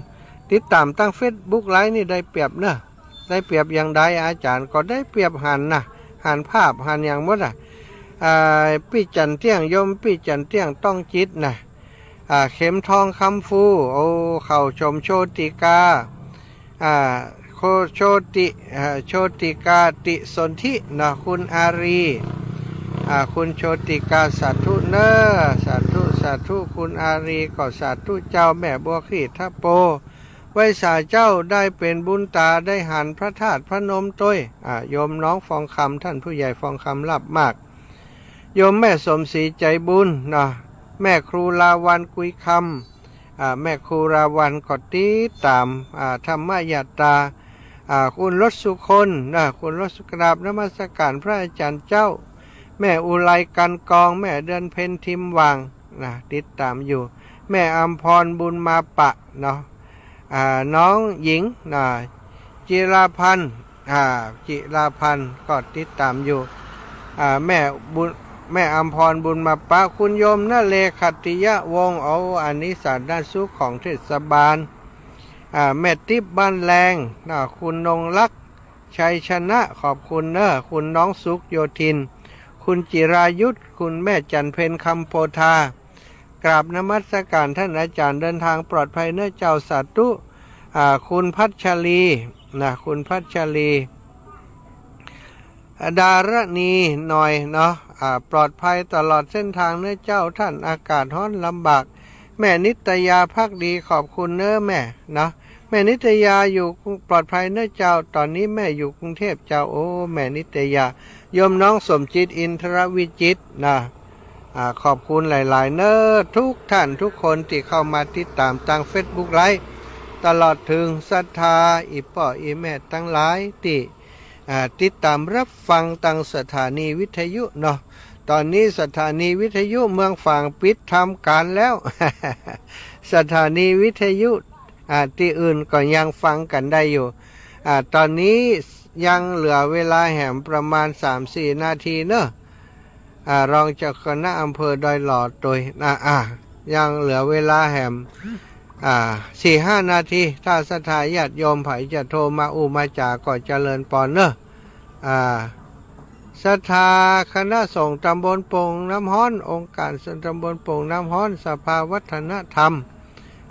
ติดต๋ามตางเฟซบุ๊กไลฟ์นี่ได้เปรียบเน้อ ได้เปรียบอย่างใด อาจ๋ารย์ก็ได้เปรียบหันนะ หันภาพ หันอย่างหมดอะ อ่า ปี้จันเตี้ยง โยมปี้จันเตี้ยง ต้องจิตนะ อ่า เข็มทอง คำฟู โอ้ เข้าชม โชติกา อ่า โค โชติ อ่า โชติกา ติสนธิ เนาะ คุณอารี อ่า คุณโชติกา สาธุเน้อ สาธุ สาธุ คุณอารีก็สาธุเจ้า แม่บัวขีดทะโป ไหว้สาเจ้า ได้เป๋นบุญต๋า ได้หันพระธาตุพนมตวย อ่า โยมน้องฟองคำ ท่านผู้ใหญ่ฟองคำ ลาภมาก โยมแม่สมศรีใจบุญเนาะ แม่ครูลาวัณ กุยคำ อ่า แม่ครูลาวัณก็ติดต๋าม อ่า ธรรมยาตรา อ่า คุณรสสุคนนะ คุณรสสุ กราบนมัสการพระอาจ๋ารย์เจ้า แม่อุไร กันกอง แม่เดือนเพ็ญ ทิมหว่างนะ ติดต๋ามอยู่ แม่อำพร บุญมาปะเนาะ อ่า น้องหญิงนะ จิราพันธ์ อ่า จิราพันธ์ก็ติดต๋ามอยู่ อ่า แม่บุญ แม่อำพร บุญมาปะ คุณโยมนเรศ ขัตติยวงศ์ โอ้ อันนี้สาธารณสุขของเทศบาล อ่า แม่ติ๊บ บ้านแลง อ่า คุณนงรักษ์ ชัยชนะ ขอบคุณเน้อ คุณน้องสุข โยธิน คุณจิรายุทธ คุณแม่จันเพ็ญ คำโพธา กราบนมัสการท่านอาจ๋ารย์ เดินทางปลอดภัยเน้อเจ้า สาธุ อ่า คุณพัชรีนะ คุณพัชรี ดารณีหน่อยเนาะ อ่า ปลอดภัยตลอดเส้นทางเน้อเจ้า ท่านอากาศฮ้อนลำบาก แม่นิตยา ภักดี ขอบคุณเน้อแม่เนาะ แม่นิตยาอยู่ปลอดภัยเน้อเจ้า ต๋อนนี้แม่อยู่กรุงเทพฯเจ้า โอ้ แม่นิตยา โยมน้องสมจิต อินทรวิจิตรนะ อ่า ขอบคุณหลายๆ เน้อ ทุกท่านทุกคนตี้เข้ามาติดต๋ามตางเฟซบุ๊กไลฟ์ ตลอดเถิงศรัทธาอี่ป้ออี่แม่ตังหลายตี้ อ่า ติดต๋ามฮับฟังตางสถานีวิทยุเนาะ ต๋อนนี้สถานีวิทยุเมืองฝางปิดทำก๋านแล้ว สถานีวิทยุ อ่า ตี้อื่นก็ยังฟังกั๋นได้อยู่ อ่า ต๋อนนี้ยังเหลือเวลาแหมประมาณสามสี่นาทีเนาะ อ่า รองเจ้าคณะอำเภอดอยหล่อตวยนะ อ่า ยังเหลือเวลาแหม อ่า สี่ห้านาที ถ้าศรัทธาญาติโยมใผจะโทรมาอู้มาจ๋าก็เจริญปอนเนอะ อ่า ศรัทธาคณะสงฆ์ตำบลโป่งน้ำฮ้อน องค์การส่วนตำบลโป่งน้ำฮ้อน สภาวัฒนธรรม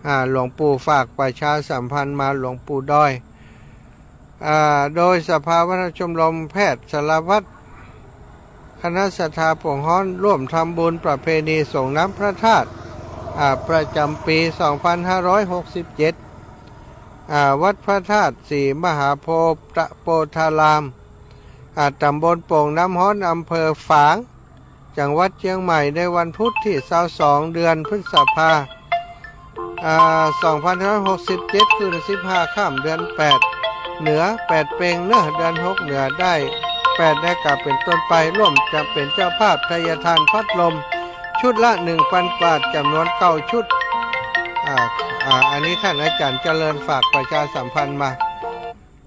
อ่า หลวงปู่ฝากประชาสัมพันธ์มา หลวงปู่ดอย อ่า โดยสภาวัฒนชมรมแพทย์สารวัตร คณะศรัทธาโป่งฮ้อน ร่วมทำบุญประเพณีส่งน้ำพระธาตุ อ่า ประจำปี๋ สองพันห้าร้อยหกสิบเจ็ด อ่า วัดพระธาตุศรีมหาโพธิ์ โพธาราม อ่า ตำบลโป่งน้ำฮ้อน อำเภอฝาง จังหวัดเจียงใหม่ ในวันพุธตี้ซาวสอง เดือนพฤษภา อ่า สองพันห้าร้อยหกสิบเจ็ด คืนสิบห้าค่ำ เดือนแปด เหนือแปดเพ็งเนอะ เดือนหกเหนือได้แปดนาฬิกาเป๋นต้นไป ร่วมจะเป๋นเจ้าภาพไทยทานพัดลม ชุดละหนึ่งปันบาท จ๋ำนวนเก้าชุด อ่า อ่า อันนี้ต้านอาจ๋ารย์เจริญฝากประชาสัมพันธ์มา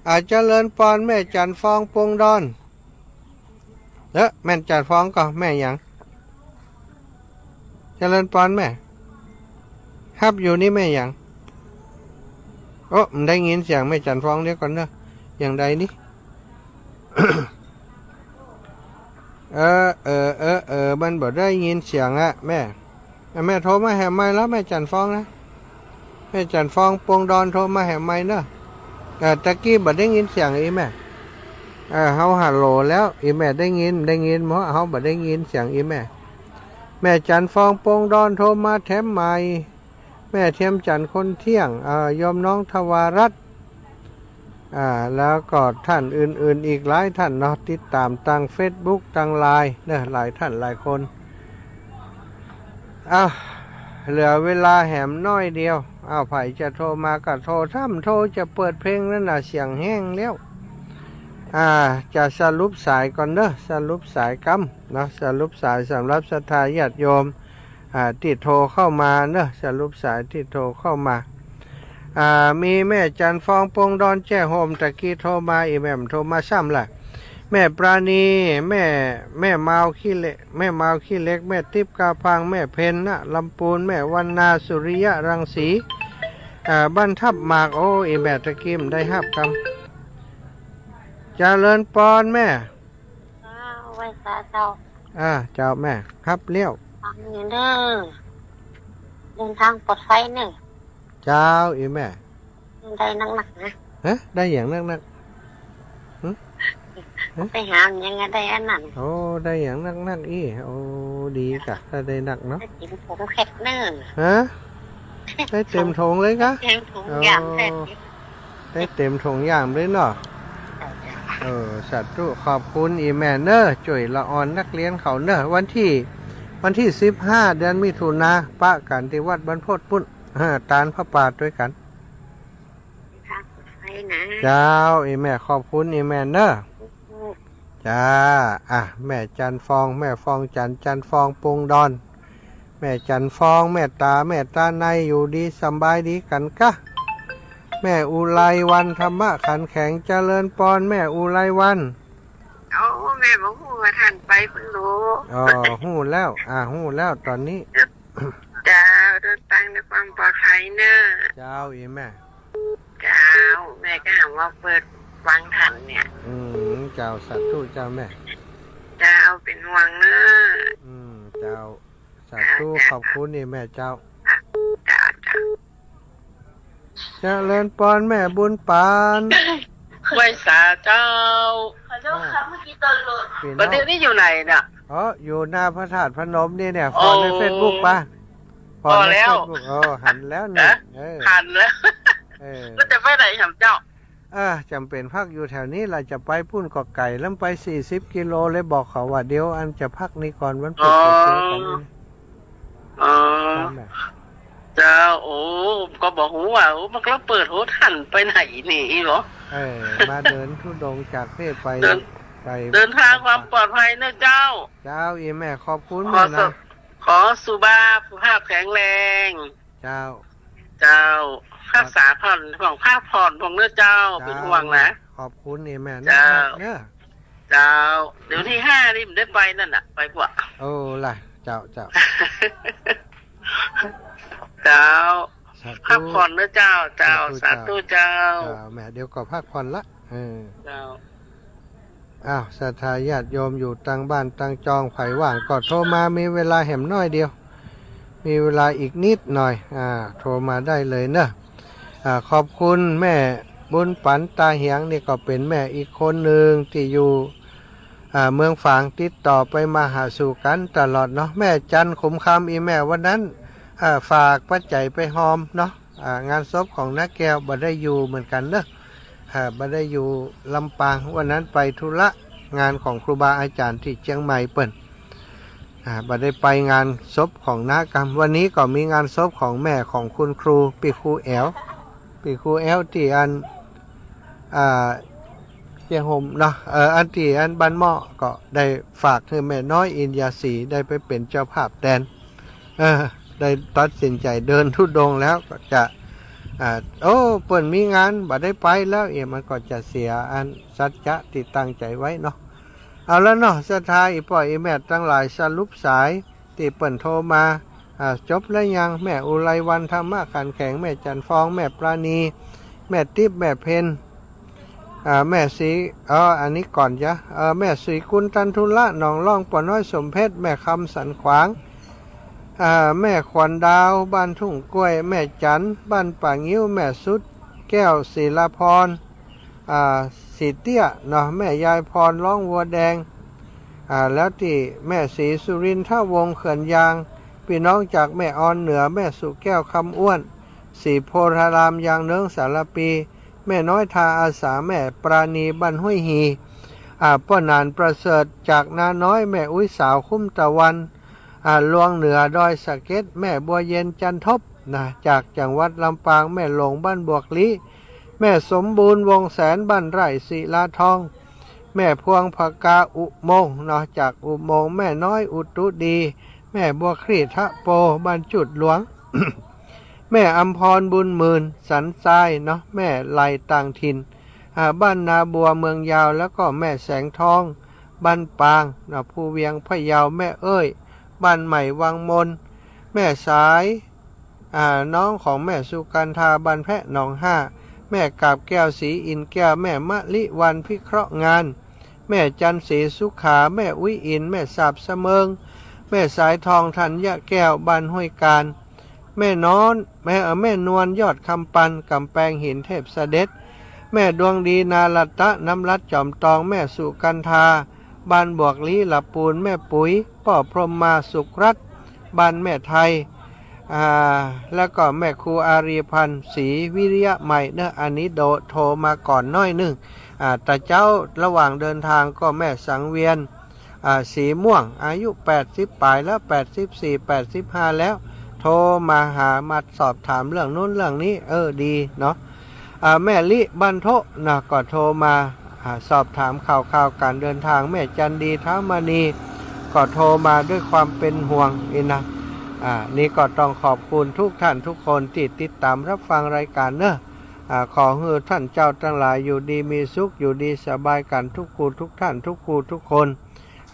อ่า เจริญปอนแม่จั๋นฟองปงดอน เอ๊ะ แม่จั๋นฟองก่อ แม่หยัง เจริญปอนแม่ ฮับอยู่นี่แม่หยัง โอ้ บ่ได้ยินเสียงแม่จั๋นฟอง เดี๋ยวก่อนเนอะ อย่างใดนี่ เออ เออ เออ เออ มันบ่ได้ยินเสียงอะแม่ แม่โทรมาแหมใหม่แล้ว แม่จั๋นฟองนะ แม่จั๋นฟองปงดอนโทรมาแหมใหม่เนอะ เออ ตะกี้บ่ได้ยินเสียงอีแม่ เออ เฮาฮัลโหลแล้ว อีแม่ได้ยิน ได้ยินบ่ เฮาบ่ได้ยินเสียงอีแม่ แม่จั๋นฟองปงดอนโทรมาแถมใหม่ แม่เทียมจั๋นคนเที่ยง เอ่อ โยมน้องทวารัตน์ อ่า แล้วก็ท่านอื่นๆ อีกหลายท่านเนาะ ติดต๋ามตางเฟซบุ๊ก ตางไลน์เนอะ หลายท่านหลายคน อ้าว เหลือเวลาแหมน้อยเดียว อ้าว ใผจะโทรมาก็โทร ถ้าบ่โทรจะเปิดเพลงนั่นน่ะ เสียงแห้งแล้ว อ่า จะสรุปสายก่อนเนอะ สรุปสายกำเนาะ สรุปสายสำหรับศรัทธาญาติโยม อ่า ตี้โทรเข้ามาเนอะ สรุปสายตี้โทรเข้ามา อ่า มีแม่จั๋นฟองปงดอนแจ้ห่ม ตะกี้โทรมา อีแม่บ่โทรมาซ้ำละ แม่ปราณี แม่ แม่มาวขี้เหล็ก แม่มาวขี้เหล็ก แม่ติ๊บกาพัง แม่เพ็ญณลำปูน แม่วรรณา สุริยะรังสี อ่า บ้านทับหมาก โอ้ อีแม่ตะกี้บ่ได้ฮับกำ เจริญปอนแม่ อ้าว ไหว้สาเจ้า อ่า เจ้าแม่ ฮับแล้ว ฟังอยู่เด้อ เดินทางปลอดภัยเนอะ เจ้า อีแม่ ได้นักๆ นะ ฮะ ได้หยังนักๆ หึ ฮะ ไปหามันยังไงได้อันนั้น โอ้ ได้หยังนักๆ อี้ โอ้ ดีกะ ถ้าได้นักเนาะ ได้เต็มถุงแพ็คเนอะ ฮะ ได้เต็มถุงเลยกะ เต็มถุง โอ้ อย่างแพ็ค ได้เต็มถุงอย่างเลยเนาะ เออ สาธุ ขอบคุณอีแม่เนอะ จ้วยละอ่อนนักเรียนเขาเนอะ วันตี้ วันตี้สิบห้า เดือนมิถุนา ปะกั๋นตี้วัดบรรพตปุ้น เออ ตานผ้าป่าตวยกั๋น ค่ะ ไปนะ เจ้า อีแม่ ขอบคุณอีแม่เนอะ จ้า อ่ะ แม่จั๋นฟอง แม่ฟองจั๋น จั๋นฟองปงดอน แม่จั๋นฟอง แม่ต๋า แม่ต๋าใน อยู่ดีสบายดีกั๋นกะ แม่อุไรวรรณ ธรรมะขันแข็ง เจริญปอนแม่อุไรวรรณ โอ้ แม่บ่ฮู้ว่าต้านไปพุ้นโล อ๋อ ฮู้แล้ว อ่า ฮู้แล้วต๋อนนี้ เจ้า เดินตางด้วยความปลอดภัยเนอะ เจ้า อีแม่ เจ้า แม่ก็หาว่าเปิดฟังต้านเนี่ย อืม เจ้า สาธุ เจ้าแม่ เจ้า เป๋นห่วงเนอะ อืม เจ้า สาธุ เจ้า ขอบคุณอีแม่เจ้า เจ้า เจ้า เจริญปอนแม่บุญปาน ไหว้สาเจ้า ขอโทษค่ะ เมื่อกี้ตอนหลุด พี่น้อง วันนี้นี่อยู่ไหนเนี่ย อ๋อ อยู่หน้าพระธาตุพนมนี่เนี่ย อ๋อ ฟอนในเฟซบุ๊กปะ ฟอนใน อ๋อ แล้ว เฟซบุ๊ก อ๋อ หันแล้วนี่ ฮะ เออ หันแล้ว เออ แล้วจะไปไหนครับเจ้า เออ จ๋ำเป๋นพักอยู่แถวนี้ ละจะไปปุ้นก็ไก๋ แล้วไปสี่สิบกิโล เลยบอกเขาว่า เดี๋ยวอันจะพักนี่ก่อน วันพุธ อ๋อ จะเจอกั๋น อ๋อ นั่นแหละ เจ้า โอ้ ก็บ่ฮู้ว่า โอ้ มันก็เปิดโหต้านไปไหนนี่เหรอ เออ มาเดินธุดงค์จากนี่ไป เดิน ไป เดินทางความปลอดภัยนะเจ้า เจ้า อีแม่ ขอบคุณ ขอ แม่นะ สุ ขอสุขภาพ สุขภาพแข็งแรง เจ้า เจ้า ครับ รักษาผ่อน ห่วงพักผ่อน ห่วงเนอะเจ้า เจ้า เป๋นห่วงนะ ขอบคุณอีแม่นะ เจ้า เนอะ เจ้า เดี๋ยวตี้ห้านี่บ่ได้ไปนั่นน่ะ ไปกว่า โอ้ ล่ะ เจ้า เจ้า เจ้า สาธุ พักผ่อนเน่อเจ้า เจ้า สาธุ สาธุเจ้า เจ้า เจ้า แหม เดี๋ยวก็พักผ่อนละ เออ เจ้า อ้าว ศรัทธาญาติโยมอยู่ตางบ้านตางจอง ใผว่างก็โทรมา มีเวลาแหมน้อยเดียว มีเวลาอีกนิดหน่อย อ่า โทรมาได้เลยเนอะ อ่า ขอบคุณแม่บุญปั๋นตาเหียง นี่ก็เป๋นแม่อีกคนนึ่งตี้อยู่ อ่า เมืองฝาง ติดต่อไปมาหาสู่กั๋นตลอดเนาะ แม่จันทร์ขุมคำ อีแม่วันนั้น อ่า ฝากปัจจัยไปฮอมเนาะ อ่า งานศพของน้าแก้วบ่ได้อยู่เหมือนกั๋นเนอะ อ่า บ่ได้อยู่ลำปาง วันนั้นไปธุระงานของครูบาอาจ๋ารย์ตี้เจียงใหม่เปิ้น อ่า บ่ได้ไปงานศพของน้ากำ วันนี้ก็มีงานศพของแม่ของคุณครู ปี้ครูแอ๋ว ปี้ครูแอ๋วตี้อัน อ่า เจียงโฮมเนาะ เออ อันตี้อันบ้านหม้อ ก็ได้ฝากหื้อแม่น้อยอินยาสีได้ไปเป๋นเจ้าภาพแตน เออ ได้ตัดสินใจ๋เดินธุดงค์แล้ว ก็จะ อ่า โอ้ เปิ้นมีงาน บ่ได้ไปแล้ว เอ๊ะ มันก็จะเสียอันสัจจะตี้ตั้งใจ๋ไว้เนาะ เอาละเนาะ ศรัทธาอี่ป้ออี่แม่ตังหลาย สรุปสายตี้เปิ้นโทรมา อ่า จบแล้วยัง แม่อุไรวรรณ ธรรมะขันแข็ง แม่จันทร์ฟอง แม่ปราณี แม่ติ๊บ แม่เพ็ญ อ่า แม่ศรี อ๋อ อันนี้ก่อนจ้ะ เอ่อ แม่ศรีกุล ตันธุระ หนองล่อง ป้อน้อยสมเพชร แม่คำสันขวาง อ่า แม่ขวัญดาว บ้านทุ่งกล้วย แม่จันทร์ บ้านป่างิ้ว แม่สุดแก้ว ศิลาพร อ่า ศรีเตี้ยเนาะ แม่ยายพร ร้องวัวแดง อ่า แล้วตี้แม่ศรีสุรินทวงศ์ เขื่อนยาง ปี้น้องจากแม่ออนเหนือ แม่สุแก้ว คำอ้วน ศรีโพธาราม ยางเนิ้ง สารภี แม่น้อยทาอาสา แม่ปราณี บ้านห้วยหี อ่า ป้อหนานประเสริฐ จากนาน้อย แม่อุ๊ยสาว คุ้มตะวัน อ่า ลวงเหนือ ดอยสะเก็ด แม่บัวเย็น จันทบ นะ จากจังหวัดลำปาง แม่หลง บ้านบวกลี้ แม่สมบูรณ์ วงแสน บ้านไร่ ศิลาทอง แม่พวง ผกา อุโมงค์ เนาะ จากอุโมงค์ แม่น้อย อุตุดี แม่บัวคลี่ ทะโป บ้านจุดหลวง แม่อำพร บุญหมื่น สันทราย เนาะ แม่ไลต่างถิ่น อ่า บ้านนาบัว เมืองยาว แล้วก็แม่แสงทอง บ้านปาง เนาะ ภูเวียง พะเยา แม่เอ้ย บ้านใหม่ วังมน แม่สาย อ่า น้องของแม่สุกันธา บ้านแพะ หนองห้า แม่กาบแก้ว ศรีอินทร์แก้ว แม่มะลิวัลย์ พิเคราะห์งาน แม่จันทร์ ศรีสุขา แม่อุ๊ยอินทร์ แม่สาบสะเมิง แม่สายทอง ธัญญะแก้ว บ้านห้วยกาญ แม่นอน แม่ เอ่อ แม่นวล ยอดคำปัน กำแปงหิน เทพเสด็จ แม่ดวงดี นารัตตะ น้ำรัตน์ จอมตอง แม่สุกันธา บ้านบวกลี้ หละปูน แม่ปุ๋ย ป้อพรหมมา สุขรัตน์ บ้านแม่ไทย อ่า แล้วก็แม่ครูอารีพันธ์ ศรีวิริยะใหม่ เนอะ อันนี้โด โทรมาก่อนหน้อยนึ่ง อ่า แต่เจ๊าระหว่างเดินทางก็แม่สังเวียน อ่า สีม่วง อายุแปดสิบป๋ายแล้ว แปดสิบสี่ แปดสิบห้าแล้ว โทรมาหา มาสอบถามเรื่องนู้นเรื่องนี้ เออ ดีเนาะ อ่า แม่ลิ บ้านโทะ นะ ก็โทรมา อ่า สอบถามข่าวคราวการเดินทาง แม่จันดี ท้าวมณี ก็โทรมาด้วยความเป็นห่วงนี่นะ อ่า นี่ก็ต้องขอบคุณทุกท่านทุกคนตี้ติดตามรับฟังรายการเนอะ อ่า ขอหื้อท่านเจ้าตังหลายอยู่ดีมีสุข อยู่ดีสบายกั๋นทุกคู่ทุกท่าน ทุกคู่ทุกคน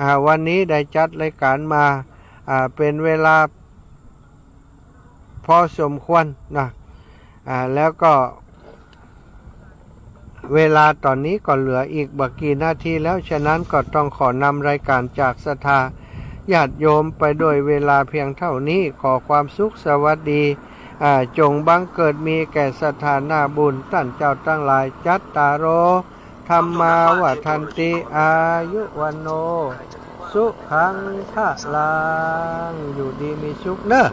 อ่า วันนี้ได้จัดรายการมา อ่า เป๋นเวลาพอสมควรนะ อ่า แล้วก็เวลาต๋อนนี้ก็เหลืออีกบ่กี่นาทีแล้ว ฉะนั้นก็ต้องขอนำรายการจากศรัทธาญาติโยมไปด้วยเวลาเพียงเท่านี้ ขอความสุขสวัสดี อ่า จงบังเกิดมีแก่ศรัทธานาบุญ ต้านเจ้าตังหลาย จัตตาโร ธัมมา วัฑฒันติ อายุ วัณโณ สุขัง พลัง อยู่ดีมีสุขเนอะ